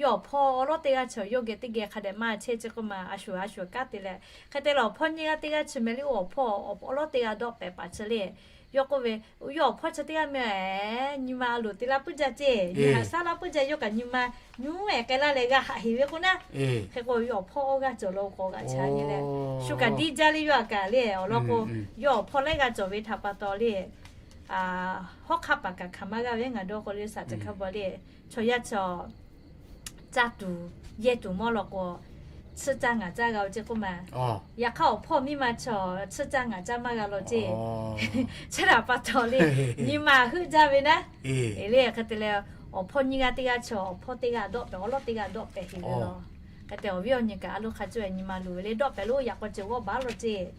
yawˇ awˬ hpawˇ awˬ lawˉ teˇ g'aˇ cawˬ, yawˇ geh teˇ geh hk'a dehꞈ maˇ chehˇ ceˇ k'oˆ ma, a shuˍ a shuˍ kanˉ te leh, hk'e te leh awˬ hpawˇ nyiˇ g'aˇ teˇ g'aˇ chi meh le, oˇ awˬ hpawˇ awˬ lawˉ teˇ g'aˇ dawˆ pehꞈ paˍ chi le. Yawˇ k'oˆ ve, yawˇ awˬ hpawˇ chi teˇ g'aˇ meh, nyi ma a loˍ te laˇ puiˉ jaˇ ceˇ, nyi haꞈ shaˉ laˇ puiˉ jaˇ, yawˇ kaꞈ nyi ma nyiˉ ehˍ k'ai laˇ leh g'a haꞈ heˍ ve k'oˆ naˉ. Hk'e k'o yawˇ awˬ hpawˇ awˬ g'aˇ cawˬ law k'awꞈ g'aꞈ chaꞈ nyi leh, shu kaꞈ diˇ jaˇ le yawˇ a kaꞈ le. Awˬ lawn k'o, yawˇ awˬ hpawˇ laiˉ g'aˇ cawˬ ve htaꞈ pa taw le, hawˉ hk'aˆ paˍ kaꞈ hkanˍ maˇ g'aˇ ve ngaˬ dawˇ k'o le, saˍ ceuˬ hk'a bvuhꞈ le, chaw yaˇ chaw caˇ tuˬ yehˇ tuˬ mawˇ law k'o, chiˇ caˇ ngaˬ caˇ g'a oˇ ceˇ k'oˆ ma. Yaꞈ hk'aˇ awˬ hpawˇ miˇ ma chaw chiˇ caˇ ngaˬ caˇ maˇ g'a law ceˇ. Chi htaꞈ pa taw le, nyi ma heuˆ jaˇ ve naˉ. Le hk'e te leh, awˬ hpawˇ nyiˇ g'aˇ teˇ g'aˇ chaw, awˬ hpawˇ teˇ g'aˇ dawˆ pehꞈ, awˬ lawˉ teˇ g'aˇ dawˆ pehꞈ heˍ ve law. Hk'e te awˬ viˉ awˬ nyi kaꞈ a loˇ hk'a ceuˬ nyi ma luˬ ve le, dawˆ pehꞈ lo yaꞈ k'aw ceuˬ g'awˇ baˬ law ceˇ.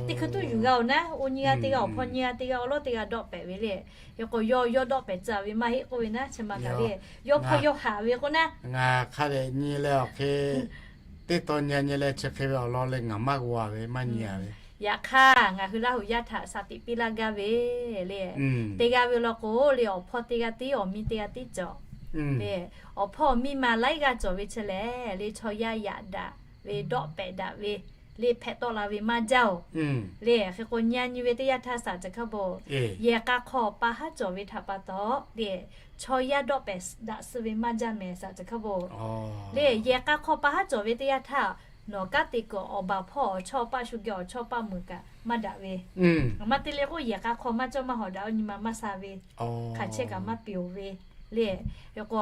Teˇ hkui tuˉ yuˬ g'a oˬ naˉ, oˇ nyiˇ g'aˇ teˇ g'aˇ, awˬ hpawˇ nyiˇ g'aˇ teˇ g'aˇ, awˬ lawˉ teˇ g'aˇ dawˆ pehꞈ ve le. Hk'e k'o yawˇ yawˇ dawˆ pehꞈ tcuh ve maˇ heˆ k'oˆ ve naˉ, chi ma kaꞈ le, yawˇ hpawˇ yawˇ haꞈ ve k'oˆ naˉ. Ngaˬ hk'a dehꞈ nyi leh awˬ hk'e teˇ taw nyi a nyi leh chi hk'e ve awˬ lawn leh ngaˬ maˇ g'a ve maˇ nyi a ve. Yaꞈ hk'aˇ ngaˬ hui Laˇ huˍ yaˇ htaꞈ shaˍ tiꞈ piˇ laˇ gaˇ ve le. Te g'a ve law k'o le, awˬ hpawˇ teˇ g'aˇ tiˉ, awˬ miˇ teˇ g'aˇ tiˉ cawˬ le. Awˬ hpawˇ awˬ miˇ ma laiˉ g'aˇ cawˬ ve chi lehˬ le, chaw yaˇ yaꞈ daꞈ ve dawˆ pehꞈ daꞈ ve le hpehꞈ tawˆ la ve maˇ jaˇ oˬ. Le hk'e k'o nyi a nyi ve teˇ yanˇ htaˇ saˍ ceuˬ hk'a bvuhꞈ, yehˬ k'a hk'aw pa haˉ cawˬ ve htaꞈ pa taw le, chaw yaˇ dawˆ pehꞈ daꞈ suh ve maˇ jaˇ mehˍ saˍ ceuˬ hk'a bvuhꞈ. Le yehˬ k'a hk'aw pa haˉ cawˬ ve teˇ yanˇ htaˇ, nawˬ kanˉ te kuiˬ awˬ baˬ hpawˇ awˬ chawˇ paˆ shu geh awˬ chawˇ paˆ muiˬ kaꞈ maˇ daꞈ ve. Maˇ te leh k'oˆ yehˬ k'a hk'aw maˇ cawˇ maˇ hawˍ daꞈ, oˇ nyi ma maˇ sha ve, hk'aˬ chehˇ kaꞈ maˇ peuˬ ve le. Hk'e k'o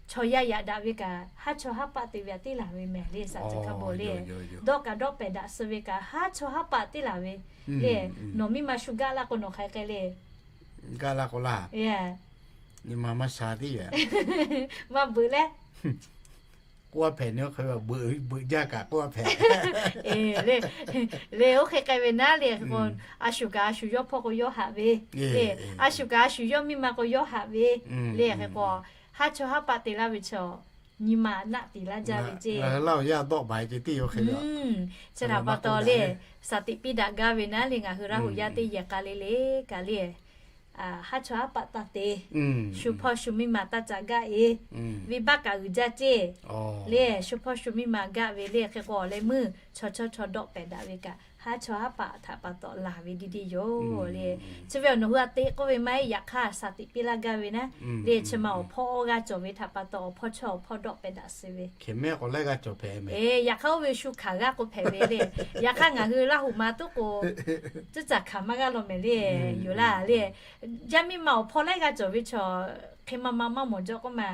chaw yaˇ yaꞈ daꞈ ve kaꞈ haˉ chawˇ haˉ paˆ te ve a teˇ laˬ ve mehˍ le saˍ ceuˬ hk'a bvuhꞈ le. Dawˆ kaꞈ dawˆ pehꞈ daꞈ suh ve kaꞈ haˉ chawˇ haˉ paˆ teˇ laˬ ve le. Nawˬ miˇ ma shu gaˆ laˇ k'o nawˬ hk'aˬ hk'e le, gaˆ laˇ k'o laˇ, nyi ma maˇ sha tiˉ ve, maˇ beuꞈ leh k'oˆ a hpehꞈ, nyi hk'e beuꞈ jaˇ kaꞈ k'oˆ a hpehꞈ. Le oˇ hk'e k'ai ve naˉ le. Hk'e k'o a shu kaꞈ a shu yawˇ hpawˇ k'o yawˇ haꞈ ve le, a shu kaꞈ a shu yawˇ miˇ ma k'o yawˇ haꞈ ve le. Hk'e k'o haˉ chawˇ haˉ paˆ te laˇ ve chaw nyi ma naˆ tiˍ laˇ jaˇ ve ceˇ. Chi htaꞈ pa taw le, saˍ tiꞈ piˇ daꞈ gaˇ ve naˉ le, ngaˬ hui Laˇ huˍ yaˇ teˇ yehˬ k'a le le kaꞈ le, haˉ chawˇ haˉ paˆ taˇ te, shu hpawˇ shu miˇ ma taˇ caꞈ gaˆ e, venˇbaˆ kaꞈ uiˍ jaˇ ceˇ le, shu hpawˇ shu miˇ ma gaˆ ve le, hk'e k'o awˬ leh meuˇ chaw chawˇ chaw dawˆ pehˍ daꞈ ve kaꞈ, haˉ chawˇ haˉ paˆ htaꞈ pa taw laˬ ve deˇ deˇ yoˬ le. Chi ve awˬ nawˬ hui a teꞈ k'oˆ ve maˇ heˆ, yaꞈ hk'aˇ saˍ tiꞈ piˇ laˇ gaˇ ve naˉ le, chi ma awˬ hpawˇ awˇ g'aˇ cawˬ ve htaꞈ pa taw awˬ hpawˇ chawˇ awˬ hpawˇ dawˆ pehˍ daꞈ suh ve. Yaꞈ hk'aˇ oˇ ve shu hkanˍ g'aˇ k'o hpehꞈ ve le. Yaꞈ hk'aˇ ngaˬ hui Laˇ huˍ ma tuˉ k'o, tcuhˉ caˬ hkanˍ maˇ g'aˇ law mehˍ le, yoˬ laˇ le. Yaˇ miˇ ma awˬ hpawˇ laiˉ g'aˇ cawˬ ve chaw, hk'e ma ma maˇ mawˬ jaw k'oˆ ma.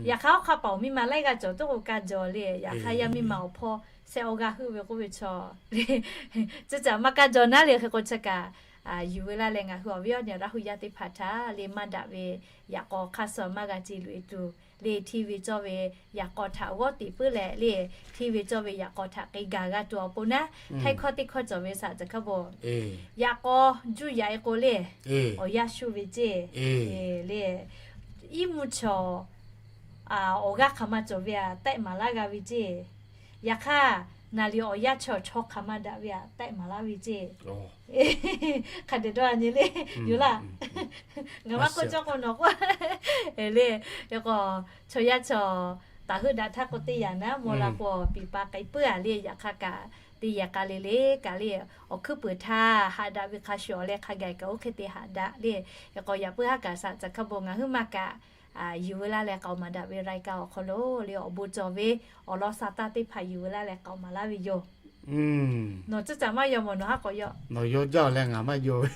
Yaꞈ hk'aˇ awˬ hk'aˇ paˍ awˬ miˇ ma laiˉ g'aˇ cawˬ tuˉ k'o kaˇ jaw le. Yaꞈ hk'aˇ yaˇ miˇ ma awˬ hpawˇ shehˆ awˇ g'aˇ heuˆ ve k'oˆ ve chaw, tcuhˉ caˬ maˇ kaˇ jaw naˉ le. Hk'e k'o chi kaꞈ yuˬ ve laˇ leh ngaˬ hui awˬ viˉ awˬ nyi Laˇ huˍ yaˇ teˇ hpaˍ htaꞈ le maˇ daꞈ ve yaꞈ k'aw hk'aˇ suh maˇ g'a ce luꞈ e tuˬ le, hteˇ ve cawˇ ve yaꞈ k'aw htaꞈ g'awˇ tiˍ puiˉ leh le, hteˇ ve cawˇ ve yaꞈ k'aw htaꞈ k'e gaˬ g'a tuˬ awˬ pon naˉ, htaiˇ hkawˇ teˇ hkawˇ cawˬ ve saˍ tcuh hkawˇ bon, yaꞈ k'aw juˇ yaꞈ e k'o le, awˬ yaˇ shu ve ceˇ le. Iˉ mvuhˇ chaw awˬ g'aˇ hk'aˬ ma cawˬ ve aꞈ tehˆ maˍ laˇ g'a ve ceˇ. Yaꞈ hk'aˇ naˍ liꞈ awˬ yaˇ chaw chaw hk'aˬ ma daꞈ ve aꞈ tehˆ maˍ laˇ ve ceˇ. Hk'a dehꞈ dawˇ a nyi le, yoˬ laˇ. Ngaˬ maˇ k'oˆ cawˇ k'o nawˬ k'oˆ le. K'o chaw yaˇ chaw taˍ heuˆ daꞈ htaˇ k'o teˇ yanˇ naˉ maw la k'o piˍ pa k'ai puiˉ a le. Yaꞈ hk'aˇ kaꞈ teˇ yehˬ k'a le le kaꞈ le, awˬ hkuiˉ puiˍ htaˇ haꞈ daꞈ ve hk'a shuˍ awˬ leh hk'a gaˬ kaꞈ oˇ hk'e te haꞈ daꞈ le. K'o yaꞈ puiˉ haˉ kaꞈ saˍ tcuh hkawˇ bon ngaˬ huiˉ maˇ kaꞈ yuˬ ve laˇ leh k'aoˍ maˍ daꞈ ve รายการ awˬ hk'aw lo le, awˬ bon cawˬ ve awˬ lawn sa taˇ teˇ hpaˍ yuˬ ve laˇ leh k'aoˍ maˍ laˇ ve yoˬ. Nawˬ tcuhˉ caꞈ maˇ yaw mawˬ nawˬ haˉ k'awꞈ yaw. Nawˬ yaw jaˇ awˬ leh ngaˬ maˇ yaw ve.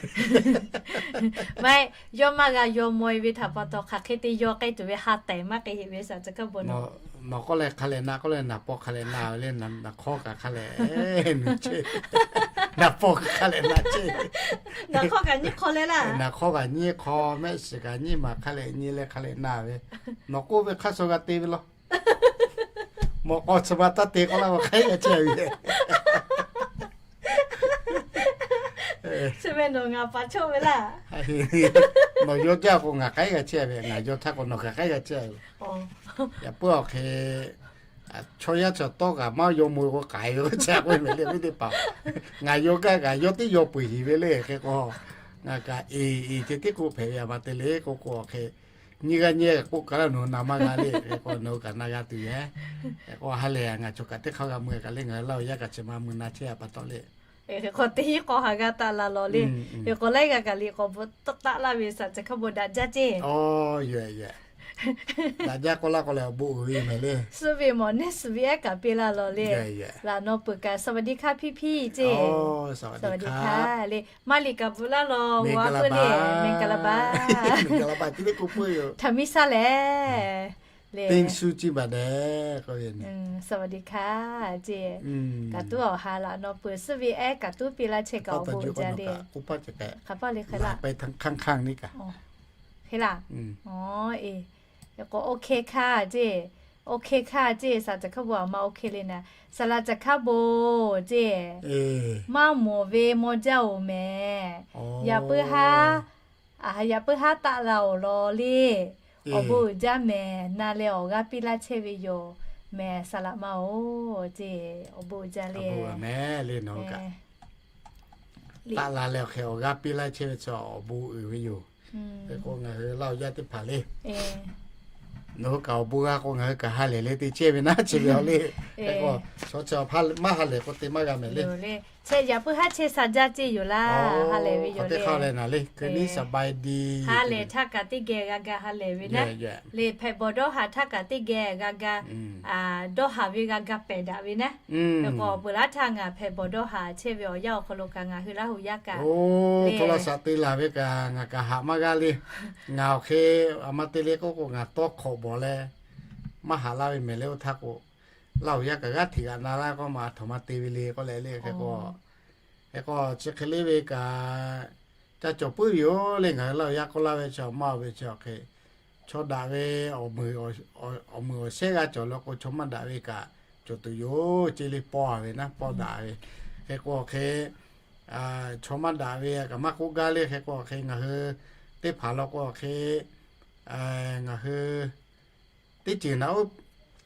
Maˇ heˆ, yawˇ maˇ g'a yaw maw e ve htaꞈ pa taw hk'aˬ hk'e te yaw k'ai tuˬ ve ha tehˬ maˇ k'ai heˆ ve saˍ tcuh hkawˇ bon nawˬ. Nawˬ k'oˆ leh hk'a leh na k'oˆ leh naˍ paw hk'a leh na ve le, naˍ hk'awˇ kaꞈ hk'a leh, naˍ paw kaꞈ hk'a leh na ceˇ. Naˍ hk'awˇ kaꞈ nyiˇ hk'aw le laˇ. Naˍ hk'awˇ kaꞈ nyiˇ hk'aw, mehˆ shiˍ kaꞈ nyiˇ maˬ hk'a leh nyi leh hk'a leh na ve. Nawˬ k'oˆ ve hk'aˇ suh g'a te ve law. Mawꞈ k'aw chi ma taˇ te k'oˆ laˇ ve hk'aˬ hk'e g'a chehˇ ve. Chi ve nawˬ ngaˬ paˍ chawˇ ve laˇ. Nawˬ yaw jaˇ k'o ngaˬ hk'aˬ hk'e g'a chehˇ ve, ngaˬ yaw htaˇ k'o nawˬ hk'aˬ hk'e g'a chehˇ ve. Yaꞈ puiˉ awˬ hk'e chaw yaˇ chaw tawˇ kaꞈ maˇ yaw mawˬ k'o k'ai ve k'o chehˇ k'oˆ ve le ve teˇ hpaˍ. Ngaˬ yaw gaˇ kaꞈ yawˇ teˇ yaw peuˬ heˍ ve le. Hk'e k'o ngaˬ kaꞈ eˍ eˍ ceh tiˉ k'oˆ hpehꞈ ve aˬ ma te le k'oˆ k'o awˬ hk'e nyiˇ g'aˇ nyiˇ g'aˇ kaꞈ k'oˆ kaꞈ laˇ nawˬ hui na maˇ g'a le. Hk'e k'o nawˬ hui kaꞈ na g'a tuˬ yehˬ. Hk'e k'o ha lehˬ ngaˬ chaw kaꞈ teˇ hk'aˇ g'a mui kaꞈ le ngaˬ hui Laˇ huˍ yaˇ kaꞈ chi ma mui na chehˇ a pa taw le. Hk'e k'o teˇ hinˉ k'aw ha g'a taˆ la lawˬ le. Hk'e k'o laiˉ g'aˇ kaꞈ le k'awꞈ bvuhꞈ tawˆ taˆ laˇ ve saˍ tcuh hkawˇ bon daꞈ jaˇ ceˇ. Daꞈ jaˇ k'oˆ laˇ k'o leh awˬ bon uiˍ ve mehˍ le. Suh ve mawˬ neˇ suhˍ ve ehˉ kaꞈ piˇ laˇ lawˬ le. Laꞈ nawˉ peuˬ kaꞈ สวัสดีค่ะ พี่ๆ ceˇ. สวัสดีค่ะ le maˇ liꞈ kaꞈ bvuhꞈ laˇ lawˬ. Wa peuˬ le, မင်္ဂလာပါ, မင်္ဂလာပါ htaꞈ miˇ shaˉ lehˬ le. Teˇ shu ciˇ baˬ dehꞈ k'oˆ ve สวัสดีค่ะ ceˇ. Kaꞈ tuˉ awˬ ha laꞈ nawˉ peuˬ suh ve ehˉ kaꞈ tuˉ piˇ laˇ chehˇ kaꞈ awˬ bon uiˍ jaˇ le. Hk'aˬ hpaˇ le hk'e laˇ. Hk'e laˇ. K'o โอเคค่ะ ceˇ, โอเคค่ะ ceˇ. Saˍ tcuh hkawˇ bon aˬ ma โอเค le naˍ. Saˍ laꞈ tcuh hkawˇ bon ceˇ. Maˇ mawˬ ve maw jaˇ oˬ mehˍ. Yaꞈ puiˉ haˉ Yaꞈ puiˉ haˉ taˆ la awˬ lawn le. Awˬ bon uiˍ jaˇ mehˍ. Na leh awˬ g'aˇ piˇ laˇ chehˇ ve yoˬ mehˍ. Saˍ laꞈ ma oˬ ceˇ. Awˬ bon uiˍ jaˇ le. Taˆ la leh awˬ hk'e awˬ g'aˇ piˇ laˇ chehˇ ve chi awˬ bon uiˍ ve yoˬ. Hk'e k'o ngaˬ hui Laˇ huˍ yaˇ teˇ hpaˍ le, nawˬ hui kaꞈ awˬ bon g'a k'o ngaˬ hui kaꞈ ha lehˬ le te chehˇ ve naˉ chi ve a le. Hk'e k'o chaw chi maˇ ha lehˬ k'o te maˇ g'a mehˍ le. Yaꞈ puiˉ haˉ chehˇ sha jaˇ ceˇ yoˬ laˇ. Ha lehˬ ve yoˬ le. Hk'e k'o สบายดี ha lehˬ htaˇ kaꞈ teˇ geh g'a ga ha lehˬ ve naˉ. Le hpehꞈ bawˬ dawˇ haˍ htaˇ kaꞈ teˇ geh g'a ga dawˇ haˍ ve g'a ga pehˬ daꞈ ve naˉ. Hk'e k'o peuˬ laˇ htaˇ ngaˬ hpehꞈ bawˬ dawˇ haˍ chehˇ ve awˬ yanˇ awˬ hk'aw lo kaꞈ ngaˬ hui Laˇ huˍ yaˇ kaꞈ le, โทรศัพท์ te laˬ ve kaꞈ ngaˬ kaꞈ haꞈ maˇ g'aˇ le. Ngaˬ awˬ hk'e a ma te le k'oˆ k'o ngaˬ tawˇ hk'awꞈ bawˬ leh maˇ haꞈ laˇ ve mehˍ le. Oˇ htaˇ k'o Laˇ huˍ yaˇ kaꞈ g'aˇ hteꞈ g'aꞈ na laˇ k'o maˇ a htoꞈ ma te ve le k'oˆ leh le. Hk'e k'o, hk'e k'o chi hk'e le ve kaꞈ ca cawˬ puiˉ ve yoˬ le. Ngaˬ hui Laˇ huˍ yaˇ k'oˆ laˇ ve chaw maˇ oˬ ve chi awˬ hk'e chaw daꞈ ve awˬ muiˬ awˬ shehˉ g'aˇ cawˬ la k'o chaw maˇ daꞈ ve kaꞈ cawˬ tuˬ yoˬ ceˇ le. Pawˇ a ve naˉ pawˇ daꞈ ve. Hk'e k'o awˬ hk'e chaw maˇ daꞈ ve kaꞈ maˇ k'oˆ gaˇ le. Hk'e k'o awˬ hk'e ngaˬ hui teˇ hpaˍ la k'o awˬ hk'e ngaˬ hui teˇ ceuˬ naꞈ oˇ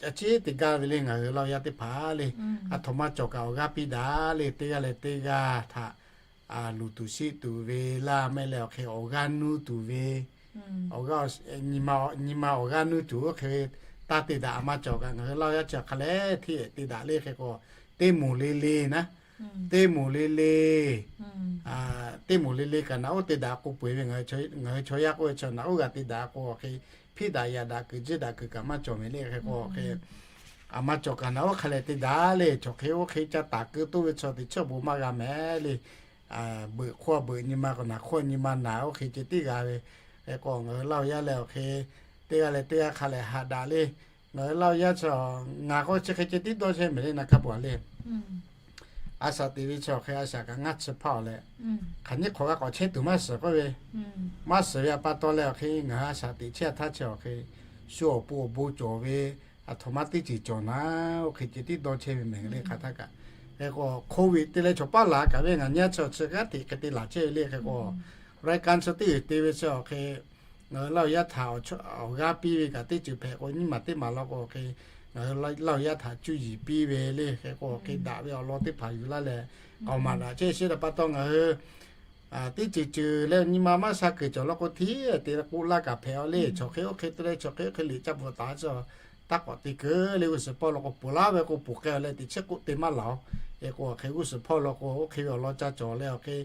a ciˉ te gaˇ ve le ngaˬ hui Laˇ huˍ yaˇ teˇ hpaˍ le. Aˬ htoꞈ ma cawˬ kaꞈ awˬ g'aˇ piˇ daꞈ le, teˇ g'aˇ leh teˇ g'aˇ htaꞈ luˬ tuˬ shiˆ tuˬ ve laˇ, maˇ heˆ leh awˬ hk'e awˬ g'aˇ nuˇ tuˬ ve, awˬ g'aˇ, nyi ma awˬ g'aˇ nuˇ tuˬ oˇ hk'e taˇ te daꞈ. Aˬ ma cawˬ kaꞈ ngaˬ hui Laˇ huˍ yaˇ chi hk'a leh hteˇ te daꞈ le hk'e k'o, teˇ moˍ le le naˉ, teˇ moˍ le le, teˇ moˍ le le kaꞈ naꞈ uˉ te daꞈ k'o peu-eˬ ve, ngaˬ hui chaw yaˇ k'oˆ ve chi naꞈ uˉ g'a te daꞈ k'o awˬ hk'e, hpiˇ daꞈ yaꞈ daꞈ kuiˬ jiˇ daꞈ kuiˬ kaꞈ maˇ cawˬ ve le hk'e k'o awˬ hk'e, aˬ ma cawˬ kaꞈ naꞈ uˉ hk'a leh te daꞈ le. Chaw hk'e oˇ hk'e ca taˍ keu toˇ ve chaw teꞈ chiˉ awˬ bon maˇ g'a mehˍ le. Beuꞈ hk'oˆ beuꞈ nyi ma k'o, naˬ hk'oˆ nyi ma naˬ oˇ hk'e ceh tiˉ g'a ve. Hk'e k'o ngaˬ hui Laˇ huˍ yaˇ leh awˬ hk'e, teˇ g'aˇ leh teˇ g'aˇ hk'a leh haꞈ daꞈ le. Ngaˬ hui Laˇ huˍ yaˇ chi, ngaˬ k'o chi hk'e ceh tiˉ dawˇ chehˇ mehˍ le naˬ hk'a peu-eˬ le. A shaꞈ teꞈ ve chi awˬ hk'e a shaꞈ kaꞈ ngaˇ chi hpaˇ awˬ leh, hk'aˬ nyiˇ hk'awꞈ g'a k'awꞈ chehˇ tuˬ maˇ shiˍ k'oˆ ve, maˇ shiˍ ve aˬ pa taw leh awˬ hk'e ngaˬ hui a shaꞈ teꞈ chehˇ htaˇ chi awˬ hk'e, shu awˬ pon awˬ bon cawˬ ve, aˬ htoꞈ ma teˇ ceuˬ cawˬ naˉ oˇ hk'e ceh tiˉ dawˇ chehˇ ve mehˍ le hk'aˬ htaˇ kaꞈ. Hk'e k'o, Covid te leh chaw paˉ laˬ kaꞈ ve ngaˬ nyi a chi chi g'aˇ hteꞈ hk'e te laˬ chehˇ ve le hk'e k'o, raiˍ kaꞈ chi teˇ g'uiˬ te ve chi awˬ hk'e, ngaˬ hui Laˇ huˍ yaˇ htaꞈ awˬ g'aˇ piˇ ve kaꞈ teˇ ceuˬ hpehꞈ k'o, nyiˇ maˬ teˇ maˬ law k'o hk'e, ngaˬ hui Laˇ huˍ yaˇ htaꞈ cuˇ yiˍ piˇ ve le hk'e k'o, hk'e daꞈ ve awˬ lawn teˇ hpaˍ yuˬ laˇ leh, k'aoˍ maˍ daꞈ chehˇ sheˍ htaꞈ pa taw ngaˬ hui teˇ ceuˬ ceuˬ leh nyi ma maˇ sha kuiˬ cawˬ law k'o hteˇ te k'oˆ laˇ kaꞈ hpehꞈ a le. Chaw hk'e oˇ hk'e te leh chaw hk'e oˇ hk'e liꞈ ca bvuhꞈ taˍ chi taˇ k'awꞈ te keu le. G'uˇ suhˍ hpawˇ law k'o ponˬ laˇ ve k'o ponˬ k'ai leh teꞈ chiˉ k'oˆ te maˇ laˬ-oˬ. Hk'e k'o hk'e g'uˇ suhˍ hpawˇ law k'o oˇ hk'e ve awˬ lawn ca cawˬ leh awˬ hk'e,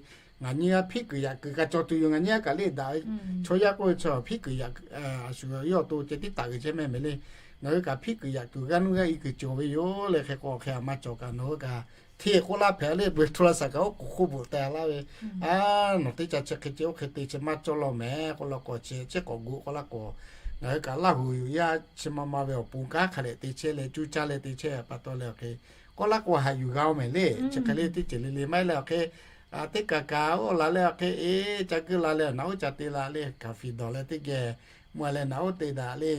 ngaˬ nyi g'a hpiˇ kuiˬ yaꞈ kuiˬ kaꞈ cawˬ tuˬ yoˬ. Ngaˬ nyi g'a kaꞈ le daꞈ ve chaw yaˇ k'oˆ ve chi hpiˇ kuiˬ yaꞈ kuiˬ, a shu yawˇ awˬ to ceh tiˉ taˍ g'uiˬ chehˇ mehˍ mehˍ le. Ngaˬ hui kaꞈ hpiˇ kuiˬ yaꞈ kuiˬ g'aˇ nuˇ g'aˇ i kuiˬ cawˬ ve yoˬ le hk'e k'o hk'e, aˬ ma cawˬ kaꞈ nawˬ hui kaꞈ hteˇ k'oˆ laˇ hpehꞈ le. Beuꞈ hto la shaˍ kaꞈ oˉ k'oˍ hk'oˆ bvuhꞈ teh laˇ ve, a, nawˬ teˇ ca chi hk'e ceh oˇ hk'e te chi maˇ cawˇ law mehˍ k'oˆ law k'o, chi chiˉ k'awꞈ gu k'oˆ laˇ k'o, ngaˬ hui kaꞈ Laˇ huˍ yaˇ chi ma ma ve awˬ pon kanˉ hk'a leh te chehˇ leh cuˇ caˇ leh te chehˇ pa taw leh awˬ hk'e, k'oˆ laˇ k'o haꞈ yuˬ g'a-oˬ mehˍ le. Chi hk'e le teˇ ceuˬ le le maˇ heˆ leh awˬ hk'e, teˇ kaꞈ kaꞈ oˇ la leh awˬ hk'e e ca geuˆ la leh naꞈ uˉ ca te la le, kaꞈ fiˍ dawˬ leh teˇ geh mvuh leh naꞈ uˉ te daꞈ le.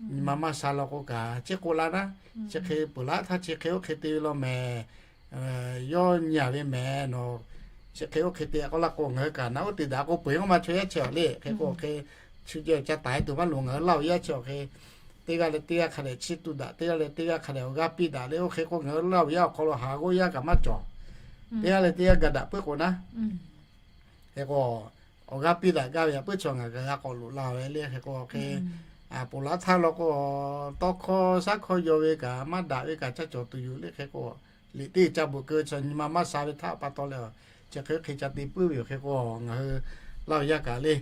Nyi ma maˇ sha law k'o kaꞈ chi k'oˆ laˇ naˉ, chi hk'e peuˬ laˇ htaˇ chi hk'e oˇ hk'e te ve law mehˍ, yawˇ nyi-a ve mehˍ nawˬ, chi hk'e oˇ hk'e te k'oˆ laˇ k'o ngaˬ hui kaꞈ naꞈ uˉ te daꞈ k'o peu-eˬ k'oˆ ma chaw yaˇ chi awˬ le hk'e k'o hk'e, chi jeh ca taˍ-e tuˬ maˇ loˍ. Ngaˬ hui Laˇ huˍ yaˇ chi awˬ hk'e, teˇ g'aˇ leh teˇ g'aˇ hk'a dehꞈ chiˇ tu daꞈ, teˇ g'aˇ leh teˇ g'aˇ hk'a dehꞈ awˬ g'aˇ piˇ daꞈ le. Oˇ hk'e k'o ngaˬ hui Laˇ huˍ yaˇ awˬ hk'aw lo haˍ g'awˇ yaˇ kaꞈ maˇ cawˬ. Teˇ g'aˇ leh teˇ g'aˇ ga daꞈ puiˉ k'o naˉ, hk'e k'o awˬ g'aˇ piˇ daꞈ gaˇ ve yaꞈ puiˉ chaw ngaˬ kaꞈ g'a k'awꞈ loꞈ la ve le hk'e k'o hk'e, ponˬ laˇ htaˇ law k'o, tawˇ hkawˇ shaˉ hkawˇ yaw ve kaꞈ maˇ daꞈ ve kaꞈ caˇ cawˬ tuˬ yoˬ le hk'e k'o, liꞈ teˇ ca bvuhꞈ keu ve chaw nyi ma maˇ sha ve htaˇ pa taw leh, chi hk'e hk'e ca te puiˉ ve yoˬ. Hk'e k'o ngaˬ hui Laˇ huˍ yaˇ kaꞈ le,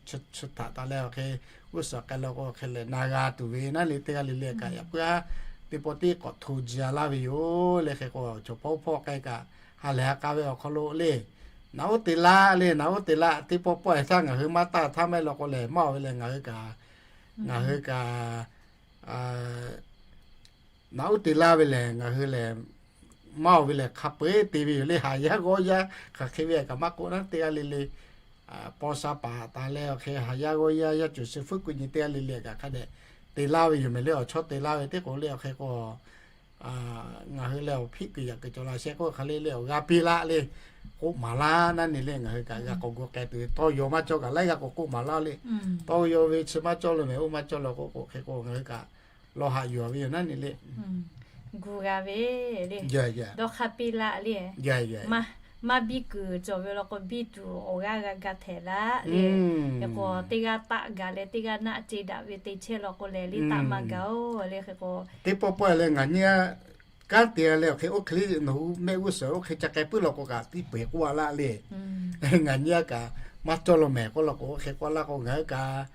chi htaꞈ taˍ leh awˬ hk'e, g'uˇ suhˍ k'ai law k'o hk'e lehˬ na g'a tuˬ ve naˉ le. Teˇ g'aˇ le le kaꞈ yaꞈ puiˉ-a, teˇ pawˆ tiˉ k'awꞈ hto ji-a laˇ ve yoˬ le hk'e k'o, chaw hpawˇ hpawˇ k'ai kaꞈ ha lehˬ ha k'a ve awˬ hk'aw lo le, naꞈ uˉ te laˇ le, naꞈ uˉ te laˇ. Teˇ pawˆ pawˆ-e htaˇ ngaˬ hui maˇ taˇ htaˇ maˇ heˆ law k'o lehˬ maˇ oˬ ve lehˬ ngaˬ hui kaꞈ, ngaˬ hui kaꞈ naꞈ uˉ te laˇ ve lehˬ ngaˬ hui lehˬ maˇ oˬ ve lehˬ hk'a peu-eˬ te ve yoˬ le. Haˍ yaˇ g'awˇ yaˇ hk'aˬ hk'e ve kaꞈ maˇ k'oˆ naˉ, teˇ g'aˇ le le paw sha paˍ taˍ leh awˬ hk'e haˍ yaˇ g'awˇ yaˇ yaˇ cawˬ sheh fuˉ kuiˬ nyi teˇ g'aˇ le le kaꞈ hk'a dehꞈ te laˇ ve yoˬ mehˍ le. Awˬ chawˇ te laˇ ve teˇ k'o le awˬ hk'e k'o, ngaˬ hui leh awˬ hpiˆ kuiˬ yaꞈ kuiˬ cawˬ la sheh k'oˆ hk'a le le awˬ g'aˇ piˇ laˇ le, k'oˆ maˍ laˇ naˉ ne le. Ngaˬ hui kaꞈ g'a k'awꞈ gu k'ai tuˬ ve tawˇ yaw maˇ cawˇ kaꞈ laiˉ g'aˇ k'awꞈ k'oˆ maˍ laˇ le. Tawˇ yaw ve chi maˇ cawˇ lo mehˍ, oˇ maˇ cawˇ lo k'o k'o hk'e k'o ngaˬ hui kaꞈ lawˬ haꞈ yuˬ ve yoˬ naˉ ne le. Gu g'a ve le, dawˇ hk'aˇ piˇ laˇ le. Maˇ biˇ kuiˬ cawˬ ve law k'o biˇ tuˬ awˬ g'aˇ g'a ga htehꞈ laˇ le. Hk'e k'o teˇ g'aˇ taˆ gaˬ leh teˇ g'aˇ naˆ ce daꞈ ve te chehˇ law k'o lehˬ le taˆ maˇ gaˬ-oˬ le. Hk'e k'o teˇ pawˆ pawˆ leh ngaˬ nyi kanˉ te leh awˬ hk'e oˇ hk'e le nawˬ hui mehˆ g'uˇ suhˍ oˇ hk'e ca k'ai puiˉ law k'o kaꞈ tiˉ peu-eˬ k'oˆ-a laˇ le. Ngaˬ nyi a kaꞈ maˇ cawˇ lo mehˍ k'oˆ law k'o oˇ hk'e k'oˆ laˇ k'o ngaˬ hui kaꞈ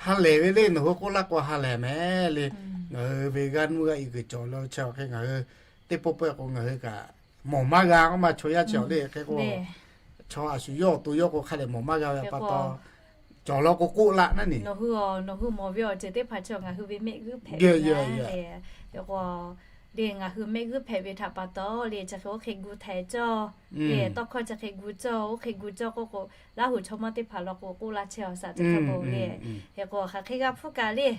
ha lehˬ ve le. Nawˬ hui k'oˆ laˇ k'o ha lehˬ mehˍ le. Ngaˬ hui ve g'aˇ nuˇ g'aˇ i kuiˬ cawˬ la chehˇ awˬ hk'e ngaˬ hui teˇ pawˆ pawˆ k'o ngaˬ hui kaꞈ mawˬ maˇ g'a k'oˆ ma chaw yaˇ cawˬ le. Hk'e k'o chaw a shu yawˇ awˬ to yawˇ k'o hk'a dehꞈ mawˬ maˇ g'a ve pa taw, cawˬ law k'o k'oˆ laˇ naˉ ne. Nawˬ hui mawˬ ve awˬ ceuˬ teˇ hpaˍ chi ngaˬ hui ve mehˆ g'uˇ hpehꞈ ve le. Hk'e k'o le ngaˬ hui mehˆ g'uˇ hpehꞈ ve htaꞈ pa taw le chi hk'e oˇ hk'e gu htehꞈ cawˇ le. Tawˇ hkawˇ chi hk'e gu cawˇ, oˇ hk'e gu cawˇ k'oˆ k'o Laˇ huˍ chaw mawˇ teˇ hpaˍ law k'o k'oˆ laˇ chehˇ awˬ shaˍ teˇ hk'a bon le. Hk'e k'o hk'aˬ hk'e g'a hpuˇ kaꞈ le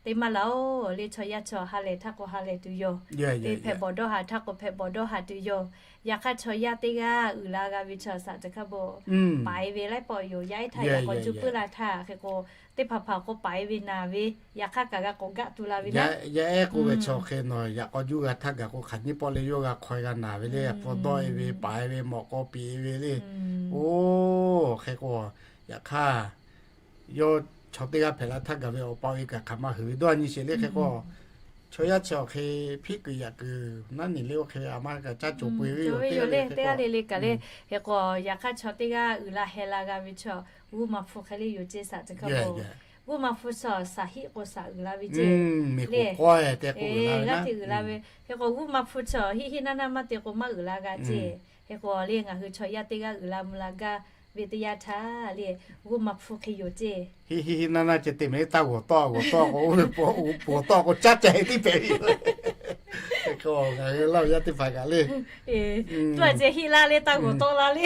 te maˇ laˬ-oˬ le. Chaw yaˇ chaw ha lehˬ htaˇ k'o ha lehˬ tuˬ yoˬ. Te hpehꞈ bawˬ dawˇ haˍ htaˇ k'o hpehꞈ bawˬ dawˇ haˍ tuˬ yoˬ. Yaꞈ hk'aˇ chaw yaˇ teˇ g'aˇ uiˍ la g'a ve chaw shaˍ teꞈ hk'a bawˬ paˍ e ve laiˉ pawˆ yoˬ. Yaˇ ehˉ htaˇ yaꞈ k'aw juˇ puiˉ la htaˇ hk'e k'o, teˇ hpaˍ hpaˍ k'o paˍ e ve naˍ ve, yaꞈ hk'aˇ kaꞈ g'a k'awꞈ gaˆ tuˬ la ve naˉ. Yaˇ ehˉ k'oˆ ve chaw hk'e nawˬ yaꞈ k'aw juˇ g'a htaˇ gaˬ k'o hk'aˬ nyiˇ pawˆ leh yawˇ g'a hk'aw e g'a naˍ ve le. Hpu dawˇ e ve, paˍ e ve, mawꞈ k'aw piˍ e ve le. Oˇ hk'e k'o, yaꞈ hk'aˇ yawˇ chaw teˇ g'aˇ hpehꞈ la htaˇ gaˬ ve awˬ pa awˬ e kaꞈ hk'aˬ ma huiˍ ve dawˇ nyi sheˍ le. Hk'e k'o chaw yaˇ chi awˬ hk'e hpiˇ kuiˬ yaꞈ kuiˬ naˉ nyi le. Oˇ hk'e a ma kaꞈ caˇ cawˬ peu e ve yoˬ. Teˇ g'aˇ le le kaꞈ le, hk'e k'o yaꞈ hk'aˇ chaw teˇ g'aˇ uiˍ la heh la g'a ve chaw g'uˇ ma hpu hk'e le yoˬ ceˇ shaˍ teꞈ hk'a bawˬ. G'uˇ ma hpu chaw shaˍ hiˆ k'o shaˍ uiˍ la ve ceˇ le. G'aˇ hteꞈ uiˍ la ve, hk'e k'o g'uˇ ma hpu chaw hiˆ hiˆ naˇ naˇ maˇ te k'o maˇ uiˍ la g'a ceˇ. Hk'e k'o le ngaˬ hui chaw yaˇ teˇ g'aˇ uiˍ la mvuh la gaˇ ve teˇ yanˇ htaˇ le, g'uˇ ma hpu hk'e yoˬ ceˇ. Hiˆ hiˆ hiˆ naˇ naˇ ceh te mehˍ le, taˇ g'awˬ tawˆ g'awˬ tawˆ k'o, oˇ ve pawˬ g'awˬ tawˆ k'o caˉ ca e tiˉ pehꞈ ve yoˬ. Hk'e k'o ngaˬ hui Laˇ huˍ yaˇ teˇ hpaˍ kaꞈ le, tuˇ a ceh hiˆ laˇ le, taˇ g'awˬ tawˆ laˇ le.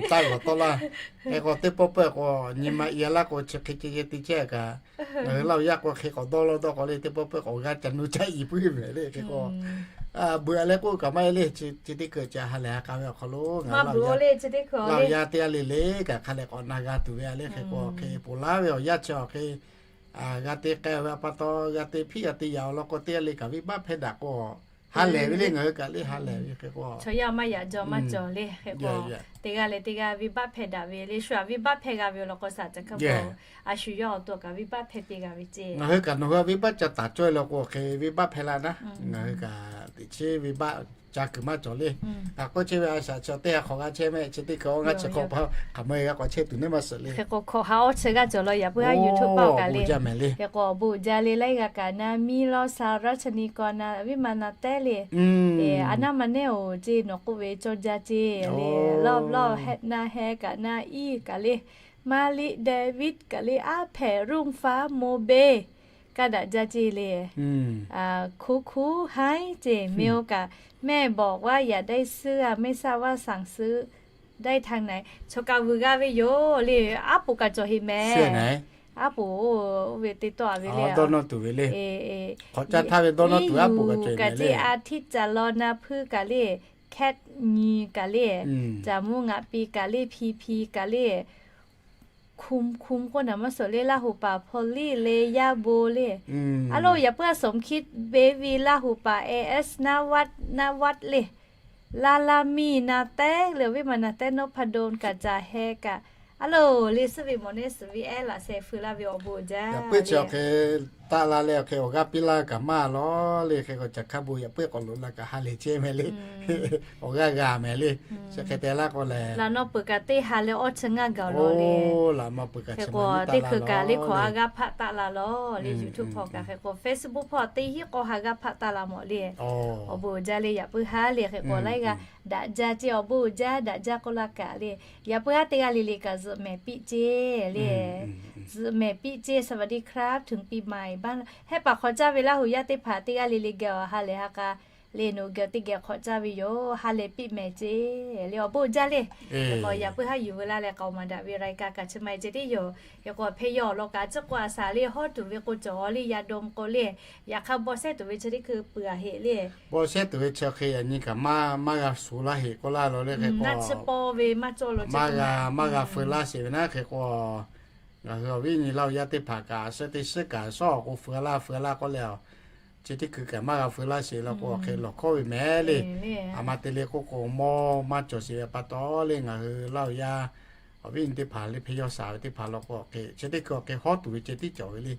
Taˇ g'awˬ tawˆ laˇ. Hk'e k'o teˇ pawˆ peuˇ k'o nyi ma i a laˇ k'o chi hk'e ceh ceh te chehˇ kaꞈ, ngaˬ hui Laˇ huˍ yaˇ k'o hk'e k'awꞈ dawˇ lawˇ dawˇ k'o le, teˇ pawˆ peuˇ k'awꞈ g'a ca nu caˇ i puiˉ mehˍ le. Hk'e k'o buiˬ a leh k'oˆ kaꞈ maˇ e le. Chi teˇ hkui ceh ha lehˬ ha k'a ve awˬ hk'aw lo ngaˬ hui Laˇ huˍ yaˇ teˇ g'aˇ le le kaꞈ hk'a lehˬ k'awꞈ na g'a tuˬ ve a le. Hk'e k'o hk'e ponˬ laˇ ve awˬ yanˇ chi awˬ hk'e g'a te k'ai ve a pa taw, g'a te hpiˇ g'a te yaꞈ awˬ lawn k'o teˇ g'aˇ le kaꞈ venˇ baˆ hpehˇ daꞈ k'o ha lehˬ ve le. Ngaˬ hui kaꞈ le ha lehˬ ve hk'e k'o, chaw yaˇ maˇ yaꞈ jaw maˇ cawˬ le. Hk'e k'o teˇ g'aˇ le teˇ g'aˇ venˇ baˆ hpehˇ daꞈ ve le. Shu aꞈ venˇ baˆ hpehˇ g'a ve awˬ lawn k'o shaˍ teꞈ hk'a bawˬ, a shu yawˇ awˬ to kaꞈ venˇ baˆ hpehˇ te g'a ve ceˇ. Ngaˬ hui kaꞈ nawˬ hui a venˇ baˆ ca taˍ cawˇ e law k'o hk'e venˇ baˆ hpehˇ laˇ naˉ. Ngaˬ hui kaꞈ teꞈ chiˉ venˇ baˆ ca kuiˬ maˇ cawˬ le. K'aꞈ k'oˆ chehˇ ve a shaꞈ chi teˇ ha hk'awꞈ g'a chehˇ mehˆ. Chi teˇ hkui awˬ g'aˇ chi hk'awꞈ pa hk'aˬ ma e g'a k'awꞈ chehˇ tuˬ neˇ maˇ suhˍ le. Hk'e k'o hk'awꞈ ha awˇ chi g'aˇ cawˬ law yaꞈ puiˉ ha YouTube paˆ kaꞈ le. Hk'e k'o awˬ bon uiˍ jaˇ le. Laiˉ g'a kaꞈ na miˇ lawˇ sha raˇ chi ni kaw na viˉ ma na tehˉ le. A naˉ ma neˉ oˬ ceˇ nawˬ k'oˆ ve cawˇ jaˇ ceˇ le. Lawˇ lawˇ heh na heh kaꞈ na iˉ kaꞈ le. Maˇ liˆ Daˍviˆ kaꞈ le, aˉ hpehꞈ รุ่งฟ้า โมเบ kaˇ daꞈ jaˇ ceˇ le. คุณครู haiˉ ceˇ แมว kaꞈ แม่บอกว่าอยากได้เสื้อ ไม่ทราบว่าสั่งซื้อได้ทางไหน chaw kaꞈ vuiˬ g'a ve yoˬ le. Aˉ poꞈ kaꞈ cawˬ heꞈ mehˍ. Aˉ poꞈ oˇ ve te tawˆ a ve le. Iˉ yuˬ kaꞈ ceˇ, a htiˇ caˬ law na hpuiˇ kaꞈ le, Cat nyi kaꞈ le, caˬ mvuhˇ ngaꞈ pi kaꞈ le, hpi hpi kaꞈ le, คุณครู k'oˆ naˍ maˇ suhˍ le, Laˇ huˍ paˍ พอลลี่ le, yaˇ bon le. A lo yaꞈ puiˉ a สมคิด baby, Laˇ huˍ paˍ เอส นวัต นวัต le. Laˇ laˇ miˇ na tehˉ le, awˬ viˉ ma na tehˉ นพดล kaꞈ caˬ heh kaꞈ. A lo le suhˉ ve mawˬ neˉ suhˍ ve ehˉ laꞈ sheh feu laˇ ve awˬ bon uiˍ jaˇ. Yaꞈ puiˉ chi awˬ hk'e taˆ la leh awˬ hk'e awˬ g'aˇ piˇ laˇ kaꞈ maˇ lawˬ le. Hk'e k'o caˬ hkaˇ bon yaꞈ puiˉ k'awꞈ loꞈ la kaꞈ ha lehˬ chehˇ mehˍ le. Awˬ g'aˇ g'a mehˍ le. Chi hk'e te laˇ k'o lehˬ, laꞈ nawˇ peuˬ kaꞈ teˇ ha leh awˇ chi ngaˇ gaˬ lawˬ le. Laꞈ nawˇ peuˬ kaꞈ hk'e k'o teˇ hkui kaꞈ le hk'awꞈ ha g'aˇ hpaˆ taˆ la lawˬ le. YouTube hpawˇ kaꞈ hk'e k'o Facebook hpawˇ teˇ hinˉ k'awˇ ha g'aˇ hpaˆ taˆ la mawˬ le. Awˬ bon uiˍ jaˇ le, yaꞈ puiˉ ha le. Hk'e k'o laiˉ g'aˇ daꞈ jaˇ ceˇ, awˬ bon uiˍ jaˇ daꞈ jaˇ k'oˆ laˇ kaꞈ le. Yaꞈ puiˉ ha teˇ g'aˇ le le kaꞈ zuhꞈ mehˍ piˇ ceˇ le. Zuhꞈ mehˍ piˇ ceˇ, สวัสดีครับ ถึงปีใหม่บ้าน hehˆ paˍ hk'awꞈ caˇ ve Laˇ huˍ yaˇ teˇ hpaˍ teˇ g'aˇ le le geh awˬ ha lehˬ ha k'a le, nawˬ geh teˇ geh hk'awꞈ caˇ ve yoˬ. Ha lehˬ piˇ mehˍ ceˇ le, awˬ bon uiˍ jaˇ le. Hk'e k'o yaꞈ puiˉ ha yuˬ veu laˇ leh k'aoˍ maˍ daꞈ ve รายการ kaꞈ chi ma e ceh tiˉ yoˬ. Hk'e k'o hpeh yaw awˬ lawn kaꞈ a ciˉ k'oˆ a shaˍ le, hawˉ tuˬ ve k'o cawˬ le, yaꞈ dawˇ k'o le. Yaꞈ hk'aˇ bawˇ shehˉ tuˬ ve chi teˇ hkui peuˬ a heꞈ le. Bawˇ shehˉ tuˬ ve chi hk'e yaꞈ nyi kaꞈ maˇ g'a shuˍ laˇ heꞈ k'oˆ laˇ lawˬ le. Hk'e k'o maˇ g'a, maˇ g'a feu laˇ sheˍ ve naˉ. Hk'e k'o ngaˬ hui awˬ viˉ nyi Laˇ huˍ yaˇ teˇ hpaˍ kaꞈ suhˉ teˇ suhˉ kaꞈ shawˉ awˬ k'o feu laˇ feu laˇ k'oˆ leh, chi teˇ hkui kaꞈ maˇ g'a feu laˇ sheˍ law k'o hk'e lawˬ hkawˇ ve mehˍ le. A ma te le k'oˆ k'o mawˇ maˇ cawˬ sheˍ ve pa taw le, ngaˬ hui Laˇ huˍ yaˇ awˬ viˉ nyi teˇ hpaˍ le hpeh yaw shaˍ ve teˇ hpaˍ law k'o hk'e chi teˇ hkui awˬ hk'e hawˉ tuˬ ve ceh tiˉ cawˬ ve le.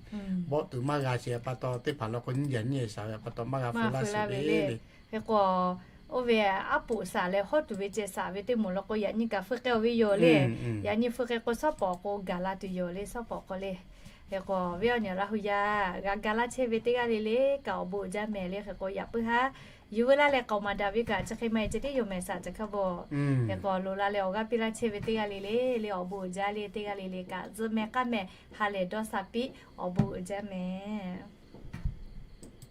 Bawˆ tuˬ maˇ g'a sheˍ ve pa taw teˇ hpaˍ law k'o nyiˇ yaꞈ nyiˇ e shaˍ ve pa taw maˇ g'a feu laˇ sheˍ ve le. Hk'e k'o oˇ ve aˉ poꞈ shaˍ leh hawˉ tuˬ ve ceh shaˍ ve teˇ moˍ law k'o yaꞈ nyi kaꞈ feu k'ai ve yoˬ le. Yaꞈ nyi feu k'ai k'o shawˉ pawˍ k'o gaˬ la tuˬ yoˬ le, shawˉ pawˍ k'o le. Hk'e k'o viˉ awˬ nyi Laˇ huˍ yaˇ g'a ga laˇ chehˇ ve teˇ g'aˇ le le kaꞈ awˬ bon uiˍ jaˇ mehˍ le. Hk'e k'o yaꞈ puiˉ ha yuˬ veu laˇ leh k'aoˍ maˍ daꞈ ve kaꞈ chi hk'e ma e ceh tiˉ yoˬ mehˍ shaˍ teꞈ hk'aˇ bawˬ. Hk'e k'o loꞈ la leh awˬ g'aˇ piˇ laˇ chehˇ ve teˇ g'aˇ le le le awˬ bon uiˍ jaˇ le, teˇ g'aˇ le le kaꞈ zuhꞈ mehˍ k'aˇ mehˍ ha lehˬ dawˇ sha piˇ, awˬ bon uiˍ jaˇ mehˍ.